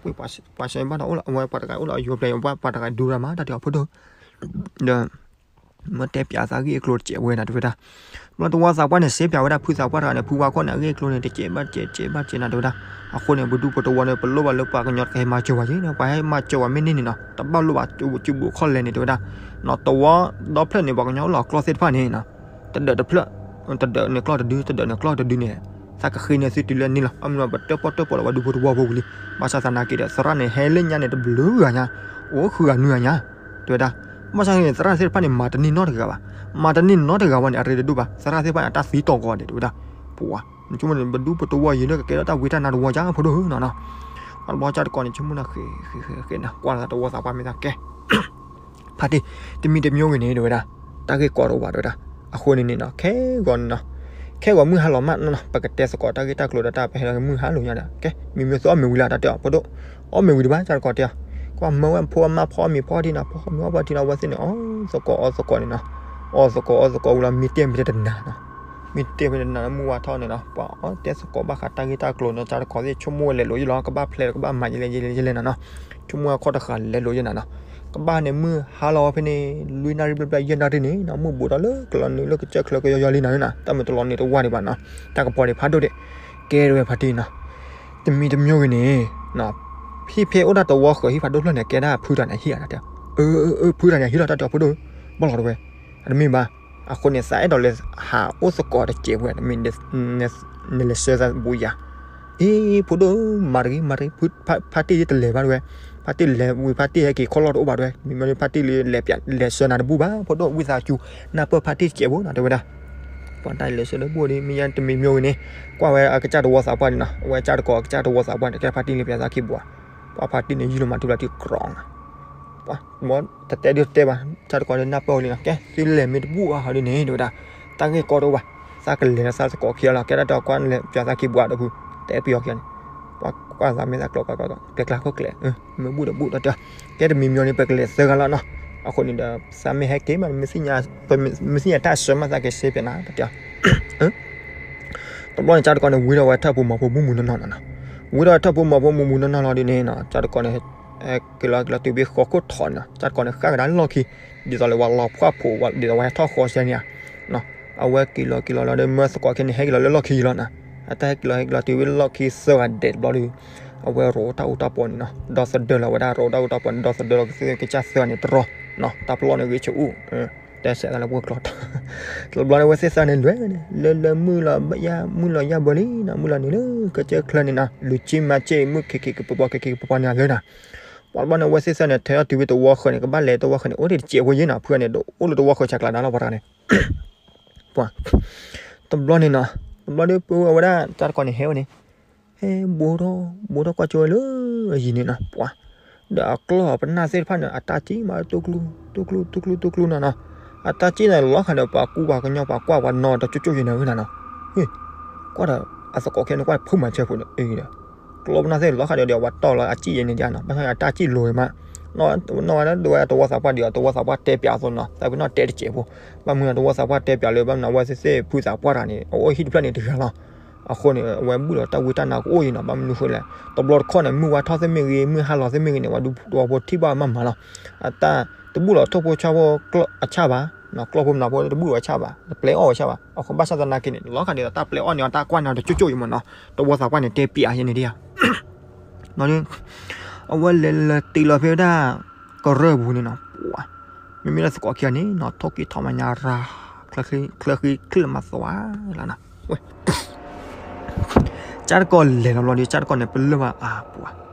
ဝဲပှၤစဲဘၣ်ဒီးအိၣ်လီၤ အဝဲပှၤတဂၤအိၣ်လီၤ အယိၤပျဲၢ် ပှၤတဂၤဒူရၤမး တၢ်တဲအီၤဖိဒိၣ် ဒီး မ့ၢ်တဲပၠးသးဂ့ၢ်အကျိၤတစဲးဝဲဒၣ် တဲဝဲဒၣ် ဘျီတဝီသးပှၢ်န့ၣ် စ့ပၠးဝဲဒၣ်ဖုသးပှၢ်တဂၤန့ၣ် ဖုဝါခီၣ်န့ၣ် အဂ့ၢ်အကျိၤန့ၣ် တစဲးဘၣ်တစဲး တစဲးဘၣ်တစဲးနၤ တဲဝဲဒၣ်. အဃိန့ၣ် ပဒူပတဝီန့ၣ် ပလိၣ်ဘၣ်လၢပှၤကညီတကဟဲမၤစၢၤဝဲယဲန့ၣ် ပှၤဟဲမၤစၢၤဝဲမ့ၢ်န့ၢ်န့ၣ်နီၤ တဘၣ်လိၣ်ဘၣ်စူးဘူးခီၣ်လဲၢ်န့ၣ် တဲဝဲဒၣ်. နီၤ တဝီဒီဖျၢၣ်န့ၣ် ပှၤကညီအိၣ်လီၤကျီၢ်သ့ၣ်တဖၣ်န့ၣ်နီၤ တဒၢးတဖျၢၣ် တဒၢးန့ၣ်ကျီၢ်တဒု တဒၢးန့ၣ်ကျီၢ်တဒုန့ၣ် သးကဃ့န့ၢ်သုတုၤလၢန့ၣ်လီၤ. အမ့ၢ်ပတဲပီၣ်တဲပီၣ်လီၤ ပှၤဒူဖိတဝီဖိပူၤလံ. ဘၣ်ဆၣ်သနာ်က့ဒီး သရၣ်န့ၣ် ဟဲလၢညါန့ၣ် တဘျုးဂၤညါ အိၣ်ဃုဂၤနွံဂၤညါ တဲဝဲဒၣ်. ဘၣ်ဆၣ်န့ၣ် သရၣ်သ့ၣ်တဖၣ်န့ၣ် မၤတန့ၢ်နီတဂၤဘၣ်. မၤတန့ၢ်နီတဂၤဘၣ်န့ၣ် အရ့တဒိၣ်ဘၣ်. သရၣ်သ့ၣ်တဖၣ်န့ၣ် အတၢ်သံတီၢ်ကီးဒဲး တဲဝဲဒၣ်. ပှၤ နဆိကမိၣ်န့ၣ် ပဒူပတဝီယံၤလၢကကဲထီၣ်တၢ်ဝံတၢ်နါတဝီယါဖိဒိၣ်နီၤနီၤ. အဘျီကၠၢ်တကီးန့ၣ် ဆိကမိၣ်န့ၣ် ဃ့ ဃ့ ဃ့ ဃ့န့ၣ် ကွၢ်လီၤသးတဝီသးပှၢ်မ့ၢ်သးကဲ ဖါတံၢ် တမံၤတမံၤဂ့ၤန့ၣ် တဲဝဲဒၣ်, တၢ်ဂ့ၢ်ကီတအိၣ်ဘၣ် တဲဝဲဒၣ်. အဃိန့ၣ်န့ၣ်နီၤ ခဲဂီၤန့ၣ်နီၤ ခဲဂီၤမုၢ်ဟါလီၤမးနီၤနီၤ ပကတဲသကိးတၢ်ဂ့ၢ်တၢ်ကျိၤဒီးတၢ် ပဟဲလီၤမုၢ်ဟါလီၤညါဒီး ကဲ မံမ့ၢ်သ့အီၣ်မ့ၤဝံၤလၢတၢ်တဲအီၤ ဖိဒိၣ်, အီၣ်မ့ၤဝံၤတဘၣ် ကၠၢ်တကီးတဲအီၤ, ကွၢ်မၢဝဲဖိအမါဖီအီၣ်မ့ၤဖီထံနီၤ ဖီအီၣ်မ့ၤအီၣ်ဖီထံနီၤ အဝဲသ့ၣ်န့ၣ် အီၣ်သကိးအီၣ်သကိးန့ၣ်နီၤ, အီၣ်သကိးအီၣ်သကိးဝံၤလီၤ မံတ့ၢ်မ့ၢ်တနၤနီၤ မံတ့ၢ်မ့ၢ်တနၤ မုၢ်ဝါထီၣ်န့ၣ်နီၤ ပှၤအီၣ်တဲသကိးဘၣ်ဃးတၢ်ဂ့ၢ်တၢ်ကျိၤန့ၣ် ကၠၢ်တကီးသ့ၣ် ဆိကမိၣ်ဝဲလဲၤလိာ်ယဲလီၤ ကဘၣ်ဖျဲးကဘၣ်မၤယဲလဲၣ်ယဲလဲၣ်ယဲလဲၣ်နီၤနီၤ, ဆိကမိၣ်အခီၣ်တဃာ်လဲၤလိာ်ယဲနၤနီၤ, ကဘၣ်န့ၣ်မုၢ်ဟါလီၤဝဲဖဲန့ၣ် လွံၢ်နၣ်ရံၣ်ဘျဲၣ်ဘျဲၣ် ယဲၢ်နၣ်ရံၣ်န့ၣ်နီၤ မုၢ်ဘူးထီၣ်လၢကလီၤနုာ်လၢကစၢၢ်ချၢကယီယီလံနီၤနီၤ တၢ်မ့ၢ်တလီၤန့ၣ်တဝၢ်ဒံးဘၣ်နီၤ, တၢ်ကပီၤဒံးဖးဒိၣ်ဒံး, ကဲတဲဝဲဖါတံၢ်နီၤ တမံၤတမံၤဂ့ၤန့ၣ်, ဟံၣ်ဖဲအိၣ်ဒၣ်တဝီဃၢၤဟံၣ်ဖးဒိၣ်ဖျၢၣ်န့ၣ် ကဲဒၣ်ဖုတၢ်န့ၣ်ဟံၣ်ဧါတၢ်တဲ, အၢ အၢ ဖုတၢ်န့ၣ်ဟံၣ်လီၤတၢ်တဲအီၤဖိဒိၣ်, ဘၣ်လီၤတဝဲ, အတမ့ၢ်ဘၣ်, အဃိန့ၣ် သးအဲၣ်ဒိးလဲၤဟးအိၣ်သကိးတစဲးဝဲ, နလဲၤဆှၢသးဘူးယၤ, အ့ ဖိဒိၣ် မၤတဂ့ၤ မၤတဂ့ၤ, ဖါတံၢ်ယတလဲၤဘၣ်တဝဲ, ဖါတံၢ်လဲၤဝံၤ ဖါတံၢ်ဟဲက့ၤခီၣ်လီၢ်တအိၣ်ဘၣ်တဝဲ, မ့မ့ၢ်ဖါတံၢ်လၢလဲၤပျး လဲၤဆှၢနၤတဘူၣ်ဘၣ် ဖိဒိၣ် ဝံသးစူၤ နၢ်ပၢၢ်ဖါတံၢ်တစဲးဖိနီၤ တဲဝဲဒၣ် ပှၤတၢ်လဲၤဆှၢတဘူၣ်ဒ် မ့ၢ်ယါတမံၤမ့ၢ်ဂ့ၤန့ၣ်, ကွၢ်ဝဲအကစၢ်တဝီသးပှၢ်န့ၣ်နီၤ, အဝဲကၢ်တကီးအကစၢ်တဝီသးပှၢ်န့ၣ် ကဲဖါတံၢ်လၢပျးသးခံဘှါ, ပှၤဖါတံၢ်န့ၣ် ယံာ်လီၤမးထူလီၤထံကြီးနီၤ, ပှၤတတဲဒ်တဲဘၣ်, ကၢ်တကီးန့ၣ်နၢ်ပၢၢ်အီၤလံနီၤ, ကဲ သုလဲၤမ့ၢ်တဘူၣ်အါဟီဒ်န့ၣ် တဲဝဲဒၣ်, တၢ်ဂ့ၢ်ကီတအိၣ်ဘၣ်, သးကလဲၤလၢသးသကိးခံဂၤလီၤ, ကဲဒၣ်တၢ်ကွၢ်လၢပျးသးခံဘှါဒီးဖု, တဲပယီၤခံဂၤန့ၣ် ပှၤကွၢ်သးမ့ၢ်သးကျိး ကျဲကျါခိၣ်ကျဲ, မ့ၢ်ဘူၣ်ဒီးဘူၣ်ဒီးတဲ, ကဲတမံၤမ့ၢ်န့ၣ် ပကလဲၤသၢဂၤလီၤနီၤ, အဃိန့ၣ်ဒီး သးမ့ၢ်ဟဲက့ၤမး မ့ၢ်သ့ၣ်ညါတၢ်ဆၢမး သးက့ၤစ့ပျးနၤ တဲအီၤ တဘျီန့ၣ် ကၢ်တကီးန့ၣ် ဝံၤဒီးဝဲထၢၣ်ဖိမီၤဖိမုၢ်မုၢ်နီၢ်နီၢ်နီၤနီၤ, ဝံၤဒီးထၢၣ်ဖိမီၤဖိမုၢ်မုၢ်နီၢ်နီၢ်လီၤဒ်န့ၣ်နီၤ, ကၢ်တကီးန့ၣ် က့ၤလီၤက့ၤလီၤတုၤဘၣ်ဃီခိၣ်ထီၣ်န့ၣ်နီၤ, ကၢ်တကီးန့ၣ် ဃၣ်ကဒါလီၢ်ခံ, ဒ်သိးလၢပှၤလီၤဖှၣ်ဖိး ဒ်သိးပှၤဟဲထီၣ်ဃီစဲန့ၣ်ဧါ အဝဲက့ၤလီၤက့ၤလီၤလီၤဒီး မၢသကိးခဲန့ၣ် ဟဲက့ၤလီၤလၢလီၢ်ခံလီၤနီၤ, အတၢ်ဟဲက့ၤလီၤဟဲက့ၤလီၤတုၤဝဲလီၢ်ခံသၢဂၤဒဲးတဘျီဒီး အဝဲရိးတၢ်အူတၢ်ပီန့ၣ်နီၤ, ဒီသဒၢလီၤဝဲဒၣ် ရိးတၢ်အူတၢ်ပီန့ၣ် ဒီသဒၢလီၤကသ့ၣ်ကစၢ်သၢဂၤန့ၣ်တရီ, တၢ်ပျီန့ၣ်ဂ့ၤဆူၣ်အူ, တဲဆဲးသးလၢပှၤကျီ တဘျီန့ၣ် အဝဲသ့ၣ်သၢန့ၣ်လဲၤန့ၣ် လၢလၢမုၢ်လီၤယၢ် မုၢ်လီၤယၢ်ဘၢလံနီၤ, မုၢ်လီၤနုာ်လၢကစၢၢ်ချၢန့ၣ်နီၤ, လူၤက့မၤက့မုၢ်ခံခံကပီၤကပီၤခံခံကပီၤပီၤန့ၣ်လၢနီၤ, ပှၤတဘျီန့ၣ် အဝဲသ့ၣ်သၢန့ၣ် ထဲထီၣ်တုၤဝဲတဝီဃၢၤန့ၣ် ကဘၣ်လဲၤတဝီဃၢၤန့ၣ် အိၣ်တ့ၢ်တစဲးဖိယဲနီၤ, ဖုန့ၣ် အိၣ်လၢတဝီဃၢၤဆးကျးဒါလီၤ ပှၤတဂၤန့ၣ် ပှၤ တဘျီန့ၣ်နီၤ, တဘျီဒီးပဝဲဒၣ် ကၢ်တကီးန့ၣ်ဟဲဝဲန့ၣ်, ဟဲဘူးထီၣ် ဘူးထီၣ်ကွၢ်ကၠိဝဲလၢအယံၤန့ၣ်နီၤ, ပှၤ ဒီးအကျီၢ်ပနၢ်သ့ၣ်တဖၣ်န့ၣ် အတၢ်စံၣ်မး တူၢ်ကျူ တူၢ်ကျူ တူၢ်ကျူ တူၢ်ကျူနီၤနီၤ, အတၢ်စံၣ်န့ၣ် လီၤဃာ်ဒီးပှၤကူပှၤကညီပှၤကွၢ်ပှၤနီၤဒီးကၠိကၠိယဲန့ၣ်ဝဲနီၤနီၤ, ဟ့ၣ် ကွၢ်ဒီး အသကိးခဲန့ၣ် ကွၢ်ဖုမၤဆၢဖိဒီး ကျီၢ်ပနၢ်သ့ၣ်လီၤဃာ်ဒီး ဒီးပှၤတီၢ်လီၤအစံၣ်ယဲန့ၣ်ဒ်နီၤ, ဘၣ်ဆၣ်အတၢ်စံၣ်လိၤဝဲမး, နီၢ်ဝဲဒၣ်ဒဝဲတဝီသးပှၢ်ဒံးအီၤ တဝီသးပှၢ်တဲပၠးအသိးနီၤ, သးပ့ၤနီၣ်တဲတစဲးဖိ, ဘၣ်မနုၤတဝီသးပှၢ်တဲပၠးလၢ ဘၣ်မနုၤအဝဲသ့ၣ်သ့ၣ်ဖုသးပှၢ်တဂၤန့ၣ် အအိၣ်ဟံၣ်တဖျၢၣ်န့ၣ်တဂၤလီၤ, အဃိန့ၣ် အဝဲဘူၣ်ဒီးတၢ်ဝံတၢ်နါကအိၣ်အံၤနီၤ, ဘၣ်မနုၤဃိလဲၣ်, တဘျီတခီၣ်န့ၣ် မုၢ်ဝါထီၣ်သ့ၣ်မ့ၢ်ဂ့ၤ မုၢ်ဟါလီၤသ့ၣ်မ့ၢ်ဂ့ၤန့ၣ် ပှၤဒူပှၤဖိထံၣ်ဘၣ်မးမးလီၤ, အတၢ်တဘူၣ်လီၤထိၣ်ဖိဆီဖိအဆၣ်ဘၣ် ကျီၢ်ဖိမနုၤဖိတဘူၣ်လီၤအဆၣ်ဘၣ် တပျဲအီၣ်ဝဲဆၣ်ဘၣ်, အဃိဘၣ်ဆၣ်သနာ်က့န့ၣ် လီၤဃာ်ဒ်သိးတၢ်ပျဲအီၣ်န့ၢ်အီၤ တၢ်ကွၢ်န့ၢ်အီၤတကၠိကၠိအံၤမးနီၤ, တဝီသးပှၢ်န့ၣ် တဲပၠးယဲန့ၣ်ဒ်ဧါ, အဝဲလဲၤလဲၤတ့ၢ်လီၤဖဲဝဲဒၣ် ကရၢၢ်ပူၤန့ၣ်နီၤ, ပှၤ မ့မ့ၢ်လၢသကိးခံဂၤန့ၣ်နီၤ ထိၣ်က့ၤထီၣ်မးညါရၤ, ချၢဃံချၢဃံချၢမးသွါလီၤနီၤ, ဝဲ ကၢ်တကီးလဲၤလီၤဘျီဒီး ကၢ်တကီးန့ၣ် ပလၢၢ်ဘၣ်အါပှၤ,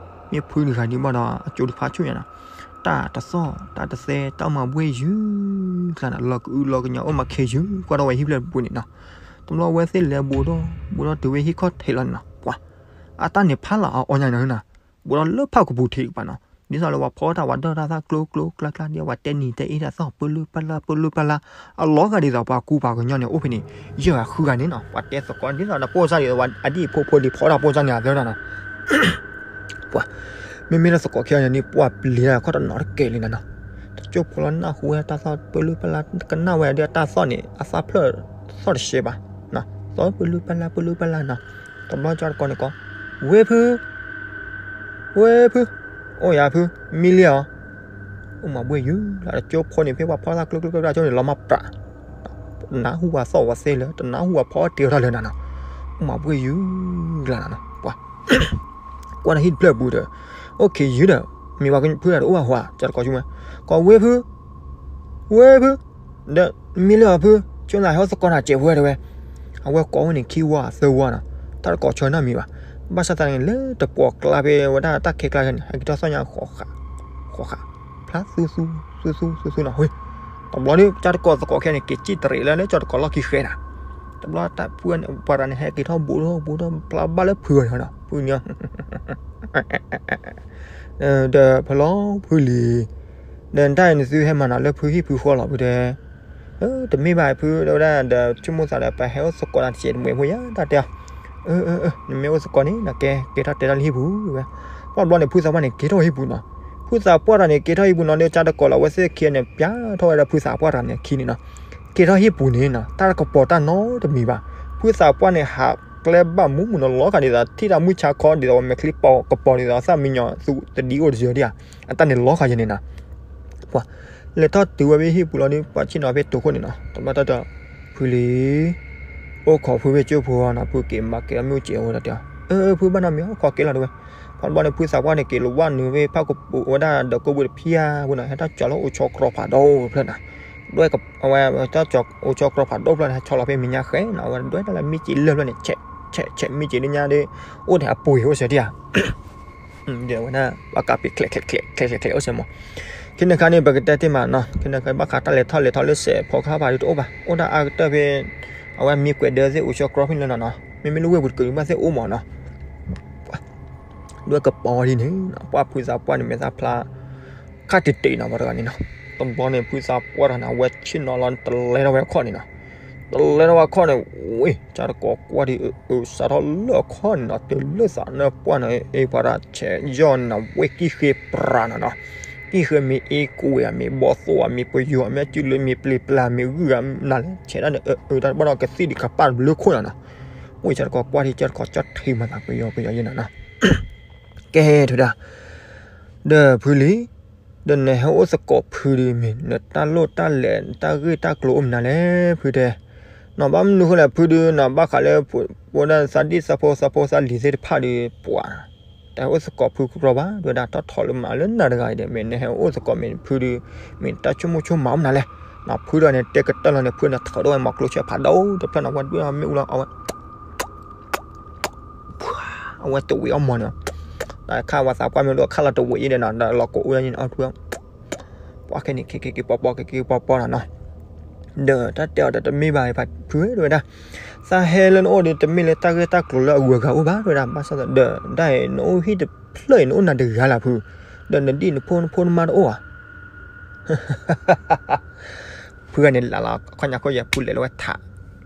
မ့ၢ်ဖုတဂၤဒံးဘၣ်ဒီး အကၠိတဖးဆူၣ်ညါနီၤ, တၢ်တသီၣ် တၢ်တသဲ တၢ်အိၣ်မးဘှ့ၣ်ယုၢ်ကျါနီၤ, လီၤကအုလီၤကညီအိၣ်မးခဲယုၢ် ကွၢ်ထီၣ်ဝဲဟံၣ်ဖျၢၣ်တပူၤန့ၣ်နီၤ, တဘျီဝဲသ့ၣ်လဲၤဘူးထီၣ် ဘူးထီၣ်တုၤဝဲဟံၣ်ခီၣ်ထံးလီၤန့ၣ်နီၤ, ပှၤ အတၢ်န့ၣ်ဖးလီၤအီၣ်ညါနီၤနီၤ, ဘူးထီၣ်လၢဖးကပူၤထံးကပၤနီၤ, ဒ်သိးလၢပှၤဖီတၢ် ပှၤဒၢၣ်တၢ်သၣ်ကျိကျိကျါကျါ ဒ်ပှၤတဲနံၤတဲအ့ၣ်တၢ်သီၣ် ပၢလုၢ်ပၢ်လၢ် ပၢလုၢ်ပၢ်လၢ်, အလီၤဂာ်ဒ်သိးပှၤကူပှၤကညီန့ၣ်အိၣ်ဖဲန့ၣ်, ယဲၢ်ဂၤဃုဂၤန့ၣ်နီၤ, ပှၤတဲသကိးဒ်သိးဒီးပိၢ်စၢ်ဒ်သိး အဒံၣ်ဖိဖိလံၤဖီတၢ်ပိၢ်စၢ်န့ၣ်အသၢနီၤနီၤ ပှၤ မ့မ့ၢ်လၢသကိးခံဂၤန့ၣ် ပှၤပျံၤတၢ်ခီၣ်တနီၤတကဲလံနီၤနီၤ, တကၠိဖိလီၤနၢ်ဟူဝဲတၢ်သီၣ် ပၢလုၢ်ပၢ်လၢ် ကနၣ်ဝဲဒ်တၢ်သီၣ်န့ၣ် အသၣ်ဖျၢၣ်သီၣ်တရှဲဘၣ်, သီၣ်ပၢလုၢ်ပၢ်လၢ် ပၢလုၢ်ပၢ်လၢ်နီၤ, တဘျီကၠီတကီးန့ၣ်ကီး, ဝ့ၢ်ဖု ဝ့ၢ်ဖု, အိၣ်ယၤဖု မံလံဧါ, အိၣ်မးဘှ့ၣ်ယုၢ်လီၤ တကၠိဖိန့ၣ် ဖဲပှၤဖီသၣ်ကျိကျိကျါကျါကၠိန့ၣ် လီၤမၢ်ပြး တနၢ်ဟူဝဲသီၣ်ဝဲသဲလၢ တနၢ်ဟူဝဲဖီအီၣ်တ့ထီၣ်လၢနၤနီၤ, အိၣ်မၤပှဲၤယုၤလၢနၤနီၤ, ပှၤ ကွၢ်တၢ်ဟံၣ်တဖျၢၣ်ပူၤဒီး, အိၣ်ခ့ယုၤဒီး, မ့ၢ်ဝဲဖုတဂၤတအိၣ်ဘၣ်ဟါ, ကၢ်တကိးဆိကမိၣ်, ကိးဝ့ၢ်ဖု, ဝ့ၢ်ဖု, ဒီးမ့ၢ်လၢအဖု, ဆိသးဟဲအိၣ်သကိးနၤစဲးဝဲတဲဝဲ, အဝဲကိးဝဲန့ၣ်ခံဝီသၢဝီနီၤ, တၢ်တကိးဆၢနီတမံၤဘၣ်, ဘၣ်ဆၣ်သနာ်က့ လၢတပှီၣ်ကျါဖဲဝဲဒၣ်တၢ်ခဲကျါခဲန့ၣ် ဟဲက့ၤထီၣ်သီၣ်ညါဃီဃး, ဃီဃး, ဖျါသူသူ, သူသူ, သူသူနီၤ, ဝ့ၢ်, တဘျီဒီး ကၢ်တကိးသကိးခဲန့ၣ် က့ၤစံၣ်တရံးလၢလၢကၠီတကိးလီၢ်ခံဃဲနၤ, တဘျီတၢ်ဖုန့ၣ် ပှၤတဂၤန့ၣ် ဟဲက့ၤထီၣ်ဘူးထီၣ်ဘူးထီၣ်ဖျါဘၣ်လၢဖုအီၤန့ၣ်နီၤ, ဖုန့ၣ် ဒီးဖဲလီၤဖုလံၤ, ဒီးတၢ်အံၤနသုဟဲမၤနၤလၢဖုဟံၣ်ဖုဃီလီၤဖုတဲ, တမ့ၢ်ဘၣ်ဖု တဲဝဲဒၣ်ဒီး ဆိကမိၣ်သးဒီး ပဟဲအိၣ်သကိးနၤတစဲးတမှဲးဖိယါ တၢ်တဲအီၤ, နမ့ၢ်အိၣ်သကိးန့ၣ် နကဲကဲထီၣ်တဲတၢ်လၢဟံၣ်ပူၤဝဲ, ပှၢ်တဘျီန့ၣ် ဖုသးပှၢ်န့ၣ် က့ၤထီၣ်ဟံၣ်ပူၤနီၤ, ဖုသးပှၢ်တဂၤန့ၣ် က့ၤထီၣ်ဟံၣ်ပူၤနီၤ ဒီးကၢ်တကိးလီၤ အဝဲသ့ၣ်ခံဂၤန့ၣ် ပျဲထီၣ်ဝဲဒၣ်ဖုသးပှၢ်တဂၤန့ၣ်အခံန့ၣ်နီၤ, က့ၤထီၣ်ဟံၣ်ပူၤန့ၣ်နီၤ တၢ်တကပီၤတၢ်နီတမံၤဘၣ်, ဖုသးပှၢ်န့ၣ် ဟးကျဲဘၣ်မူမူနီၤ လီၤဂာ်ဒ်သိး ထံၣ်တၢ်မုၢ်ဆါခီ ဒ်သိးအမဲာ်ချံပီၤကပီၤ ဒ်သိးအသၣ်မံညီၤသူတဒံအိၣ်တစၢၤဒံဧါ, အတၢ်န့ၣ်လီၤဂာ်ယဲန့ၣ်နီၤ ပှၤ လဲၤထီၣ်တုၤဝဲဖဲဟံၣ်ပူၤလီၤဒီး ပှၤဆ့ၣ်နီၤဖဲတိၤခိၣ်န့ၣ်နီၤ တဘျီတၢ်တဲ ဖုလံၤ အိၣ်ခိးဖုဖဲကၠိဖိနီၤ ဖုက့ၤမၤကဲအီၣ်မ့ၣ်အူစဲးဝဲဒီးတဲ အၢ ဖုဘၣ်နီတမံၤ အိၣ်ခိးက့ၤလီၤတဲဝဲ, ဖဲတဘျီန့ၣ် ဖုသးပှၢ်န့ၣ် က့ၤလီၤဝဲနုာ်ဖဲဖၣ်ကပူၤဝဲဒၣ်ဒီးကိးဘုတဖၠါဝဲနီၤ ဟဲထီၣ်ကၠီၤလၢအိၣ်ဆီတြီဖးဒိၣ်တဖျၢၣ်နီၤ, ဒွဲၣ်အဝဲတၢ်ကၠီၤအိၣ်ဆီတြီဖးဒိၣ်တဖျၢၣ်န့ၣ် ဟဲဆီလီၤဖဲမဲာ်ညါဃဲနီၤ အဝဲဒွဲၣ်တၢ်လၢမ့ၢ်စ့းလၢၢ်ဖျၢၣ်န့ၣ် ဆဲး ဆဲး ဆဲး မ့ၢ်စ့းလၢညါဒီး အိၣ်န့ၣ်အပှ့ၤအိၣ်စၢၤဒံဧါ ဒီးဝဲဒၣ် ဘၣ်ကးပ့ၤ ချဲးချဲးချဲးချဲးအိၣ်စၢၤမး, ခဲန့ၣ်ခါန့ၣ် ပကတဲတ့ၢ်မးနီၤ ခဲန့ၣ်ခါဘၣ်ဃးတၢ်လဲၤထီၣ်လဲၤထီလၢစဲးဖီကဟၣ်ဖးဒုးတအိၣ်ဘၣ် အိၣ်ဒၣ်အါကတၢၢ်ဖဲ အဝဲမ့ၢ်ကွဲးဒၢသ့ၣ်အိၣ်ဆီတြီဖဲလၢနီၤနီၤ မ့မ့ၢ်လၢဝ့ၢ်ပူၤတကလုာ်ဘၣ်သ့ၣ်အိၣ်မးနီၤ ဒွဲၣ်ကပီၤဒ်န့ၣ် ပှၢ်ဖုသးပှၢ်န့ၣ် မဲာ်သၣ်ဖျါ ခါတံာ်တံာ်နီၤ ပှၤတဂၤန့ၣ်နီၤ, တဘျီန့ၣ် ဖုသးပှၢ်တဂၤန့ၣ် အဝဲဆ့ၣ်နီၤလီၤ တလဲထီၣ်ဝဲအခီၣ်န့ၣ်နီၤ, တလဲထီၣ်ဝဲအခီၣ်န့ၣ် ဝ့ၢ် ကၢ်တကိးကွၢ်ဒံး အၢ စးထီၣ်လၢအခီၣ်န့ၣ်နီၤ တုၤလၢသးနၢၣ်ပှၢ်န့ၣ် အ့ ပှၤတဂၤဆဲးယီၢ်န့ၣ်နီၤ ဝ့ၢ်ကံၣ်ဃ့ပြးနီၤနီၤ, ကံၣ်ဃ့မ့ၢ်အ့ကွံာ်ဧါ မ့ၢ်ဘီသိၣ်ဧါ မ့ၢ်ပယီၤ မ့ၢ်အစုလၢ မ့ၢ်ပျံၤပျါ မ့ၢ်ဂုၢ်ဧါ နၤလဲၣ် ဆဲးဒၣ်န့ၣ် အၢ အၢ တၢ်တဘၣ်ဒီးကသံၣ်ဒံးကပၣ်တဘျုးခိၣ်နီၤနီၤ, ဝ့ၢ် ကၢ်တကိးကွၢ်ဒံး ကၢ်တကိးကၠီထံမၤသးပယီၤပယီၤယဲနီၤနီၤ ကဲ ထူဒၣ် ဒီးဖုလံၤ ဒီးနဟဲအိၣ်သကိးဖုဒုးမ့ၢ် နတၢ်လိၣ်တၢ်လဲၤ နတၢ်ဂ့ၢ်တၢ်ကျိၤအိၣ်မနုၤလဲၣ် ဖုတဲ, နီၤ ဘၣ်မနုၤဃိလဲၣ် ဖုဒုး နီၤ ဘၣ်ဃးလၢ ပဝဲဒၣ်သးဒံၣ်သးဖိသးဖိသးလံၤသ့ၣ်တဖၣ်ဒီး ပှၤ တဟဲအိၣ်သကိးဖုကရီဘၣ် တဲဝဲဒၣ် ထီၣ်ထီၣ်လၢမၤလၢနၤတဂၤအံၤဒီး မ့ၢ်နဟဲအိၣ်သကိးမ့ၢ်ဖုဒုး မ့ၢ်တၢ်ဆိကမိၣ်ဆိကမးအိၣ်မနုၤလဲၣ်, နီၤ ဖုဒုးန့ၣ် တဲကတၢၢ်လီၤန့ၣ် ဖုန့ၣ်ထီၣ်ဒိၣ်ဝဲမၤကျိဆၢဖးဒိၣ်တဖျၢၣ်နီၤ ဝဲဒွဲၣ်မ့ၣ်အူလီၤ အဝဲ အဝဲတဝံၤအီၣ်မီၤန့ၣ်, တၢ်ခါဝဲသးပှၢ်မ့ၢ်ဒိၣ်ခါလီၤတဝံၤအံၤဒီးနီၤ ဒီးလီၤကိးအိၣ်ယါန့ၣ် အီၣ်ထူ ပှၤခဲန့ၣ် က့ၤက့ၤက့ၤပီၤပီၤ က့ၤက့ၤပီၤပီၤနီၤနီၤ, ဒီးတၢ်တဲအီၤဒီးတမ့ၢ်ဘၣ်ဖုဧၢ တဲဝဲဒၣ်, သးဟဲလၢနအိၣ်ဒီး တမ့ၢ်လၢတၢ်ဂ့ၢ်တၢ်ကျိၤလၢအဂုၤအဂၤအိၣ်ဘၣ် တဲဝဲဒၣ် ဘၣ်ဆၣ်ဒီး ဒ်အံၤ နအိၣ်ဟံၣ်တဖျၢၣ်အံၤ နအိၣ်နၤတဂၤလၢဖု, ဒီးနဒံၣ်နဖိနဖိနမါတအိၣ်ဧါ ဖုဂၤန့ၣ်လၢ်လီၤ အခီၣ်ညါခိၣ်ယဲ ဖုလဲၤလီၤဝဲထး,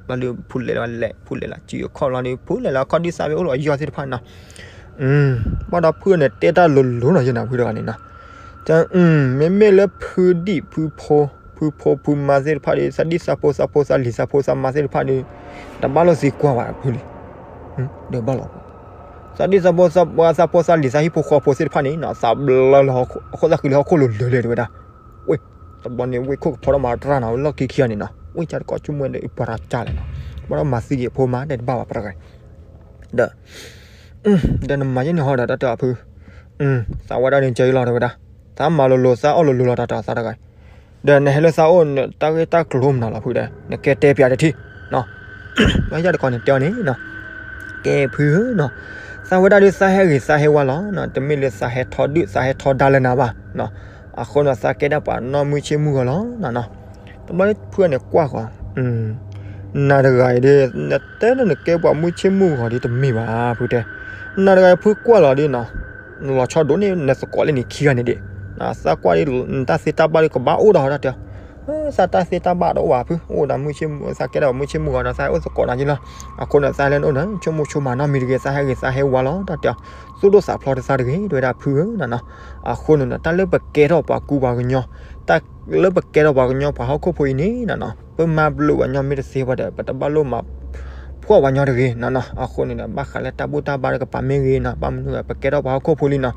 ဘျီဒီးဖုလဲၤလီၤဝဲလဲၤ ဖုလဲၤလီၤစုအခီၣ်လီၤဒီး ဖုလဲၤလီၤအခီၣ်ဒံၣ်သးဖဲအိၣ်လီၤအယီၢ်သ့ၣ်တဖၣ်နီၤ, ဘၣ်ဒီးဖုန့ၣ်တဲတၢ်လိၤလိၤနီၤ ယဲနီၤ ဖုတဂၤန့ၣ်နီၤ, မ့မ့ၢ်လၢဖုဒံၣ်ဖုဖိ ဖုဖိဖုမါသ့ၣ်တဖၣ်ဒီး သးဒံၣ်သးဖိ သးဖိသးလံၤသးဖိသးမါသ့ၣ်တဖၣ်ဒီး တဘၣ်လိာ်သံကွၢ်ဘၣ်ဖုလံ, ဒီးဘၣ်လီၤ သးဒံၣ်သးဖိ သးဖိသးလံၤသးဟံၣ်ဖိဃီဖိသ့ၣ်တဖၣ်န့ၣ်နီၤ သးဘျၢလီၤဟီၣ်ခိၣ်သးဃံလၢဟီၣ်ခိၣ်လိၤလိၤလဲၣ် တဲဝဲဒၣ်, ဝ့ၢ် တဘျီန့ၣ် ဝ့ၢ်ခိၣ်ကဖီထီၣ်မၤတရၣ်နီၤ လီၢ်ခံခံဂၤန့ၣ်နီၤ ဝ့ၢ် ကၢ်တကိးဆိကမိၣ်ဒီး ပှၤတၢ်ကၢ်လဲၣ်နီၤ ဘၣ်ဒီးမၤသံက့ၤဖိမါတဲတဘၣ်ဘၣ်ပှၤတဂၤ, ဒီး ဒီးနမၤယဲန့ၣ်ဟီဒီး တၢ်တဲအီၤဖု, သးဝဲဒၣ်န့ၣ်ကၢ်အံၤလီၤ တဲဝဲဒၣ်, သးမၤလိၤလိၤ သးအီၣ်လိၤလိၤလီၤ တၢ်တဲအီၤသးတဂၤ, ဒီးနဟဲလၢသးအိၣ် တၢ်ဂ့ၢ်တၢ်ကျိၤမနုၤလီၤဖုဒီး နကဲတဲပျးတထံၣ်, ဘၣ်ယၢ်တကိးန့ၣ်တဲအီၤန့ၣ်နီၤ, ကဲဖုဧၢနီၤ, သးဝဲဒၣ်ဒီးသးဟဲဂ့ၤသးဟဲဝါလီၤနီၤ တမ့ၢ်လၢသးဟဲထီဒုၣ်သးဟဲထီဒါလၢနၤဘၣ်နီၤ, အဃိန့ၣ် သးကဲဒၣ်ပှၤနီၢ်မုၢ်ဆ့ၣ်မုၢ်ဂီၤလီၤနီၤနီၤ, တဘျီဖုန့ၣ်ကွၢ်ဃီၤ နၤတဂၤအံၤဒီး နတဲလၢနကဲပှၤမုၢ်ဆ့ၣ်မုၢ်ဂီၤဒီးတမ့ၢ်ဘၣ် ဖုတဲ, နၤတဂၤအံၤဖုကွၢ်လီၤဒီးနီၤ, နလီၤဆီဒိၣ်န့ၣ် နသကိးလၢနခံဂၤန့ၣ်ဒံး, သးကွၢ်ဒီး နတၢ်သ့တၢ်ဘၣ်ဒီးကဘၣ်အိၣ်ဒီးတၢ်တဲ, သးတၢ်သ့တၢ်ဘၣ်တအိၣ်ဘၣ်ဖု, အိၣ်ဒီးမုၢ်ဆ့ၣ်မုၢ် သးကဲဒီးမုၢ်ဆ့ၣ်မုၢ်ဂီၤဒီး သးဟဲအိၣ်သကိးနၤက့လီၤ, အဃိန့ၣ် သးလဲၤအိၣ်ဒီး ဆိကမိၣ်ဆိကမးနီတမံၤတဂ့ၤ သးဟဲဂ့ၤသးဟဲဝါလီၤ တၢ်တဲ, သူၣ်ဒိၣ်သးဖျိးတသးတဂ့ၤ တဲဝဲဒၣ်ဖုဧၢနီၤနီၤ, အဃိန့ၣ်ဒီး တၢ်လၢပကဲထီၣ်ပှၤကူပှၤကညီ, တၢ်လၢပကဲထီၣ်ပှၤကညီပှၤဟီၣ်ခိၣ်ဖိအံၤန့ၣ်နီၤနီၤ ပမၤဘျုးပှၤညီမ့ၢ်တသ့ဘၣ်ဒီး ပတဘၣ်လိၣ်မၤ ဖှီၣ်ပှၤညီတဂ့ၤနီၤနီၤ, အဃိန့ၣ်ဒီး ဘၣ်ဃးလၢတၢ်ဘူၣ်တၢ်ဘါတကပၤမ့ၢ်ဂ့ၤနီၤ ဘၣ်မနုၤပကဲထီၣ်ပှၤဟီၣ်ခိၣ်ဖိလံနီၤ,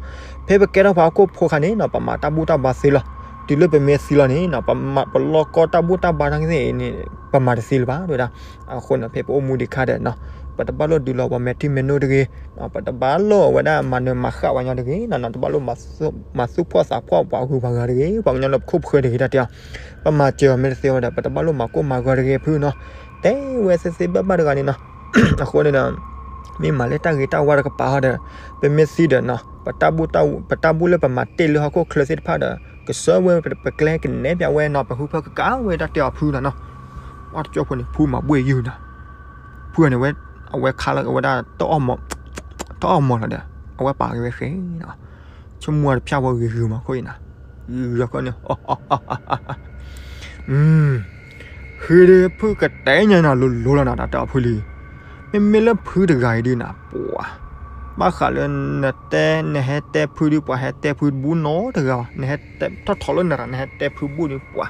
ဖဲပကဲထီၣ်ပှၤဟီၣ်ခိၣ်ဖိခါန့ၣ်နီၤ ပမၤတၢ်ဘူၣ်တၢ်ဘါသ့လီၤ, ပ တုၤလၢပမ့ၢ်သံလီၤန့ၣ်နီၤ ပမၤပလီၢ်ကီတၢ်ဘူၣ်တၢ်ဘါနာ်က့သ့ၣ်အံၤန့ၣ် ပမၤတသ့လၢၤဘၣ် တဲဝဲဒၣ်. အဃိန့ၣ် ဖဲပအိၣ်မူဒံးခါဒီးနီၤ ပတဘၣ်လိၣ်ဒုးလီၤပှၤမဲာ်ထံမဲာ်နိတဂ့ၤ, ပတဘၣ်လိၣ်ဝဲဒၣ်မၤနၢၤမၤဃၣ်ပှၤကညီတဂ့ၤနီၤ, တဘၣ်လိၣ်မၤသူၣ်ဖှီၣ်သးဖှီၣ်ပှၤဂုၤပှၤဂၤတဂ့ၤ, ပှၤကညီလၢပခိၣ်ပဃၢၤတဂ့ၤ တၢ်တဲအီၤ. ပမၤစၢၤအီၤမ့ၢ်တသ့ဝဲဒီး ပတဘၣ်လိၣ်မၤကိၢ်မၤဂီၤတဂ့ၤဖုနီၤ, တဲဝဲသ့သ့ဘၣ်ဘၣ်တဂၤန့ၣ်နီၤ. အဃိန့ၣ်ဒီး မ့ၢ်မၤလၢတၢ်ဂ့ၤတၢ်ဝါတကပၤဟီဒီး ပမ့ၢ်သံဒီးနီၤ ပတၢ်ဘူၣ်တၢ်ဘါလၢပမၤတ့ၢ်လၢဟီၣ်ခိၣ်ချၢသ့ၣ်တဖၣ်ဒီး ကဆှၢဝဲပကျဲကနဲပၠးဝဲနီၤ, ပဟုဖၢကကးဝဲ တၢ်တဲအီၤဖုနီၤနီၤ. ပှၤတကၠိဖိန့ၣ် ဖုမၤဘှ့ၣ်ယုာ်နီၤ, ဖုန့ၣ်ဝဲ အဝဲခါလၢအဝဲဒၣ် တၢ်အီၣ်မီၤလီၤဒီး အဝဲပာ်က့ၤဝဲဃဲနီၤ, ဆိကမိၣ်တဖၠၣ်ဝဲဂ့ၤဂ့ၤမးခိၣ်အံၤနီၤ, ဂ့ၤဂ့ၤဃီန့ၣ် ဖုဒုးဖုကတဲညါနၤလိၤလိၤလီၤနီၤ တၢ်တဲအီၤဖုလံ. မ့မ့ၢ်လၢဖုတဂၤအံၤဒုးနၤ ပှၤ ဘၣ်ဃးလၢနတဲ နဟဲတဲဖုဒုး ပှၤဟဲတဲဖုတဘူၣ်နီတဂၤဘၣ်, နဟဲတဲထီၣ်ထီၣ်လၢနရၤ နဟဲတဲဖုဘူၣ်န့ၣ် ပှၤ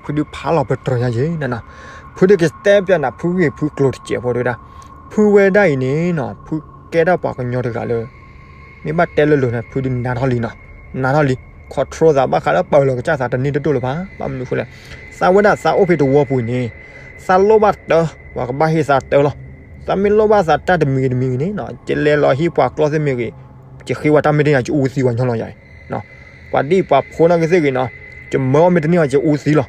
ဖုဒုးဖးလီၤပတြၢၤညါယဲနီၤနီၤ, ဖုဒုးကတဲပၠးနၤ ဖုဂ့ၤဖုကျိၤတစဲးဖိတဲဝဲဒၣ်, ဖုဝဲဒၣ်အံၤန့ၣ်နီၤ ဖုကဲထီၣ်ပှၤကညီတဂၤလၢ မ့ၢ်ဘၣ်တဲလိၤလိၤန့ၣ် ဖုဒုးနါထီၣ်လံနီၤ, နါထီၣ်လံ, control သးဘၣ်ဃးလၢပာ်လီၤကစၢ်သးတန့ၢ်တဒိၣ်လၢၤဘၣ်, ဘၣ်မနုၤအဃိလဲၣ်, သးဝဲဒၣ်သးအိၣ်ဖဲတဝီပူၤန့ၣ် သးလိၣ်ဘၣ်တၢ် ပှၤကဘၣ်ဟ့ၣ်သးတၢ်လီၤ, သးမ့ၢ်လိၣ်ဘၣ်သးတၢ်တမံၤဂ့ၤတမံၤဂ့ၤန့ၣ်နီၤ ယလဲၤလီၤဟံးပှၤကျီၢ်သ့ၣ်မ့ၢ်ဂ့ၤ, ယဃ့ဝဲတၢ်မ့ၢ်တန့ၢ် ယအူသံပှၤညီလီၤယၤအံၤ, ပှၤဒ်ပှၤဖိနာ်က့သ့ၣ်ဂ့ၤနီၤ ယမၢအီၣ်မ့ၢ်တန့ၢ်အီၤ ယအူသံလီၤ,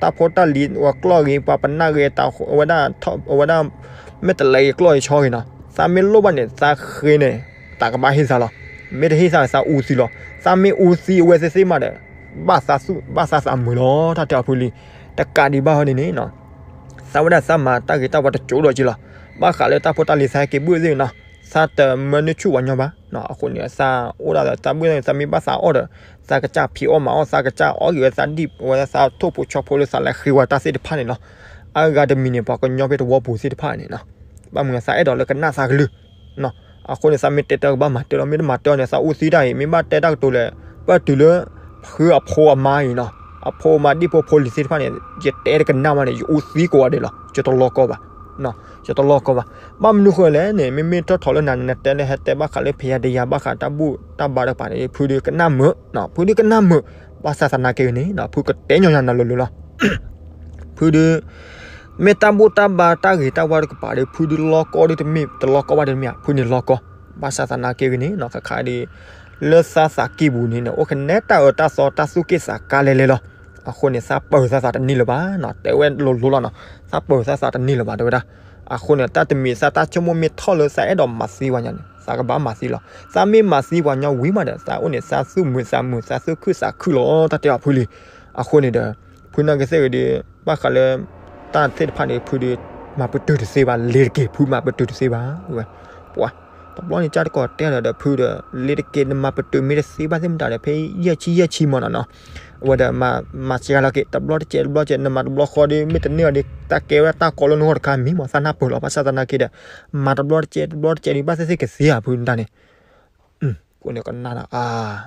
တၢ်ဖိတၢ်လံၤဝဲကျီၢ်ဂ့ၤ ပှၤပနၢ်ဂ့ၤ တၢ်အဝဲဒၣ် အဝဲဒၣ် မ့ၢ်တလဲၤဂ့ၤကျီၢ်ဂ့ၤဆီဂ့ၤနီၤ သးမ့ၢ်လိၣ်ဘၣ်န့ၣ် သးဃ့န့ၣ် သးကဘၣ်ဟ့ၣ်သးလီၤ, မ့ၢ်တဟ့ၣ်သး သးအူသံလီၤ, သးမ့ၢ်အူသံအဝဲသ့ၣ်သ့ၣ်မးဒီး ဘၣ်သးသူၣ် ဘၣ်သးသးမုာ်လီၤ တၢ်တဲအီၤဖုလံ, တကးဒံးဘၣ်ဟီဒ်န့ၣ်နီၤ သးဝဲဒၣ်သးမၤတၢ်ဂ့ၤတၢ်ဝါတကၠိဒီးက့လီၤ, ဘၣ်ဃးလၢတၢ်ဖိတၢ်လံၤသးဟဲက့ၤဘုၣ်သ့ၣ်နီၤ သးတမၢနုၢ်ဆူၣ်ပှၤညီဘၣ်, အဃိန့ၣ် သးအိၣ်ဒၣ်သးဘုၣ်သ့ၣ် သးမ့ၢ်ဘၣ်သးအီၣ်ဒီး သးကစၢ်ဖံးအီၣ်မၤအီၣ် သးကစၢ်အီၣ်က့ၤဝဲသးဒံၣ်ဝဲသးထိၣ်ဖိဆီဖိလၢသးလဲၤဃ့ဝဲတၢ်သ့ၣ်တဖၣ်န့ၣ်လီၤ, အါဂၤတမံၤန့ၣ် ပှၤကညီဖဲတဝီပူၤသ့ၣ်တဖၣ်န့ၣ်နီၤ ဘၣ်မနုၤသးအဲၣ်ဒိးလၢကနၣ်သးကလုၢ် အဃိန့ၣ် သးမ့ၢ်တဲတၢ်ကဘၣ်မၤတၢ်လီၤ, မ့ၢ်တမၤတၢ်န့ၣ် သးအူသံတၢ်အံၤ မ့ၢ်ဘၣ်တဲတၢ်ကတိၤလဲၣ်, ပၢၢ်တုၤလၢ ဖုအဖိအမါအံၤနီၤ, အဖိအမါဒံၣ်ဖိဖိလံၤသ့ၣ်တဖၣ်န့ၣ် ယတဲတကနၣ်မးန့ၣ် ယအူသံကိးဂၤဒဲးလီၤ, ယတလီၢ်ကီဘၣ်, ယတလီၢ်ကီဘၣ်, ဘၣ်မနုၤဃိလဲၣ်န့ၣ် မ့မ့ၢ်ထီၣ်ထီၣ်လၢနၤ နတဲလၢဟဲတဲဘၣ်ဃးလၢဖဲယၤတယၤ ဘၣ်ဃးတၢ်ဘူၣ်တၢ်ဘါတကပၤန့ၣ် ဖုဒုးကနၣ်မုာ်, ဖုဒုးကနၣ်မုာ်, ဘၣ်ဆၣ်သနာ်က့န့ၣ် ဖုကတဲညီညီနၤလိၤလိၤလီၤ ဖုဒုး မ့ၢ်တၢ်ဘူၣ်တၢ်ဘါတၢ်ဂ့ၤတၢ်ဝါတကပၤဒီး ဖုဒုးလီၢ်ကီဒုးတမ့ၢ် တလီၢ်ကီဘၣ်ဒုးတမ့ၢ်ဧါ, ဖုန့ၣ်လီၢ်ကီ, ဘၣ်ဆၣ်သနာ်က့ဂ့ၤန့ၣ်နီၤ ခါခါဒီး လၢသးသးကံၢ်ပူၤန့ၣ် အိၣ်ကနဲတၢ်အၢတၢ်သီတၢ်သူၣ်က့ၣ်သးကါလဲၤလဲၤလီၤ, အဃိန့ၣ် သးပၢၤသးသးတန့ၢ်လၢၤဘၣ်နီၤ, တဲဝဲလိၤလိၤလီၤနီၤ, သးပၢၤသးသးတန့ၢ်လၢၤဘၣ် တဲဝဲဒၣ်, အဃိန့ၣ် တၢ်တမံၤသးတၢ်ဆိကမိၣ်မ့ၢ်ထီၣ်လၢသးအဲၣ်ဒိးမၤသံပှၤညီန့ၣ် သးကဘၣ်မၤသံလီၤ, သးမ့ၢ်မၤသံပှၤညီဝံၤမးဒီး သးအိၣ်န့ၣ် သးသူၣ်မုာ်သးမုာ် သးသူၣ်ခုၣ်သးခုၣ်လီၤ တၢ်တဲအီၤဖုလံ အဃိန့ၣ်ဒီး ဖုနာ်က့သ့ၣ်ဂ့ၤဒီး ဘၣ်ဃးလၢ တၢ်သ့ၣ်တဖၣ်န့ၣ် ဖုဒီး မၤပတုာ်တသ့ဘၣ် လ့ၤတက့ၤ ဖုမၤပတုာ်တသ့ဘၣ်ဝဲ, ပှၤ တဘျီန့ၣ် ကၢ်တကီၢ်တဲဒီးဖုဒီး လ့ၤတက့ၤ နမၤပတုာ်မ့ၢ်တသ့ဘၣ်သ့ၣ်မတၤဒီး ဖဲယဲၢ်ဆံယဲၢ်ဆံမးနီၤနီၤ, အဝဲဒီး မၤစှၤလီၤက့ၤ တဘျီတစဲးတဘျီတစဲး နမၤတဘျီဃီဒီး မ့ၢ်တန့ၢ်အီၤဒီး တၢ်ကဲဝဲဒၣ်တၢ်ကီလၢနဂီၢ်တခါမံၤမး သးနၢ်ပၢၢ်လီၤ ဘၣ်ဆၣ်သနာ်က့ဒီး မၤတဘျီတစဲးတဘျီတစဲးဒီး ဘၣ်သ့ၣ်သ့ၣ်ကသ့ဧါ ဖုနတၢ်န့ၣ် ကိးန့ၣ်ကနၣ်ဒီး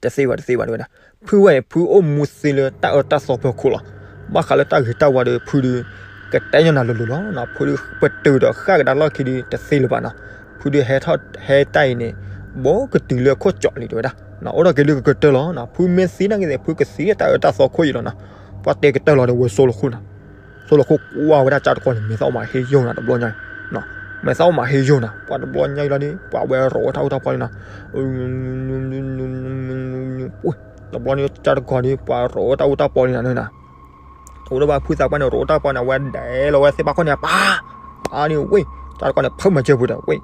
တသ့ဘၣ်တသ့ဘၣ်တဲဝဲဒၣ်, ဖုဝဲအံၤ ဖုအိၣ်မူသ့လၢတၢ်အၢတၢ်သီဖီခိၣ်လီၤ, ဘၣ်ဃးလၢတၢ်ဂ့ၤတၢ်ဝါဒီး ဖုဒီး ကတဲညီနၤလိၤလိၤလီၤ, ဖုဒီးပတုာ်ဒီးဃၣ်ကဒါလီၢ်ခံဒီး တသ့လၢၤဘၣ်နီၤ, ဖုဒီးဟဲထီၣ်ဟဲတၢ်အံၤန့ၣ် ဘိကတုၤလၢခိၣ်ကၠီၣ်လံတဲဝဲဒၣ်, အိၣ်ဒီးက့ၤလၢကကတၢၢ်လီၤ, ဖုမ့ၢ်သံနာ်က့သ့ၣ် ဖုကသံတၢ်အၢတၢ်သီခိၣ်အံၤလီၤနီၤ, ပှၤတဲကတၢၢ်လီၤဒီးဝဲစိလီၤခိၣ်နီၤ သိလီၤခိၣ်ကွၢ်ဝဲဒၣ်ကၢ်တကီၢ်န့ၣ် မဲာ်သၣ်အိၣ်မးဟ့ၣ်ယိာ်နၤတဘျီညါ, မဲာ်သၣ်အိၣ်မးဟ့ၣ်ယိာ်နၤ ပှၤတဘျီညါအံၤလီၤဒီး ပှၤဝဲရိးဝဲတၢ်အူတၢ်ပီလံနီၤ, တဘျီန့ၣ်ကၢ်တကီၢ်ဒီး ပှၤရိးဝဲတၢ်အူတၢ်ပီလံနီၤ, တအိၣ်ဒၣ်ဘၣ်ဖုသးပှၢ်န့ၣ် ရိးတၢ်ပီန့ၣ် အဝဲဒဲးလီၤဝဲသ့ၣ်ဖးခီၣ်န့ၣ် ပၢ် ပၢ်န့ၣ်ဝ့ၢ် ကၢ်တကီၢ်န့ၣ် ဖုမၤစၢၤပူၤဒီးဝ့ၢ်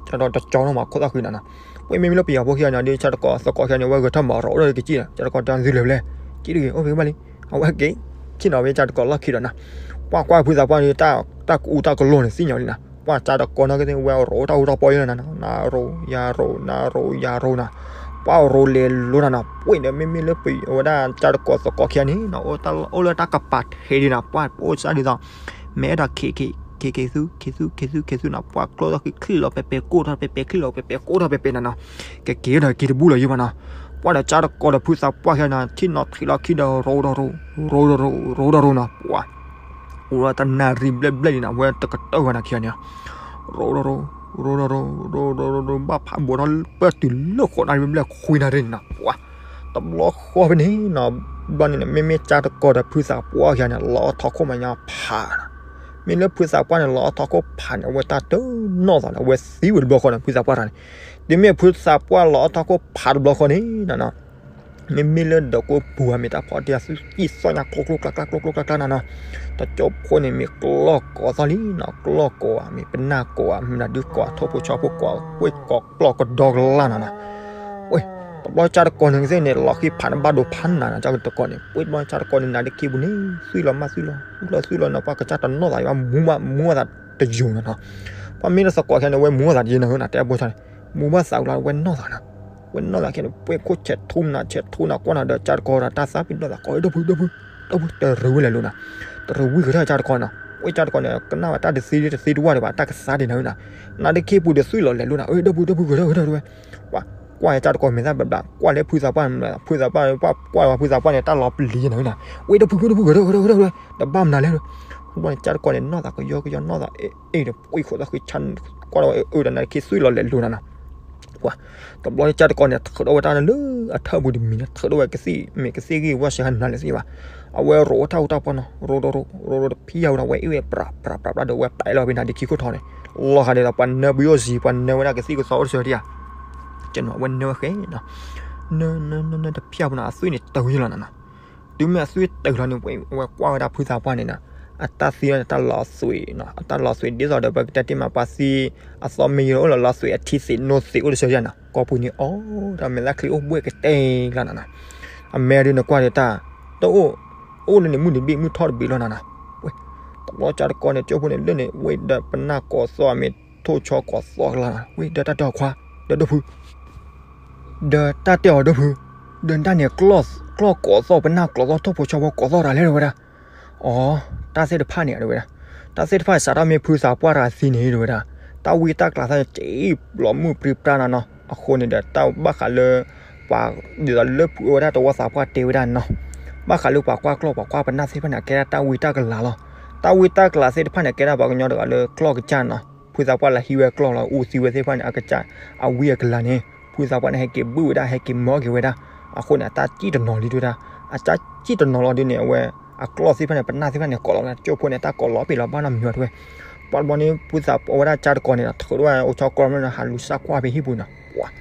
ကၢ်တကီၢ်တကၠီနီၤမးခိၣ်သၣ်ဃံနၤနီၤ, ဝ့ၢ်မ့မ့ၢ်လၢပယီၤဖိခံဂၤန့ၣ်ဒီး ကၢ်တကီၢ်သကိးခံဂၤန့ၣ် ဝဲဂဲၤထီၣ်မၤရိးအိၣ်ဒီးကစံၣ်ဒီး ကၢ်တကီၢ်တၢ်သုလၢၤဘျဲၣ် ကံၣ်တဂ့ၤ အိၣ်ဖဲဘၣ်လံ, အဝဲက့ၤ ဆ့ၣ်နီၤဝဲကၢ်တကီၢ်လီၢ်ခံဒီးနီၤ, ပှၤကွၢ်ဖုသးပှၢ်န့ၣ် တၢ်ကူၣ်တၢ်ကလိၢ်န့ၣ် သ့ၣ်ညါလံနီၤ, ပှၤကၢ်တကီၢ်နာ်က့သ့ၣ် ဝဲရိးတၢ်အူတၢ်ပီလံနီၤ, နၤရိးယၤရိး နၤရိးယၤရိးနီၤ, ပှၤရိးလဲၤလိၤနီၤနီၤ, ပှ့ၤဒီးမ့မ့ၢ်လၢပဝဲဒၣ်ကၢ်တကီၢ်သကိးခံဂၤန့ၣ်နီၤ အိၣ်လၢတၢ်ကပၤထဲဒံးနီၤ, ပှၤအိၣ်စၢ်ဒ်သိး မ့ၢ်အဲၣ်ဒိးခ့ခ့ ခ့ခ့သူ ခ့သူ ခ့သူ ခ့သူနီၤ, ပှၤကျိၣ်ထီၣ်ခံချံၣ်လီၤ ပဲပဲကိၢ်ထီၣ် ပဲပဲချံၣ်လီၤ ပဲပဲကိၢ်ထီၣ် ပဲပဲနီၤနီၤ, ကက့ၤဒီးက့ၤတဘူၣ်လီၤယိာ်ဘၣ်နီၤ, ပှၤဒီးကၢ်တကီၢ်ဒီးဖုသးပှၢ်ခံဂၤနီၤ ထံၣ်နီၤထံၣ်လီၤခံဒီး ရိးဒီးရိး ရိးဒီးရိး ရိးဒီးရိးနီၤ, ပှၤ အိၣ်ဒီးတနၣ်ရံၣ်ဘျဲၣ်ဘျဲၣ်လံနီၤ, ဝဲတကတၢၢ်ဝဲနီၤခံဂၤန့ၣ်, ရိးဒီးရိး ရိးဒီးရိး ရိးဒီးရိး ဘၣ်ဖးဘိးထီၣ်ပၢၢ်တုၤလၢဃိးနၣ်ရံၣ်ဘျဲၣ်ခွံနၣ်ရံၣ်န့ၣ်နီၤ, ပှၤ တဘျီဃီဖဲန့ၣ်နီၤ, ဘျီန့ၣ် မ့မ့ၢ်ကၠၢ်တကီဒီးဖုသးပှၢ်ခံဂၤန့ၣ် လီၤအီၣ်ထီၣ်ခိၣ်မးညါဖးနီၤ. မ့ၢ်လၢဖုသးပှၢ်န့ၣ် လီၤအီၣ်ထီၣ်ခိၣ်ဖးန့ၣ် အဝဲတၢ်တနီၣ်သးဒီး အဝဲသံဝဲတဘျီဃီန့ၣ် ဖုသးပှၢ်တဂၤန့ၣ်. တုၤမ့ၢ်ဖုသးပှၢ်လီၤအီၣ်ထီၣ်ခိၣ်ဖးတဘျီဃီန့ၣ်နီၤ မ့မ့ၢ်လၢဒီးကိၣ်ပူၤဧါ မ့ၢ်တၢ်ဖီတံၢ် အသုစံၣ်သီၣ်ညါ ကျိကျိကျါကျါ ကျိကျိကျါကျါနီၤနီၤ, တကၠိဖိန့ၣ် မ့ၢ်ကျီၢ်ကိးသီၣ်လံနီၤ, ကျီၢ်ကိးဧါ မ့ၢ်ပနၢ်ကိးဧါ မ့ၢ်ဒၣ်ဒုးကိး ထိၣ်ဖိဆီဖိကိး ဝ့ၢ်ကိးပျီၢ်ကဒီကလၢ်နီၤနီၤ. ဝ့ၢ် တဘျီကၠၢ်တကီန့ၣ်ကသ့ၣ်န့ၣ် လီၤဃံဖးန့ၣ်ဘၣ်ဒိဖးနးနီၤ ကၠၢ်တကီန့ၣ် ဝ့ၢ်တဘျီကၠၢ်တကီန့ၣ် နါဒ့ခံပူၤန့ၣ် သွံၣ်လီၤမးသွံၣ်လီၤ သွံၣ်လီၤသွံၣ်လီၤနီၤ ပှၤကစၢ်တနီၣ်သးဘၣ် မူဘၣ်မူဘၣ်သးတယိာ်နီၤနီၤ. ပှၤမ့ၢ်လၢသကိးခဲန့ၣ် ဝဲမူဘၣ်သးယဲနီၤနီၤ တဲအဘိဆါန့ၣ် မူဘၣ်သးဝဲလီၤ ဝဲနီၣ်သးနီၤ. ဝဲနီၣ်သးခဲန့ၣ် ပှ့ၤခိၣ်ဆဲးထူနၤ ဆဲးထူနၤကွၢ်နၤဒီး ကၠၢ်တကီဒီးတၢ်သးပ့ၤနီၣ်သးကိး ဒီပုၢ် ဒီပုၢ် ဒီပုၢ် တရူးဝဲလဲၤလိာ်နၤ, တရူးဝံၤကထၢၣ်ကၠၢ်တကီနီၤ. ဝဲကၠၢ်တကီန့ၣ် ကနၣ်ဝဲတၢ်တသ့တသ့တဝၢ်ဒံးဘၣ် တၢ်ကသါဒံးနၤနီၤ. နါဒ့ခံပူၤဒီးသွံၣ်လီၤလဲၤလိာ်နၤ ဒီပုၢ် ဒီပုၢ် ကထၢၣ် ကထၢၣ် တဝဲ ပှၤကွၢ်ကၠၢ်တကီမ့ၢ်သၣ်ဘျးဘျး ကွၢ်လၢဖုသးပှၢ်န့ၣ် ဖုသးပှၢ် ကွၢ်လၢဖုသးပှၢ်န့ၣ် တၢ်လီၤပျံၤနၤနီၤ. ဝဲဒီပုၢ် ဒီပုၢ် ကထၢၣ် ကထၢၣ် ကထၢၣ် တဝဲ တဘၣ်မနုၤလဲၣ်. ဘျီန့ၣ် ကၠၢ်တကီန့ၣ် နီၢ်သးကယီကယီ နီၢ်သးအ့ၣ်အ့ၣ်ဒီး ပှ့ၤခိၣ်သၣ်ဃံဆါ ကွၢ်လီၤဝဲအၢဒီးနါဒ့ခံသွံၣ်လီၤလဲၤလိာ်နၤနီၤ. ပှၤ တဘျီန့ၣ် ကၠၢ်တကီန့ၣ် ထုးထီၣ်ဝဲတၢ်လၢအထၢၣ်ပူၤတမံၤန့ၣ် ထုးထီၣ်ဝဲကသံၣ် မ့ၢ်ကသံၣ်ဂံၢ်ဝီစှၤဟးနၤလဲၣ်သ့ၣ်ဘၣ်. အဝဲရိးဝဲတၢ်အူတၢ်ပီနီၤ ရိးရိးရိး ရိးရိးတဖျၢၣ်ဝဲဒီး ဝဲအ့ၣ်ဝဲပြးပြးပြးဒီး ဝဲပာ်လီၤဖဲနါဒ့ခံခိၣ်ထီန့ၣ် လီၤဃာ်ဒီး ပှၤနၢပယိၣ်စံၤ ပှၤနၢဝဲဒၣ်ကသံၣ်ကသီအိၣ်တဆၢတယါ ကနဝဲနၢဝဲဃဲနီၤ. နၢ နၢ နၢ နၢတဖျၢၣ်ပူၤနီၤ အသွံၣ်န့ၣ်တုၤယလီၤနီၤနီၤ. တုၤမ့ၢ်အသွံၣ်တုၤလီၤန့ၣ် ဝဲကွၢ်ဝဲဒၣ်ဖုသးပှၢ်န့ၣ်နီၤ အတၢ်သံလီၤန့ၣ် တၢ်လီၤသွံးနီၤ အတၢ်လီၤသွံးဒ်သိးဒီး ပကတဲတ့ၢ်မး ပှၤသံ အသီမ့ၢ်ယိၤအိၣ်လီၤလီၤသွံး အထံသံးနိသံးအိၣ်တဆၢယါနီၤ ကိာ်ပူၤန့ၣ်အီၣ်တၢ်မဲာ်သၣ်ချံအိၣ်ဘှဲၣ်ကတဲာ်ကျါနီၤနီၤ. အမဲဒုးနကွၢ်ဒီးတၢ် တအိၣ် အိၣ်လၢန့ၣ် မုၢ်တဘ့ၣ်မုၢ်ထီၣ်တဘ့ၣ်လီၤနီၤနီၤ. ဝဲ တဘျီကၠၢ်တကီန့ၣ် ကၠိဖိန့ၣ်လၢန့ၣ် ဝဲဒီးပနၢ်ကိးသီၣ်မ့ၢ်ထိၣ်ဆီကိးသီၣ်ကျါနီၤ ဝဲဒီးတၢ်တဲအီၤခွါ ဒီးဒီပုၢ် ဒီးတၢ်တဲအီၤဒီပုၢ် ဒီးတၢ်န့ၣ် ကျီၢ်ကိးသီၣ် ပနၢ်ကိးသီၣ် ထိၣ်ဖိဆီဖိကိးသီၣ်တၢ်လဲၣ် တဲဝဲဒၣ်. အီ တၢ်သ့ၣ်တဖၣ်န့ၣ် တဲဝဲဒၣ် တၢ်သ့ၣ်တဖၣ်စးထီၣ်မ့ၢ်ဖုသးပှၢ်တဂၤသံန့ၣ် တဲဝဲဒၣ် တၢ်ဝံတၢ်ကလၤသ့ၣ်န့ၣ် စံးဘျီမုၢ်ပြံပြါနီၤနီၤ. အဃိန့ၣ်ဒီး တၢ်ဘၣ်ဃးလၢ ပှၤ ဒ်သိးလၢဖုအဝဲဒၣ်တဝီသးပှၢ်တဲဝဲဒၣ်နီၤ ဘၣ်ဃးလၢပှၤကွၢ်ကျီၢ်ပှၤကွၢ်ပနၢ်သ့ၣ်တဖၣ်န့ၣ် အကဲဒၣ်တၢ်ဝံတၢ်ကလၤလီၤ. တၢ်ဝံတၢ်ကလၤသ့ၣ်တဖၣ်န့ၣ် ကဲဒၣ်ပှၤကညီတဂၤလၢကျီၢ်ကစၢ်နီၤ ဖုသးပှၢ်လၢဟံးဝဲကျီၢ်လီၤ အူသံဝဲသ့ၣ်တဖၣ်န့ၣ် အကစၢ် အဝံအကလၤန့ၣ် ဖုသးပှၢ်န့ၣ် ဟဲက့ၤဘုၣ်ဝဲဒၣ် ဟဲက့ၤမၢက့ၤဝဲဒၣ်. အဃိန့ၣ် အတၢ်စံၣ်တနီၤလံ တဲဝဲဒၣ် အတၢ်စံၣ်တနီၤလီၤဒ်န့ၣ် အဝဲ အကျီၢ်သ့ၣ်တဖၣ်န့ၣ် ပနၢ်သ့ၣ်တဖၣ်န့ၣ် ကိးလီၤဝဲဒၣ် ကၠိဖိန့ၣ် တၢ်ကိးလီၤပ့ၤလီၤဘၣ်နီတမံၤဘၣ် တဲဝဲ. ပှၤတဘျီန့ၣ် ဖုသးပှၢ်ဝဲဒၣ်ကၠၢ်တကီန့ၣ် ထုးထီၣ်ဝဲအိၣ်ဆီကျီၢ်မ့ၢ် ဟးလူၤစၢ်ကွၢ်ဖဲဟံၣ်ပူၤနီၤ ပှၤ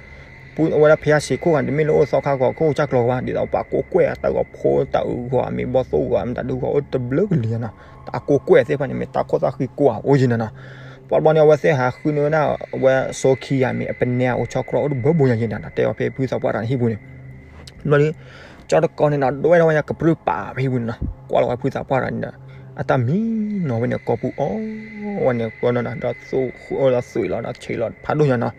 ဖုအဝဲဒၣ်ဖဲအဆံးခိၣ်ဂၤ တမ့ၢ်လၢအိၣ်သီခါဂီၤ ခိၣ်ကစၢ်ကျီၤဘၣ် ဒ်သိးပှၤကိးကွဲၢ်အတၢ်ဂီၤဖိတၢ်အုးဂီၤ မ့ၢ်ဘီၣ်သိၣ်ဂီၤ မ့ၢ်တၢ်ဒုးဂီၤအိၣ်တဘျုးကလံၤနီၤ အကိးကွဲၢ်သ့ၣ်တဖၣ်န့ၣ် မ့ၢ်တၢ်ခိၣ်သၣ်ဃံကိးဧါ အိၣ်ယံၤနီၤနီၤ. ပှၤတဘျီန့ၣ် အဝဲသ့ၣ်ဟးဃုန့ၢ်ဝဲဒၣ် အဝဲစိခံဂၤမ့ၢ်အပနဲအအိၣ်ဆီကျီၢ်အိၣ်တဘၢဘိညါယံၤနီၤ တဲအီၤဖဲဖုသးပှၢ်တဂၤန့ၣ်ဟံၣ်ပူၤန့ၣ် ဘျီန့ၣ် ကၠၢ်တကီန့ၣ်နီၤ ဒွဲၣ်ထီၣ်ဝဲညါကပြုၢ်ပာ်ဖဲဟံၣ်ပူၤန့ၣ်နီၤ ကွၢ်လီၤဝဲဖုသးပှၢ်တဂၤန့ၣ်ဒီး အတၢ်မံနီၤဝဲန့ၣ် ကိာ်ပူၤအီၣ်ဝဲန့ၣ် ကိးနီၤနီၤ ဒီးသူၣ်ဃုအၢလီၤသွံးလီၤဒီး ဆံးလီၤဖးဒိၣ်ညါနီၤ.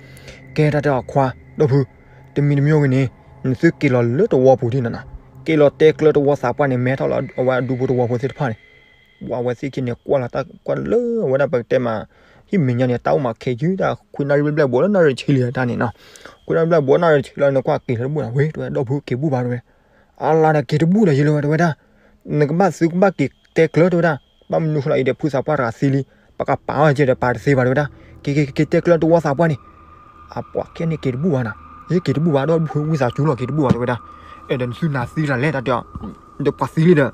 ကဲတၢ်တဲအီၤခွါ ဒီပုၢ် တမံၤတမံၤဂ့ၤန့ၣ် နသုက့ၤလီၤလၢတဝီပူၤဒ်နီၤနီၤ က့ၤလီၤတဲကျၢၤတဝီသးပှၢ်န့ၣ် မဲထီၣ်လီၤအဝဲအဒူဖိတဝီဖိသ့ၣ်တဖၣ်န့ၣ် ဝဲသ့ၣ်ခံန့ၣ် ကွၢ်လီၤတၢ်ကွၢ်လၢအဝဲဒၣ်ပကတဲမး ဟံၣ်မဲာ်ညါန့ၣ် တၢ်အိၣ်မးခဲယုၢ်တၢ် ခွံနၣ်ရံၣ်ဘျဲၣ်ဘျဲၣ်ဘိးလၢနၣ်ရံၣ်ဆံလံတၢ်န့ၣ်နီၤ ခွံနၣ်ရံၣ်ဘျဲၣ်ဘိးနၣ်ရံၣ်ဆံလီၤန့ၣ် ကွၢ်က့ၤလၢတဘူၣ်နီၤ ဝဲ တဲဝဲ ဒီပုၢ်က့ၤဘူၣ်ဘၣ် တဲဝဲ အလါဒီးက့ၤတဘူၣ်ဒီးယလၢဝဲ တဲဝဲဒၣ် နကဘၣ်သုကဘၣ်က့ၤတဲကျၢၤ တဲဝဲဒၣ် ဘၣ်မနုၤဃိလီၤအံၤဒီး ဖုသးပှၢ်တဂၤသံလံ ပကပာ်အီၤကဲဒီးပာ်တသ့ဘၣ် တဲဝဲဒၣ် က့ၤက့ၤက့ၤတဲကျၢၤ တဝီသးပှၢ်န့ၣ် အပှၤခဲန့ၣ်က့ၤတဘူၣ်ဘၣ်နီၤ ယက့ၤတဘူၣ်ဘၣ် ဒီပုၢ်ဝံသးစူၤလီၤ က့ၤတဘူၣ်ဘၣ် တဲဝဲဒၣ် အဲၣ်ဒီးနသုနၤသံလၢလဲၣ် တၢ်တဲအီၤ ဒီးပှၤသံ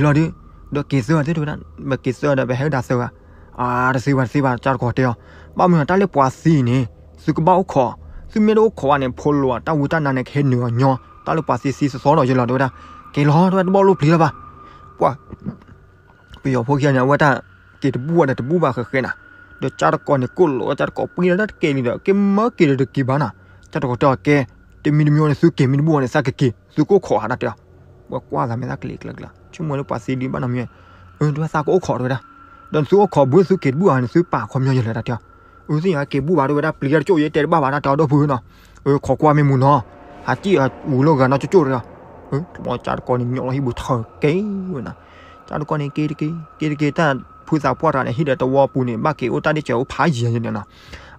လံဒီး နသုတဲက့ၤလီၤဒုး ဒီးက့ၤသၢဂၤသ့ တဲဝဲဒၣ် ပက့ၤသၢဂၤဒီး ပဟဲဝဲဒၣ်သၢဂၤ အါ တသ့ဘၣ် တသ့ဘၣ် ကၠၢ်တကီတဲအီၤ ဘၣ်မနုၤတၢ်လၢပှၤသံန့ၣ် သုကဘၣ်အိၣ်ခိး သုမ့ၢ်တအိၣ်ခိးဘၣ်န့ၣ် ဖိလီၤ တၢ်ဝံတၢ်နါန့ၣ် ကဟဲနုာ်အီၤညီ တၢ်လၢပှၤသံသံသီသီဒီး ယလီၤ တဲဝဲဒၣ် က့ၤလီၤ တဲဝဲ တဘၣ်လိၣ်ပျံၤလၢၤဘၣ် ပှၤ ပယီၤဖိခံဂၤန့ၣ် အဝဲတၢ်က့ၤတဘူၣ်ဘၣ်ဒီးတဘူၣ်ဘၣ်ဃဲဃဲနၤ ဒီးကၠၢ်တကီန့ၣ် ကိးလီၤဝဲကၠၢ်တကီပှံၤလၢတၢ်တကဲလံဒီး က့ၤမၢက့ၤဒီးတက့ၤဘၣ်နၤ ကၠၢ်တကီတဲအီၤ ကဲ တမံၤတမံၤန့ၣ် သုက့ၤမ့ၢ်တဘူၣ်ဘၣ်န့ၣ် သးကက့ၤ သုကအိၣ်ခိးဧါ တၢ်တဲအီၤ ဝဲကွၢ်သးမဲာ်သၣ်ကလံၤကျၢၤကျၢၤ ဆိကမိၣ်လၢပှၤသံဒုးဘၣ်နီတမံၤ အၢ တဲဝဲသးကအိၣ်ခိးတဲဝဲဒၣ် ဒီးနသုအိၣ်ခိးဘၣ် သုက့ၤတဘူၣ်ဧါ နသုပာ်ခီပညီယလဲၣ် တၢ်တဲအီၤ အၢ သ့ၣ်ညါက့ၤတဘူၣ်ဘၣ် တဲဝဲဒၣ် ပျံၤတကၠိၣ်ယဲတဲတဘၣ်ဘၣ် တၢ်တဲအီၤ ဒီပုၢ်နီၤ အၢ ခိးကွၢ်မ့ၢ်မူနီၤ ဟးစံၣ်အဝံၤလၢဂၤနီၢ်ကၠိၣ်ကၠိၣ်တဂၤ ကၠၢ်တကီန့ၣ် ညီလီၤဟံၣ်ပူၤထၢက့ၤဝဲနီၤ ကၠၢ်တကီန့ၣ် က့ၤတက့ၤ က့ၤတက့ၤ တၢ်ဖုသးပှၢ်တဂၤန့ၣ် ဟံၣ်ဒီးတဝီပူၤန့ၣ် ဘၣ်က့ၤအိၣ်တၢ်ဒ့ၣ်စၢၤအိၣ်ဖးယံၤယံၤန့ၣ်နီၤ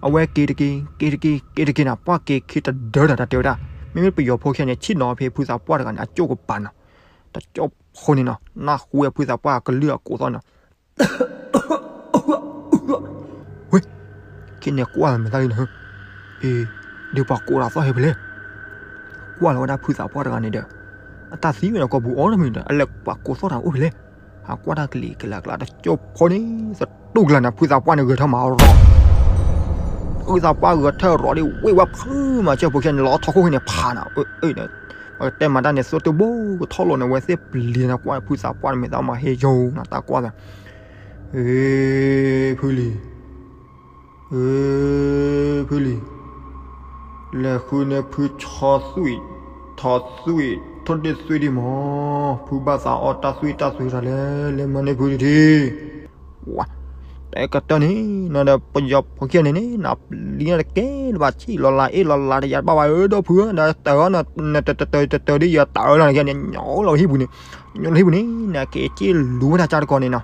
အဝဲက့ၤတက့ၤ က့ၤတက့ၤ က့ၤတက့ၤနီၤ ပှၢ်က့ၤခံတဒၢဒီး တၢ်တဲဝဲဒၣ် မ့မ့ၢ်ပယီၤဖိခံဂၤန့ၣ် ဆ့ၣ်နီၤဖဲဖုသးပှၢ်တဂၤန့ၣ် အကၠိၣ်ကပၤနီၤ တကၠိၣ်ဖိန့ၣ်နီၤ နၢ်ဟူဝဲဖုသးပှၢ်ကလုၢ်အကိးသီၣ်နီၤ ဝဲ ခဲန့ၣ်ကွၢ်မဲာ်သၣ်လံနီၤ အ့ ဒုးပှၤကိးတၢ်သီၣ်ဟဲဖဲလဲၣ် ကွၢ်လီၤဝဲဒၣ်ဖုသးပှၢ်တဂၤန့ၣ်ဒီး အတၢ်သံဝဲဒီးကိာ်ပူၤအီၤတမံၤဒီး အလဲၤပာ်ကိးသီၣ်တၢ်အိၣ်ဖဲလဲၣ်, ဟးကွၢ်တၢ်ကလံၤကလးကလးတကၠိဖိန့ၣ် သတူၢ်ကလာ်န့ၣ် ဖုသးပှၢ်န့ၣ်ဂဲၤထၢၣ်မၤရီၤ ဖုသးပှၢ်ဂဲၤထၢၣ်ရီၤဒ်ဝ့ၢ်ဝဲဖုမၤစၢၤဖိခဲန့ၣ် လီၤထီၣ်ခိၣ်ဃ့န့ၣ်ဖးနၤ, အၢ အၢ တဲမၤတၢ်န့ၣ် သိတဘိကထီၣ်လိာ်န့ၣ် ဝဲသ့ၣ်ပျံၤန့ၣ် ကွၢ်ဖုသးပှၢ်န့ၣ်မ့ၢ်သးမၤဟဲယိာ်နၤ တၢ်ကွၢ်သး, အ့ ဖုလံၤ အ့ ဖုလံၤ, လဲၤဃုန့ၢ်ဖုဆီသွံၣ်, ထီသွံၣ်, ထိၣ်ဒ့ၣ်သွံၣ်ဒံးမး, ဖုဘၣ်သးအီၣ်တၢ်သွံၣ်တၢ်သွံၣ်တၢ်လဲၣ်, လဲၤမၤန့ၢ်ဖုတထံၣ်, ဝါ, တကတၢၢ်န့ၣ် နဒီးပယီၤဖိခံဂၤန့ၣ်န့ၣ် နပျံၤန့ၣ်တကဲလၢၤဘၣ် ဆံၣ်လီၤလးအ့ၣ်လီၤလးတယၤတဘၣ်ဘၣ် အၢ ဒီပုၢ်ဧၢ နတၢၤအီၤ နတၢၤတၢၤတၢၤဒ်ယတၢၤလီၤန့ၣ် နညီလီၤဟံၣ်ပူၤန့ၣ်, ညီလီၤဟံၣ်ပူၤန့ၣ် နက့ၤစံၣ်လူၤဝဲဒၣ်ကၠၢ်တကီန့ၣ်နီၤ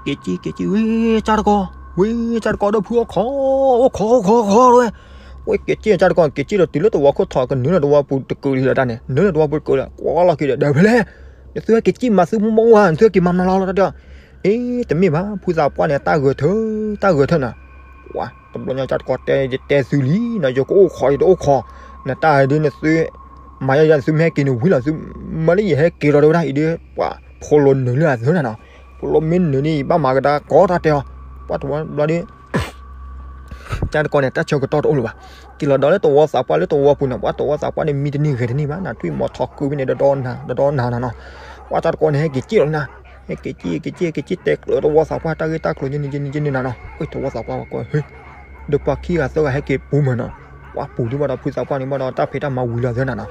က့ၤစံၣ် က့ၤစံၣ် ဝဲကၠၢ်တကီ, ဝဲကၠၢ်တကီ ဒီပုၢ် အိၣ်ခိး အိၣ်ခိး အိၣ်ခိး အိၣ်ခိးဝဲ, ဝဲက့ၤစံၣ်ကၠၢ်တကီ က့ၤစံၣ်ဒီးတုၤလၢသဝီခိၣ်ထီၣ် ကနုာ်လၢသဝီပူၤတကုာ်လံလီၤတၢ်န့ၣ် နုာ်လၢသဝီပူၤတကုာ်လၢ ကွၢ်လီၤက့ၤဒီး ဒီးဖဲလဲၣ်, နသုဟဲက့ၤစံၣ်မၤသုမုၢ်မုၢ်ဧါ နသုဟဲက့ၤမၤမနုၤလီၤတၢ်တဲအီၤ, အ့ တမ့ၢ်ဘၣ် ဖုသးပှၢ်န့ၣ် တၢ်ဂဲၤထၢၣ် တၢ်ဂဲၤထၢၣ်နၤ, ဝါ တဘျီညါကၠၢ်တကီတဲ ယတဲသုလံနီၤ ယကအိၣ်ခိး ယတအိၣ်ခိး, နတၢ်ဒ်နသု မၤယါယါ နသုမ့ၢ်ဟဲက့ၤန့ၣ်ဝံၤလီၤ သုမၤလၢယဟဲက့ၤလီၤတဲဝဲဒၣ် အံၤဒ် ပှၤဖိလိနုာ်လၢအသၢနၤနီၤ, ဖိလိမ့ၢ်နုာ်န့ၣ် ယဘၣ်မၤကဒါကီတၢ်တဲအီၤ, ပှၤတဝီဘျီဒ် ကၠၢ်တကီန့ၣ် တၢ်ဆၢကတီၢ်တအိၣ်လၢၤဘၣ်, က့ၤလီၤဒီးလၢသဝီသးပှၢ်လၢသဝီပူၤန့ၣ် ပှၤသဝီသးပှၢ်န့ၣ် မံတန့ၢ်ဂဲၤတန့ၢ်ဘၣ် နထွံၣ်မီၤထီၣ်ကုၢ်ဖဲန့ၣ် ဒီဒီနၤ ဒီဒီနၤနၤနီၤ, ပှၤကၠၢ်တကီန့ၣ် ဟဲက့ၤစံၣ်လီၤနၤ, ဟဲက့ၤစံၣ် က့ၤစံၣ် က့ၤစံၣ်တဲကျၢၤသဝီသးပှၢ် တၢ်ဂ့ၢ်တၢ်ကျိၤယန့ၣ် ယန့ၣ် ယန့ၣ်နၤနီၤ, အသဝီသးပှၢ်ဝဲကွၢ် ဟ့ ဒီးပှၤခံဂၤသၢဂၤဟဲက့ၤပူၤမးနီၤ, ပှၤပူၤဒ်ဘၣ်ဒီးဖုသးပှၢ်န့ၣ်ဘၣ်ဒီး တၢ်ဖံးတၢ်မၤဝံၤလီၤသၢနၤနီၤ,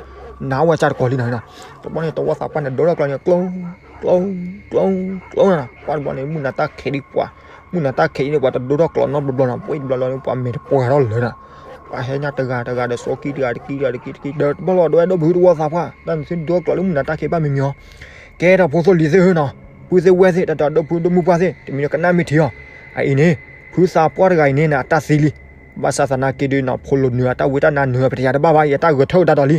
နဝဲကၠၢ်တကီလံနီၤ, တဘျီန့ၣ် သဝီသးပှၢ်န့ၣ် ဒိထီၣ်ကျီန့ၣ် ကျိ ကျိ ကျိ ကျိ ကျိနၤ, ပှၤတဘျီန့ၣ် မုၢ်နၤတၢ်ခဲးဒံးပှၤ, မုၢ်နၤတၢ်ခဲးဒံးန့ၣ် ပှၤတဒိထီၣ်ကျီနီတဘျီဘျီနီၤ, ပှၤတဘျီဘျီန့ၣ် ပှၤမဲာ်တပှဲၤထီၣ်လၢၤနီၤ, ပှၤဟဲညါတဂၤတဂၤဒီး စီၤကံတဂၤတကံတဂၤတကံတကံ ဒီးတဘၣ်လီၤဒိဝဲဒီပုၢ်သဝီသးပှၢ် တၢ်န့ၣ်သုဒိထီၣ်ကျီလၢမုၢ်နၤတၢ်ခဲးဘၣ်မံၤမံၤအီၤ, ကဲထီၣ်ဖိသိၣ်လံၤသ့ၣ်ဧၢနီၤ, ပုၢ်သ့ၣ်ဝဲၢ်သ့ၣ် တၢ်ဒီးဒီပုၢ်ဒီမုၢ်ပှၢ်သ့ၣ် တမံၤဒီးကနၣ်မ့ၢ်ထံအီၤ, အအံၤန့ၣ် ဖုသးပှၢ်တဂၤအံၤန့ၣ် အတၢ်သံလံ, ဘၣ်ဆၣ်သနာ်က့ဒုးနီၤ ဖိလိနုာ်အတၢ်ဝံတၢ်နါနုာ်အပတယၤတဘၣ်ဘၣ် ယတၢ်ဂဲၤထၢၣ်ဒၣ်ဒီးလံ,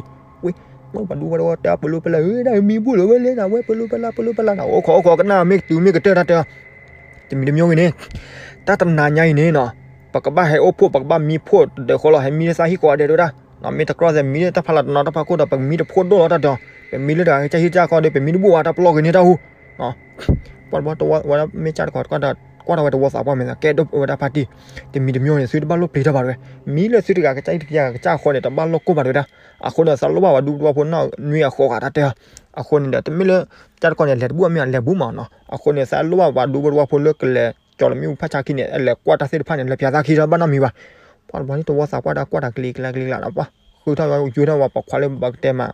ဝဲ ပှၤဒူပှၤတဝီတဲပလူပလၢ်ဧၢ ဒၣ်မံဘူၣ်လၢၤဝဲလဲၣ်နၤ ဝဲပလူပလၢ် ပလူပလၢ်နၤ အိၣ်ခိးအိၣ်ခိးကနၣ်မ့ၢ်ကတုၤမ့ၢ်ကတၢၢ်တၢ်တဲအီၤ, တမံၤတမံၤဂ့ၤန့ၣ်, တၢ်တနၤညါအံၤန့ၣ်နီၤ, ပကဘၣ်ဟဲအိၣ်ဖှိၣ် ပကဘၣ်မံဖှိၣ်ဒီးဃီလီၤ ဟဲမံလၢသးဟံၣ်ဃီဒဲးတဲဝဲဒၣ်, မ့ၢ်တကြၢးသဲးမံလၢတၢ်ဖးလၢ်တနီၤတၢ်ဖးခိၣ်ဒီး ပကမံတဖှိၣ်ဒိၣ်လီၤတၢ်တဲအီၤ, ပမံလၢတဂၤကစၢ်ဟံၣ်ကစၢ်ဃီဒီး ပမံတဘူၣ်ဘၣ်တၢ်ပလီၢ်ဂ့ၤန့ၢ်တၢ်ဟူ, ပှၤတဝီဝဲဒၣ်မ့ၢ်ကၠၢ်တကီး ကွၢ်ထီၣ်ဝဲတဝီသးပှၢ်မဲာ်သး ကဲဒိၣ်ဝဲဒၣ်ဖါတံၢ်, တမံၤတမံၤန့ၣ် သုတဘၣ်လိၣ်ပျံၤတၢ်ဘၣ်တဝဲ, မံလၢသုတဂၤကစၢ်ဟံၣ်တဂၤကစၢ်ဃီန့ၣ် တဘၣ်လိၣ်ကိၢ်ဘၣ်တဝဲဒၣ်, အဃိန့ၣ် သးလိၣ်ဘၣ်ပှၤဒူပှၤဖိနီၢ်နွံအဃိဂၤတၢ်တဲအီၤ, အဃိန့ၣ်ဒီး တမ့ၢ်လၢ ကၠၢ်တကီးန့ၣ် လဲၤတဘူၣ်အမ့ၢ်လဲၤဘူၣ်မးနီၤ, အဃိန့ၣ် သးလိၣ်ဘၣ်ပှၤဒူပှၤဖိလၢကလဲၤကၠီၤလီၤမ့ၣ်အူဖးဆါခံန့ၣ် လဲၤကွၢ်တၢ်သ့ၣ်တဖၣ်န့ၣ် လဲၤပျးသးခံဒီးဘၣ်နီတမံၤဘၣ်, ပှၤတဝီန့ၣ် တဝီသးပှၢ်ဒီးကွၢ်တၢ်ကလံၤကလါကလံၤကလါဒီး ပှၤဃုထီၣ်ဝဲ ယိၤထီၣ်ဝဲပှၤခွါလၢဘၣ်ကတဲမး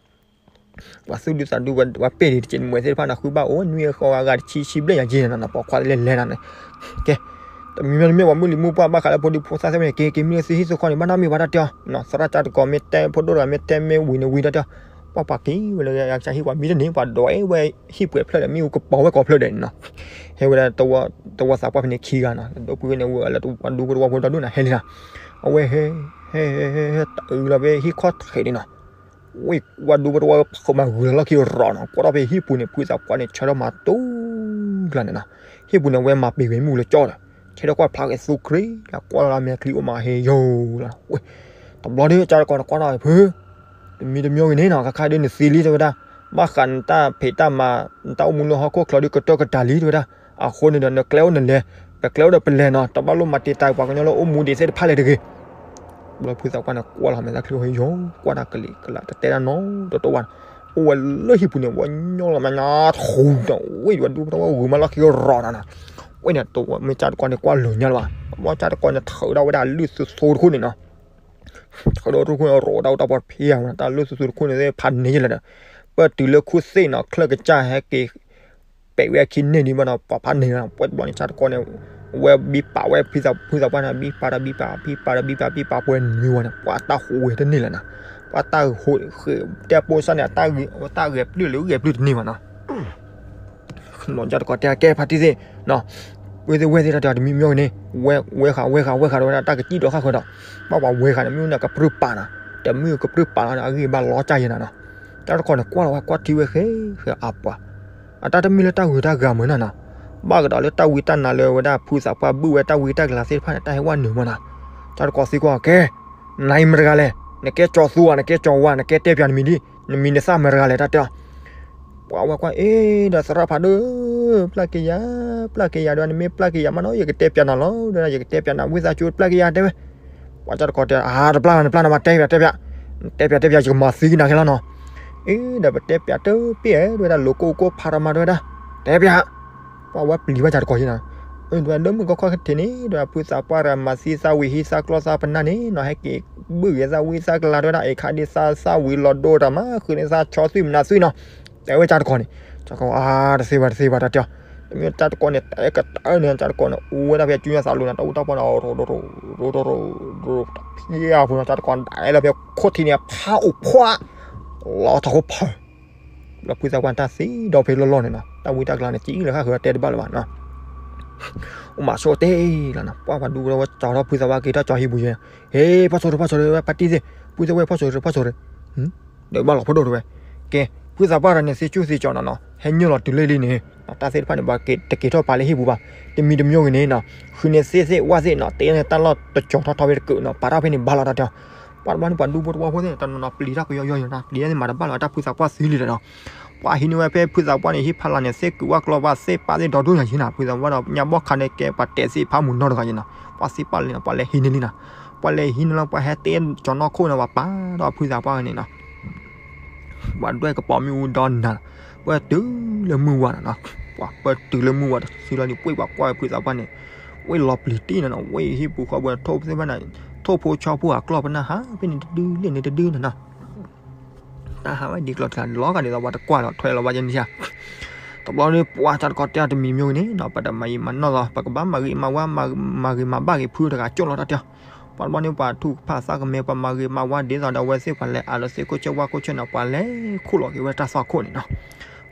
ပှၤသူၣ်ဒူသးဒူ ပှၤပဲာ်ဒံးတက့ၢ် နမဲာ်သ့ၣ်တဖၣ်န့ၣ် ဃုဘၣ်အိၣ်နွံအဃိဂၤဂၤတဆံဆံဘျဲၣ်ညါက့ၤန့ၣ်နီၤ ပှၤခွါလဲၤလဲၤနၤန့ၣ်, ကဲ, တမံၤမ့ၢ်တမ့ၢ် ပှၤမုၢ်လံၤမုၢ်ပှၢ်ဘၣ်ဃးလၢဖိဒံဖိသၣ်သ့ၣ်မ့ၢ်က့ၤ က့ၤမံလၢသုဟံၣ်သုဃီန့ၣ် ဘၣ်နီတမံၤဘၣ်တၢ်တဲအီၤ, သရၣ်ကၠၢ်တကီးမ့ၢ်တဲ ဖိဒိၣ်တဂၤမ့ၢ်တဲမ့ၢ်ဝံၤန့ၣ်ဝံၤတၢ်တဲအီၤ, ပှၤပာ်က့ၤဝဲလၢကစၢ်ဟံၣ်ပှၤမံတန့ၢ် ပှၤဒွးဝဲဟံၣ်ပှဲၤဖျၢၣ်ဒီး မ့ၣ်အူကပီၤဝဲကိးဖျၢၣ်ဒီးန့ၣ်နီၤ, ဟဲဝဲဒၣ် တဝီသးပှၢ်ဖဲန့ၣ်ခံဂၤနီၤ ဒီပုၢ်ဝဲၢ်န့ၣ် ဝဲလၢပှၤဒူပှၤဖိတဒူၣ်န့ၣ် ဟဲလံနီၤ, အဝဲဟဲ ဟဲ ဟဲ ဟဲ ဟဲ တအုးလီၤဖဲဟံၣ်ခီၣ်ထံးန့ၣ်နီၤ ဝဲၢ်ဝဲဒူပှၤတဝီဃုမၤဂုာ်လီၤလီၢ်ခံရီၤနီၤ ကွၢ်ထီၣ်ဖဲဟံၣ်ပူၤန့ၣ် ဖုသးပှၢ်န့ၣ် ဆၢထီၣ်မၤတူၢ်ကျါန့ၣ်နီၤ, ဟံၣ်ပူၤန့ၣ် ဝဲမၤပ့ၤဝဲမုၢ်လၢကၠီဒီး ဆၢထၢၣ်ကွၢ်ဖျါက့ၤသူခရံာ်လၢကွၢ်လၢမဲာ်ချံအိၣ်မးဟ့ယိာ်လီၤ, ဝဲ တဘျီဒ်ကၠၢ်တကီးန့ၣ် ကွၢ်ထီၣ်ဖု တမံၤတမံၤဂ့ၤန့ၣ်နီၤ ခါခါဒ်နသံလံတဲဝဲဒၣ်, ဘၣ်ဃးနတၢ်ဖံးတၢ်မၤ နတၢ်အိၣ်မူလၢဟီၣ်ခိၣ်ချၢဒ်ကတၢၢ်ကတၢၢ်လံတဲဝဲဒၣ်, အဃိန့ၣ်ဒီး နကျဲအိၣ်နလဲၤ ပကျဲအိၣ်ဒီးပလဲၤနီၤ တဘၣ်လိၣ်မၤတံာ်တာ်ပှၤကညီလၢအိၣ်မူဒံးသ့ၣ်တဖၣ်လဲၣ်တဂ့ၤ ဘျီဖုသးပှၢ်န့ၣ် ကွၢ်လီၤမဲာ်သၣ်ချံဟ့ယိာ် ကွၢ်တၢ်ကလံၤကလးတတဲတၢ်နီတတီဘၣ်န့ၣ်, အိၣ်ဝဲလၢဟံၣ်ပူၤန့ၣ် ဝဲညီလီၤမးညါထူဒီး ဝဲၢ်ဝဲဒူပှၤတဝီဂုာ်မၤလီၢ်ခံရီၤနီၤ, ဝဲန့ၣ် မ့ၢ်ကၠၢ်တကီးန့ၣ် ကွၢ်လၢာ်ညါလၢၤဘၣ်, ဘၣ်ကၠၢ်တကီးန့ၣ် ထုးထီၣ်ဝဲဒၣ်လုၢ်သူသူတခိၣ်န့ၣ်နီၤ ထုးထီၣ်တခိၣ်န့ၣ် ရိးတၢ်အိၣ်တၢ်ပီတဖံးဧါ တၢ်လုၢ်သူသူတခိၣ်န့ၣ် ဖးန့ၢ်ယဲၢ်လၢၤဒီး, ပတုၤလၢခိၣ်သ့ၣ်နီၤ ချၢၣ်ကစၢ်ဟဲက့ၤ ပဲာ်ဝဲအခံန့ၢ်ဒံးဘၣ်နီၤ ပှၤဖးန့ၢ်လီၤ ပှဲၤတဘျီန့ၣ် ကၠၢ်တကီးန့ၣ် ဝဲဘံပာ်ဝဲဖုသးပှၢ်န့ၣ် ဘံပာ်ဒီးဘံပာ် ဘံပာ်ဒီးဘံပာ် ဘံပာ်ဘံပာ် ပှဲၤနွံဝဲန့ၣ် ပှၤတၢ်ဟူးဝဲတန့ၢ်လၢၤနီၤ, ပှၤတၢ်ဟူးဃ့တဲပိစၢ်န့ၣ် တၢ်ဂဲၤပျုၢ်လၢဂဲၤပျုၢ်တန့ၢ်ဘၣ်နီၤ နီၢ်ကၠၢ်တကီးတဲကဲဖါတံၢ်သ့ၣ်, ပုၢ်သ့ၣ်ဝဲၢ်သ့ၣ်တၢ်တဲတမံၤမ့ၢ်ဂ့ၤန့ၣ်, ဝဲ ဝဲဃာ်ဝဲဃာ်ဝဲဃာ်ဒီးဝဲဒၣ်တၢ်ကစံၣ်ဒီးဃၣ်ဃၢၤဒီး, ဘၣ်ပှၤဝဲဃာ်န့ၣ် မ့ၢ်န့ၣ်ကပြုၢ်ပာ်နၤ, တမ့ၢ်ကပြုၢ်ပာ်လီၤဒီးအဂံၢ်ဘၣ်လီၤကၢ်ယဲနၤနီၤ, ကၠၢ်တကီးန့ၣ်ကွၢ်လီၤဝဲကွၢ်ထံဝဲဃဲဃဲအပှၤ, အတၢ်တမ့ၢ်လၢတၢ်ဂုၤတၢ်ဂၤမုာ်နီၤနီၤ, ဘၣ်ကဒီးလၢတၢ်ဝံတၢ်နါလၢဝဲဒၣ်ဖုသးပှၢ်ဘုၣ်ဝဲတၢ်ဝံတၢ်ကလၤသ့ၣ်တဖၣ်န့ၣ် တၢ်ဟဲဝဲနုာ်မးနီၤ, ကၠၢ်တကီးသံကွၢ်ကဲ, နၤအံၤမတၤတဂၤလဲၣ် နကဲကၠီသူဧါ, နကဲကၠီဝါ, နကဲတဲပၠးနမံၤဒ်, နမံၤနသၣ်မတၤတဂၤလဲၣ် တၢ်တဲအီၤ. ပှၤဝဲကွၢ်, အ့ ဒီးသရၣ်ဖးဒိၣ်, ပျၢ်က့ၤယၤ, ပျၢ်က့ၤယၤဒီး နမ့ၢ်ပျၢ်က့ၤယၤမးနီၤ ယကတဲပၠးနၤလီၤ, ဒီးယကတဲပၠးနၤ ဝံသးစူၤ ပျၢ်က့ၤယၤ တဲဝဲ. ပှၤတၢ်တကိးတဲ, အါ တပျၢ်ဘၣ် နပျၢ်နၤမး တဲပၠး တဲပၠး, တဲပၠး တဲပၠး ယကမၤသံကနၤခဲလၢာ်နီၤ. အ့ ဒီးပတဲပၠးတပ့ၢ်ဧါ တဲဝဲဒၣ်, လိၤကိၢ်ကိၢ်ဖးတမး တဲဝဲဒၣ်, တဲပၠး. ပှၤဝဲပျံၤဘၣ်တၢ်တကိးယဲနီၤ. အ့ ဒီးလၢမုၢ်ကီၢ်ခီၣ်ထံးန့ၣ် ဒီးဖုသးပှၢ်တဂၤမၤသံသးဝံၤ ဟံးသၣ်ကျီသၣ်ပနၢ်န့ၣ်နီၤ, ဟဲက့ၤဘုၣ်ဂ့ၤသၣ်ဝံသၣ်ကလၤ တဲဝဲဒၣ်, အ့ ခးဒ့သၣ်သၣ်ဝံၤလီၤဒိတၢ်မး ဃုန့ၢ်သၣ်ဆီသွံၣ်မနၤသွံၣ်နီၤ, တဲဝဲတၢ်တကိးန့ၣ်. တၢ်တကိး အါ တသ့ဘၣ် တသ့ဘၣ် တၢ်တဲအီၤ. တမ့ၢ်တၢ်တကိးန့ၣ် တဲကတၢၢ်န့ၣ် တၢ်တကိးန့ၣ် အိၣ်ဝဲဒၣ်ဖဲကၠူညါသးလိၤန့ၣ် တၢ်အူတၢ်ပီၢ်န့ၣ် ရိရိရိရိရိ တၢ်ဖံးအါဖိနီၤ, တၢ်တကိးဒၣ်လၢဖဲခိၣ်ထံးန့ၣ် ဖးအိၣ်ဖှီၣ် လီၤထီၣ်ခိၣ်ဖး ဒီးဖုသးပှၢ်တၢ်သံဒီဖဲလီၢ်လီၢ်န့ၣ်နီၤ, တၢ်ဝံတၢ်ကလၤန့ၣ် ကံလၢဃၣ်ဃုာ်တဲတဘၣ်လၢၤဘၣ်နီၤ. အိၣ်မးဆိတဲလီၤနီၤ, ပှၤပှၤဒူဝဲကၠီထီၣ်ဖုသးပှၢ်က့ၤထီၣ်ကၠီဟံၣ်ပူၤယဲ, ဟ့ ဖီၣ်ဆိၣ်ရ့ ဖီၣ်ဆိၣ်ရ့ ဖါတံၢ်သ့ၣ်, ဖုသးပှၢ် ဖီၣ်ဆိၣ်ရ့ ဖီၣ်ဆိၣ်ရ့, ဒီးဘၣ်လီၤဖိဒိၣ်တဝဲ. ကဲ ဖုသးပှၢ်တဂၤန့ၣ် သ့ၣ်ကၠူၣ်သ့ၣ်ကၠီနီၤနီၤ, ဟဲညိၣ်လီၤတုၤလၢလံန့ၣ် တၢ်သ့ၣ်တဖၣ်န့ၣ် ပှၤတက့ၤထီၣ်ပာ်လၢဟံၣ်ပူၤဘၣ်. တမံၤတမံၤဂ့ၤန့ၣ်နီၤ, ဃုန့ၢ်သ့ၣ်သ့ၣ်ဝၣ်သ့ၣ်နီၤ, တဲန့ၣ်တၢ်လီၢ်တကၠီထီၣ်ထီၣ်ဖဲတကုးနီၤ, ပာ်ထီၣ်ဖဲန့ၣ်ဘၣ်လီၤတၢ်တဲအီၤ. ပှၤတဘျီန့ၣ် ပှၤဒူဖိတဝီဖိသ့ၣ် တနီၤနီၤပျံၤထီၣ်ကယီယီယီနီၤ, ပျံၤန့ၣ်မၤတဘၣ်လီၤ တၢ်ဖုသးပှၢ်သံလံဒီးနီၤ. ပှၤဟံးန့ၢ်ဝဲဖဲဖုသးပှၢ်န့ၣ် ဟံၣ်ဖးလၢ်န့ၣ် သ့ၣ်ကုးဝၣ်ကျီဘၣ် သ့ၣ်ပာ်သ့ၣ်ဒီဒိၣ်ညါယဲနီၤ, ဖုသးပှၢ်ဒီးညါဘီၣ်ခါန့ၣ် ကဲပှၤတဲသ့ၣ်ဖးမုၢ်နီတဂၤယဲနီၤ, ပှၤသ့ၣ်ပာ်လံနီၤ, ပှၤလဲၤဟံးန့ၢ်လံနီၤ. ပှၤလဲၤဟံးန့ၢ်လီၤ ပှၤဟဲတဲကၠီနီၢ်ခိၣ်န့ၣ် ပှၤပာ်ဒီးဖုသးပှၢ်န့ၣ်နီၤ. ပှၤဒွဲၣ်ကပီၤမ့ၣ်အူဒီနၤ, ပှၤတုၤလၢမုၢ်ဝါနီၤနီၤ, ပှၤပၢတုၤလၢမုၢ်ဝါတစုလီၤန့ၣ် ပှ့ၢ်ပှၤကွၢ်ဖုသးပှၢ်န့ၣ်, ဝ့ၢ်လီၤပျံၤတံၢ်နီၤနီၤ, ဝ့ၢ်ဟံၣ်ပူၤဃီပူၤထိၣ်သ့ၣ်တဖၣ်န့ၣ်, ထိၣ်ဖိဆီဖိအကျီၢ်ပနၢ်ဟးဖဲန့ၣ်တဒုလၢန့ၣ်တဒုနီၤနီၤ. တၢ်ဟးဝဲဒ်ကျီၢ်တခါ လီၤဂာ်ဒ်သိးပှၤတကွၢ်ဒီးထွဲလီၤဘၣ်ယဲန့ၣ်ဧါ. တဘျီန့ၣ် ပှၤတၢ်တကိးတဲအီၤတမံၤမံၤဂ့ၤန့ၣ်နီၤ, ပတမၤယံာ်မၤနီၢ်လီၤ, ပကဘၣ်မၤဂ့ၤမၤဝါ မၤဂ့ၤမၤဘၣ်ဂ့ၤဖုတဂၤကၠိၣ်လီၤတၢ်တဲအီၤ. ပှၤတဘျီန့ၣ် ပှၤထူၣ်ကဖၣ်သးကမဲာ် ပှၤမၤဂ့ၤမၤဝါဒ်သိးဒီးအဝဲသ့ၣ် ပှၤလဲၤအးလီၤသ့ၣ်ခိၣ်ဆၢဝါခိၣ်ဆၢနီၤ, ပှၤလဲၤခူၣ်လီၤက့ၤဝဲတၢ်သွၣ်ခိၣ်န့ၣ်နီၤ.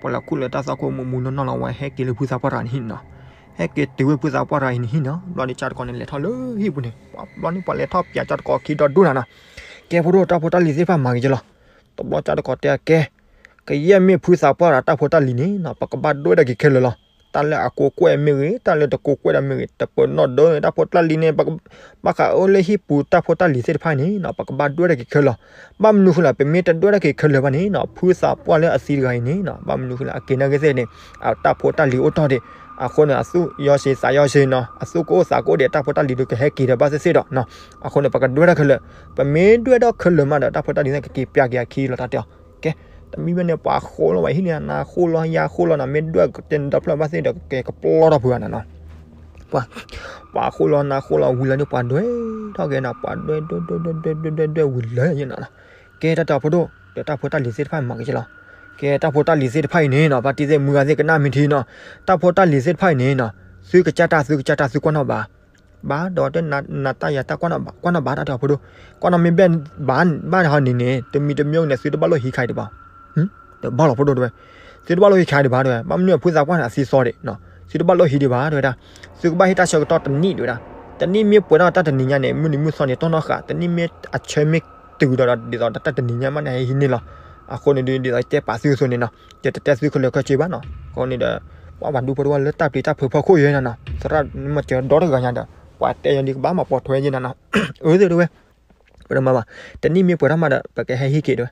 ပှၤလဲၤခူၣ်လီၤတၢ်သွၣ်ခိၣ်မူးမူးနီၢ်နီၢ်လီၤ ဝဲဟဲက့ၤလၢဖုသးပှၢ်တဂၤန့ၣ်ဟံၣ်နီၤ. ဟဲက့ၤတုၤဝဲဖုသးပှၢ်တဂၤအံၤန့ၣ်ဟံၣ်နီၤ, ဘျီဒ်တၢ်တကိးန့ၣ် လဲၤထီၣ်လၢဟံၣ်ပူၤန့ၣ်, ပှၤတဘျီန့ၣ် ပှၤလဲၤထီၣ်ပၠးတၢ်တကိးခံဒီဒိၣ်နၤနီၤ. ကဲဖိဒိၣ် တၢ်ဖိတၢ်လံၤသ့ၣ်တဖၣ်မၤဂ့ၤကလီၤ. တဘျီတၢ်တကိးတဲအီၤကဲ ကယဲၢ်မ့ၢ်ဖုသးပှၢ်ဒီးတၢ်ဖိတၢ်လံၤန့ၣ်နီၤ ပကဘၣ်ဒွဲၣ်တၢ်က့ၤခဲလၢာ်လီၤ. တၢ်လၢအကိးကွဲၢ်မ့ၢ်ဂ့ၤ တၢ်လၢတကိးကွဲၢ်ဒၣ်မ့ၢ်ဂ့ၤ တပၢၤနီၣ်ဒၢန့ၣ် တၢ်ဖိတၢ်လံၤန့ၣ် ဘၣ်ဃးအိၣ်လၢဟံၣ်ပူၤတၢ်ဖိတၢ်လံၤသ့ၣ်တဖၣ်န့ၣ်နီၤ ပကဘၣ်ဒွဲၣ်တၢ်က့ၤခဲလၢာ်လီၤ. ဘၣ်မနုၤဃိလဲၣ် ပမ့ၢ်တဒွဲၣ်တၢ်က့ၤခဲလၢာ်ဘၣ်န့ၣ်နီၤ ဖုသးပှၢ်လၢအသံတဂၤအံၤန့ၣ်နီၤ ဘၣ်မနုၤဃိလဲၣ် အက့ၤနာ်ဂ့ၤသ့ၣ်န့ၣ် အတၢ်ဖိတၢ်လံၤအိၣ်တ့ၢ်ဒံး အဃိန့ၣ် အသူၣ်ယီၤစ့ၤသးယီၤစ့ၤနီၤ အသူၣ်ကအိၣ်သးကအိၣ်ဒံး အတၢ်ဖိတၢ်လံၤဒုးကဟဲက့ၤဒီးဘၣ်သ့ၣ်သ့ၣ်ဒီးနီၤ အဃိန့ၣ် ပကဒွဲၣ်တၢ်ခဲလၢာ် ပမ့ၢ်ဒွဲၣ်ထီၣ်ခဲလၢာ်မးဒီး တၢ်ဖိတၢ်လံၤန့ၣ် ကက့ၤပၠးက့ၤအခံလီၤ တၢ်တဲအီၤ. ကဲ တမံၤမ့ၢ်န့ၣ် ပှၤဃိလီၤဝဲဟံၣ်န့ၣ် နၤဃိလီၤယၤဃိလီၤနီၤ မ့ၢ်ဒွဲၣ်ကတဲနဒီဖျၢၣ်ဘၣ်သ့ၣ်ဒီး ကကပျီထီၣ်ဖုဂၤနီၤနီၤ ပှၤ ပှၤဃိလီၤနၤဃိလီၤဝံၤလၢန့ၣ် ပှၤဒွဲၣ်ထီၣ်က့ၤနီၤ ပှၤဒွဲၣ်ဒွဲၣ်ဒွဲၣ်ဒွဲၣ်ဒွဲၣ်ဒွဲၣ်ဝံၤလၢယဲနီၤနီၤ ကဲတၢ်တဲအီၤဖိဒိၣ် ဒီးတၢ်ဖိတၢ်လံၤသ့ၣ်တဖၣ်မၤက့ၤကလီၤ. ကဲတၢ်ဖိတၢ်လံၤသ့ၣ်တဖၣ်အံၤန့ၣ်နီၤ ပှၤတံၤသ့ၣ်မုၢ်ဂၤသ့ၣ်ကနၣ်မ့ၢ်ထံနီၤ တၢ်ဖိတၢ်လံၤသ့ၣ်တဖၣ်အံၤန့ၣ်နီၤ သုကစၢ်တၢ်သုကစၢ်တၢ် သုကွၢ်နီၣ်ဘၣ် ဘၣ်ဒီးတနၤတၢ်ယၤတၢ်ကွၢ်နီၣ်ဘၣ် ကွၢ်နီၣ်ဘၣ်တၢ်တဲအီၤဖိဒိၣ် ကွၢ်နီၣ်မ့ၢ်ဘၣ်ဘၣ်ဘၣ်ဟီန့ၣ်န့ၣ် တမံၤတမံၤန့ၣ် သုတဘၣ်လိၣ်ဟံးခါအံၤဒံးဘၣ် ဒီးဘၣ်လီၤဖိဒိၣ်တဝဲ သုတဘၣ်လိၣ်ဟံးခါဒံးဘၣ်တဝဲ ဘၣ်မနုၤအဖုသးပှၢ်န့ၣ် အသံသီဒံး သုတဘၣ်လိၣ်ဟံးဒံးဘၣ်တဝဲဒၣ် သုကဘၣ်ဟ့ၣ်တၢ်ဆၢကတီၢ်တနံၣ်တဝဲဒၣ် တနံၣ်မ့ၢ်ပှဲၤထီၣ်တၢ်တနံၤညါန့ၣ် မုၢ်နံၤမုၢ်သီန့ၣ် တီၢ်နီၣ်ဃာ် တနံၣ်မ့ၢ်အဆၢမ့ၢ်တုၤဒီး ဒ်သိးတၢ်တနံၤညါမးန့ၣ် ဟဲဟံးန့ၢ်လီၤ အဃိန့ၣ်ဒုး ဒ်သိးတဲပာ်သုအသိးန့ၣ်နီၤ ယတတဲသုခဲလၢာ်ခဲဆ့ဘၣ်နီၤ အဃိန့ၣ်ဒီး ပှၤပှၤဒူဖိတဝီလၢတၢ်ပျံၤတၢ်ဖုးဖီခိၣ်ယဲနီၤနီၤ သရၣ်မၤစၢၤဒီတဂၤညါဒီး ပှၤတဲယၤဒ်ကဘၣ်မၤပိာ်ထွဲယဲနီၤနီၤ အၢ သ့ၣ်တဝဲ ပတမၤဘၣ် တနံၣ်မ့ၢ်ပှဲၤထီၣ်မးဒီး ပကဟဲဟံးက့ၤတဝဲ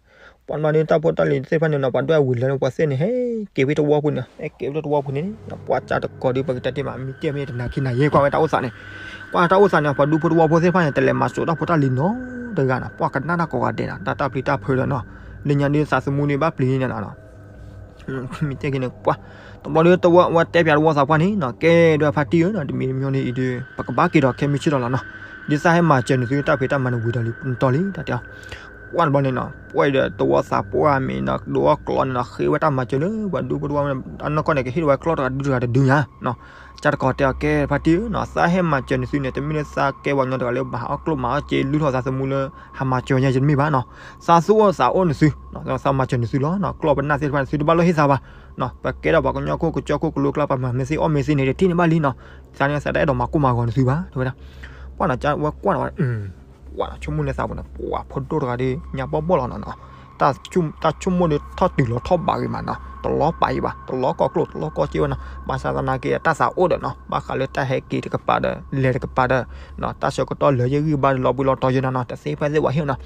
ပှၤမၤဒ်တၢ်ဖိတၢ်လံၤသ့ၣ်တဖၣ်န့ၣ်နီၤ ပှၤဒွဲၣ်အဝံၤလၢန့ၣ် ပှၤသ့ၣ်န့ၣ်ဟဲက့ၤဝဲတဝီပူၤန့ၣ် ဟဲက့ၤဝဲတဝီပူၤန့ၣ် ပှၤကၢ်တကိးဒုး ပကတဲတ့ၢ်မး မ့ၢ်တဲမ့ၢ်တနာ်ခံနာ်ယဲ ကွၢ်ဝဲတၢ်အိၣ်သးန့ၣ် ကွၢ်တၢ်အိၣ်သးန့ၣ် ပှၤဒူဖိတဝီဖိသ့ၣ်တဖၣ်န့ၣ် တလဲၤမၤစိာ်တၢ်ဖိတၢ်လံၤနီတဂၤနီၤ ပှၤကနၣ်တၢ်ကိးဂၤဒဲးနီၤ တၢ်တၢ်ပျံၤတၢ်ဖုးဒီးနီၤ လၢညါဒုးသးသမူဒုးဘၣ်ပျံၤန့ၣ်နီၤ မ့ၢ်တဲက့ၤန့ၣ် ပှၤ တဘျီဒုးတဝီ ဝဲတဲပၠးတဝီသးပှၢ်န့ၣ်နီၤ ကဲဒုးဖါတံၢ်ဧၢနီၤ တမံၤတမံၤန့ၣ်အံၤဒုး ပကဘၣ်က့ၤဒီးခဲမုၢ်ဆ့ၣ်ထီၣ်လီၤနီၤ ဒ်သးဟဲမၤစၢၤနသုတၢ်ဖံးတၢ်မၤန့ၣ်ဝံၤဒီးလံတီၤလံ တၢ်တဲအီၤ ကွၢ်တဘျီန့ၣ်နီၤ ပှၤဒီးတဝီသးပှၢ်မ့ၢ်နီၤ ဒိးအီၣ်ကျီန့ၣ်နီၤ ဃ့ဝဲတၢ်မၤစၢၤလၢပှၤဒူဖိတဝီ အနီၢ်ကီၢ်န့ၣ် ကဟ့ၣ်ဝဲကျီတဂၤဒုတဂၤတဒုညါနီၤ ကၢ်တကိးတဲအီၤ ကဲဖါတံၢ်ဧၢနီၤ သးဟဲမၤစၢၤနသုန့ၣ် တမ့ၢ်လၢသးကဲပှၤကညီတဂၤလၢဘၣ်ဟးအီၣ်ကျိၣ်မၤအီၣ်စ့ လုၢ်ထီၣ်သးသမူလၢ ဟးမၤစၢၤညါယတမ့ၢ်ဘၣ်နီၤ သးသူၣ်အိၣ်သးအိၣ်နသု သးမၤစၢၤနသုလီၤနီၤ ကျီၢ်ပနၢ်သ့ၣ်တဖၣ်န့ၣ် သုတဘၣ်လိၣ်ဟ့ၣ်သးဘၣ် ပကဲဒီးပှၤကညီခိၣ်ကစီခိၣ်ကလိကျါ ပှၤမၤမ့ၢ်သ့ၣ်အီၣ်မ့ၢ်သ့ၣ်န့ၣ် တထံၣ်န့ၣ်ဘၣ်လံနီၤ သးန့ၣ်သးတအဲၣ်ဒိးမၤကိၢ်မၤဂီၤနသုဘၣ် တဲဝဲဒၣ် ပှၢ်နီၤ ကၢ်ဝဲကွၢ်နီၤ ပှၢ်ဆိကမိၣ်လၢသးပူၤန့ၣ် ပှၤဖိဒိၣ်တဂၤဒီး ညါဘီၣ်ဘီၣ်လီၤနီၤနီၤ တၢ်ဆိကမိၣ်ဒီးထီၣ်တုၤလီၤထီၣ်ဘးဂ့ၤမးနီၤ တလီၤပာ်အံၤဘၣ်, တလီၤကီၢ်ကျိၣ် တလီၤကီၢ်စ့ဝဲနီၤ. ဘၣ်ဆၣ်သနာ်က့ တၢ်သးအိၣ်ဒီးနီၤ ဘၣ်ဃးလၢတၢ်ဟဲက့ၤတကပၤဒီး လဲၤတကပၤဒီး တၢ်ဆၢကတီၢ်လၢယဂံၢ်ဘါလီၤဘှံးလီၤတီၤယဲနီၤနီၤ တသ့ဖဲသ့ဝဲဟ့ၣ်နီၤ.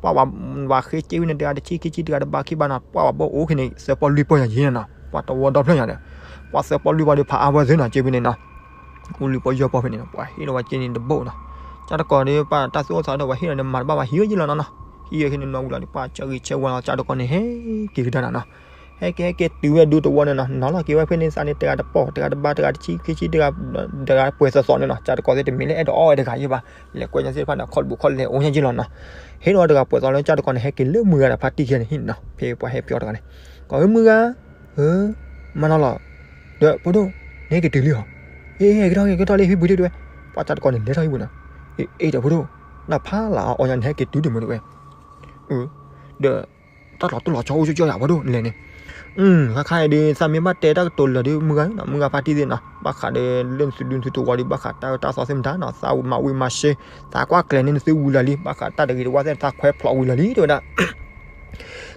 ပှၤဝဲဃ့စ့ဝံၤန့ၣ် တဂၤတဆံခံဆံ တဂၤတဘးခံဘးနီၤ ပှၤဝဲဘၣ်အိၣ်ခဲန့ၣ် သၢပီၢ်လွံၢ်ပီၢ်ညါယဲနီၤနီၤ ပှၤတဝီဒီဖျၢၣ်ညါဒီး ပှၤသၢပီၢ်လွံၢ်ပီၢ်ဒီးဖးအါဝဲသ့နီၤ စ့ဝံၤန့ၣ်နီၤ အိၣ်လွံၢ်ပီၢ်ယဲၢ်ပီၢ်ဖဲန့ၣ်နီၤ ပှၤဟ့ၣ်လီၤဝဲစ့န့ၣ်တဘိနီၤ. ကၢ်တကီၢ်ဒီး ပှၤတၢ်သူၣ်အိၣ်သးအိၣ်ဒီး ပှၤဟ့ၣ်လီၤန့ၣ် မၤတဘၣ်ဘၣ် ဟံးဝဲယဲလီၤနီၤနီၤ. ဟံးဝဲခဲန့ၣ်နီၤဝံၤလီၤဒီး ပှၤကၢ်ဂ့ၤဆဲဝဲလီၤ ကၢ်တကီၢ်န့ၣ် ဟဲက့ၤကဒါနီၤနီၤ. ဟဲက့ၤဟဲက့ၤတုၤဝဲဒူတဝီန့ၣ်နီၤ နီၤလီၤက့ၤဝဲဖဲန့ၣ်သးန့ၣ် တဂၤတပီၢ် တဂၤတဘး တဂၤတဆံခံဆံ တဂၤ တဂၤပှဲၤသီသီန့ၣ်နီၤ ကၢ်တကီၢ်သ့ၣ်တမ့ၢ်လၢအဲၣ်ဒိးအီၣ်ဝဲတဂၤယဲဘၣ်. လဲၤကွဲညါသ့ၣ်တဖၣ်န့ၣ် ခီၣ်တဘူၣ်ခီၣ်လဲၤအိၣ်ညါယဲလီၤနီၤ. ဟ့ၣ်လီၤတဂၤပှဲၤသီလၢကၢ်တကီၢ်န့ၣ် ဟဲက့ၤလၢမုၢ်ဂၤဒီးဖါတံၢ်ခံဂၤန့ၣ်ဟံၣ်နီၤ ဖဲပှၤဟဲပၠီတဂၤန့ၣ် ကီၢ်ဧၢမုၢ်ဂၤ ဧၢ မၤနီၤလီၤ ဒီးဖိဒိၣ် နဟဲက့ၤတုၤလံဟီ အ့ ဟဲက့ၤထီၣ်က့ၤကထီၣ်လံ ဟံၣ်ပူၤဒံးတဝဲ ပှၤကၢ်တကီၢ်န့ၣ် လဲၤထီၣ်ဟံၣ်ပူၤနီၤ. အ့ ဒီးဖိဒိၣ် နဖးလၢအီၣ်ညါ နဟဲက့ၤတုၤဒံးမ့ၢ်တဝဲ ဒီး တၢ်လီၤတိၢ်လီၤဆီအိၣ်ကၠီယၤ ဖိဒိၣ် နလဲၤန့ၣ် ခါခါအံၤဒီး သးမ့ၢ်ဘၣ်တဲတၢ်ကတိၤလၢာ်ဒီး မုၢ်ဂၤနီၤ မုၢ်ဂၤဖါတံၢ်သ့ၣ်နီၤ ဘၣ်ဃးဒီးလၢနသုဒူနသုသဝီဒီး ဘၣ်ဃးတၢ်တၢ်သီသ့ၣ်မတၤနီၤ သးမၤဝံၤမၤရှဲ သးကွၢ်ကျဲၤန့ၣ် နသုဝံၤလၢာ်လံ ဘၣ်ဃးတၢ်တဂ့ၤတဝါသ့ၣ် သးခွဲဖျိးဝံၤလၢာ်လံ တဲဝဲဒၣ်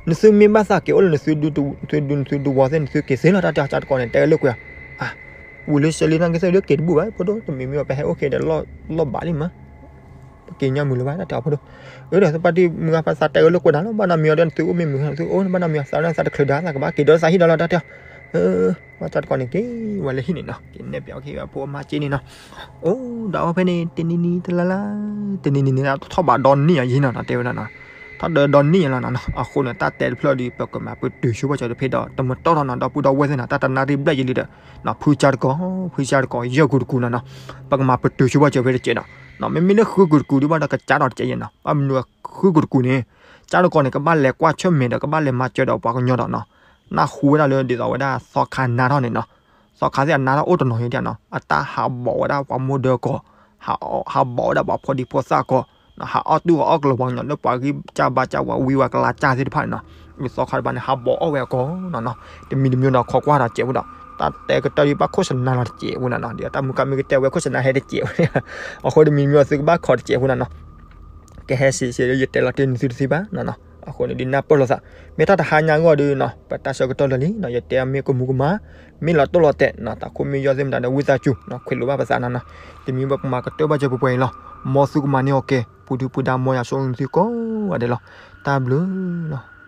နသုမ့ၢ်ဘၣ်သးက့ၤအိၣ်လၢနသုဒူနသုသဝီသ့ၣ် နသုက့ၤသ့လီၤ တၢ်တဲအီၤ ကၢ်တကီၢ်န့ၣ် တဲဝဲလၢကွဲၤ ဝံၤလၢရှဲလံ နကသ့ၣ်ဒုးက့ၤတဘူၣ်ဘၣ် ဖိဒိၣ် တမံၤမံၤအီၤ ပဟဲအိၣ်က့ၤဒီး လီၢ်ဘးလံမး ပက့ၤညါမုာ်လၢၤဘၣ် တၢ်တဲအီၤ ဖိဒိၣ် အၢ ဒီးသပှၢ်တံၢ်မုၢ်ဂၤဖါ သးတဲဝဲလၢကွဲၤနၤလီၤ ဘၣ်နီတမံၤအီၤဒီး နသုအိၣ်မ့ၢ်မုာ် နသုအိၣ်ဘၣ်နီတမံၤအီၤ သးလၢသးတချုးဒါ သးကဘၣ်က့ၤဒီးသးဟံၣ်ဒီးလီၤ တၢ်တဲအီၤ ကၢ်တကီၢ်န့ၣ် က့ၤဝဲလၢဟံၣ်န့ၣ်နီၤ က့ၤနဲၣ်ပၠးအီၤက့ၤဝဲဖိအမါက့န့ၣ်နီၤ အိၣ်ဒီးအီၤဖဲန့ၣ် တနံၤနံၤတလါလါ တနံၤနံၤန့ၣ် ထီၣ်ဘးဒီနံၣ်အယံၤနီၤ တဲဝဲဒၣ်နီၤ ထီၣ်ဒီးဒီနံၣ်အလီၤနီၤနီၤ အဃိန့ၣ် တၢ်တဲတဖျၢၣ်ဒီး ပကမၤပတုာ်ဆိဘၣ်စၢၤတဖဲဒီး တမတီၢ်ထီၣ်နီၤ ဒီပုၢ်ဒီဝဲၢ်သ့ၣ်နီၤ တၢ်တနၣ်ရံၣ်ဘျဲၣ်ယံၤလံဒီး ဖုကၢ်တကီၢ် ဖုကၢ်တကီၢ် ယဲၢ်ကူတကူနီၤနီၤ ပကမၤပတုာ်ဆိဘၣ်စၢၤဖဲတစဲးနီၤ မ့မ့ၢ်လၢဃုကူတကူဒုးဘၣ်ဒီး ကစးထီၣ်တစဲးယဲနီၤ ဘၣ်မနုၤဃုကူတကူန့ၣ် ကၢ်တကီၢ်န့ၣ် ကဘၣ်လဲၤကွၢ်ဆၢၣ်မဲာ်ဒီး ကဘၣ်လဲၤမၤစၢၤဒီးပှၤကညီဒီးနီၤ နၢ်ဟူဝဲဒၣ်လၢ ဒ်သိးဝဲဒၣ်သီခါနါထီၣ်န့ၣ်နီၤ သီခါသ့ၣ်အနါထီၣ်အိၣ်တနီၤယဲဒၣ်နီၤ အတၢ်ဟးဘီးဝဲဒၣ်ပှၤမိၢ်ဒၢကီၢ် ဟးဘီးဝဲဒၣ်ပှၤဖိဒံဖိသၣ်ကီၢ် ဟးအီၣ်တူၢ်အီၣ်ကျၢၤပှၤကညီလၢပှၤဂံၢ်စၢ်ဘါစၢ် ပှၤဝံဝဲကလါစၢ်သ့ၣ်တဖၣ်န့ၣ်နီၤ သီခါတဘၣ်န့ၣ် ဟးဘီးအီၣ်ဝဲအကီၢ်နီၤနီၤ တမံၤတမံၤဒီး ခိးကွၢ်ဒီးစဲးဖိဒီး တၢ်တဲကတၢၢ်ဒ်ဘၣ်ခိၣ်စနါလီၤတစဲးဖိနီၤနီၤ ဒ်တၢ်မုၢ်ကါမ့ၢ်ကတဲဝဲခိၣ်စနါဟဲတစဲးဖိ အဃိတမံၤတမံၤအီၤ သုကဘၣ်ခိးတစဲးဖိနီၤနီၤ ကဟဲစံးစံးလၢယတဲလီၤတ့ၢ်နသုတသ့ဘၣ်နီၤနီၤ အဃိန့ၣ် ဒ်နၢ်ပၢၢ်လိာ်သး မ့ၢ်တၢ်တဟါညါအဂီၢ်ဒီးနီၤ ပတၢ်ဆၢကတီၢ်လၢာ်လံနီၤ ယတဲအမ့ၢ်ကမူၤကမၣ် မ့ၢ်လီၤတိၢ်လီၤတဲာ်နီၤ တၢ်ခိၣ်မ့ၢ်ယီၢ်သ့ၣ်မတၤဒီး ဝံသးစူၤနီၤ ခွဲးလိာ်ဘၣ်ပသးနီၤနီၤ တမံၤဘၣ်ပမၤကတၢၢ်ဘၣ်စၢၤပှဲၤပှဲၤအံၤလီၤ မ်သုကမၤန့ၢ်အီၤကဲ ပူၤဒုပူၤဒါ မ်ယွၤဆိၣ်ဂ့ၤသုကိးဂၤဒဲးလီၤ တၢ်ဘျုးလီၤ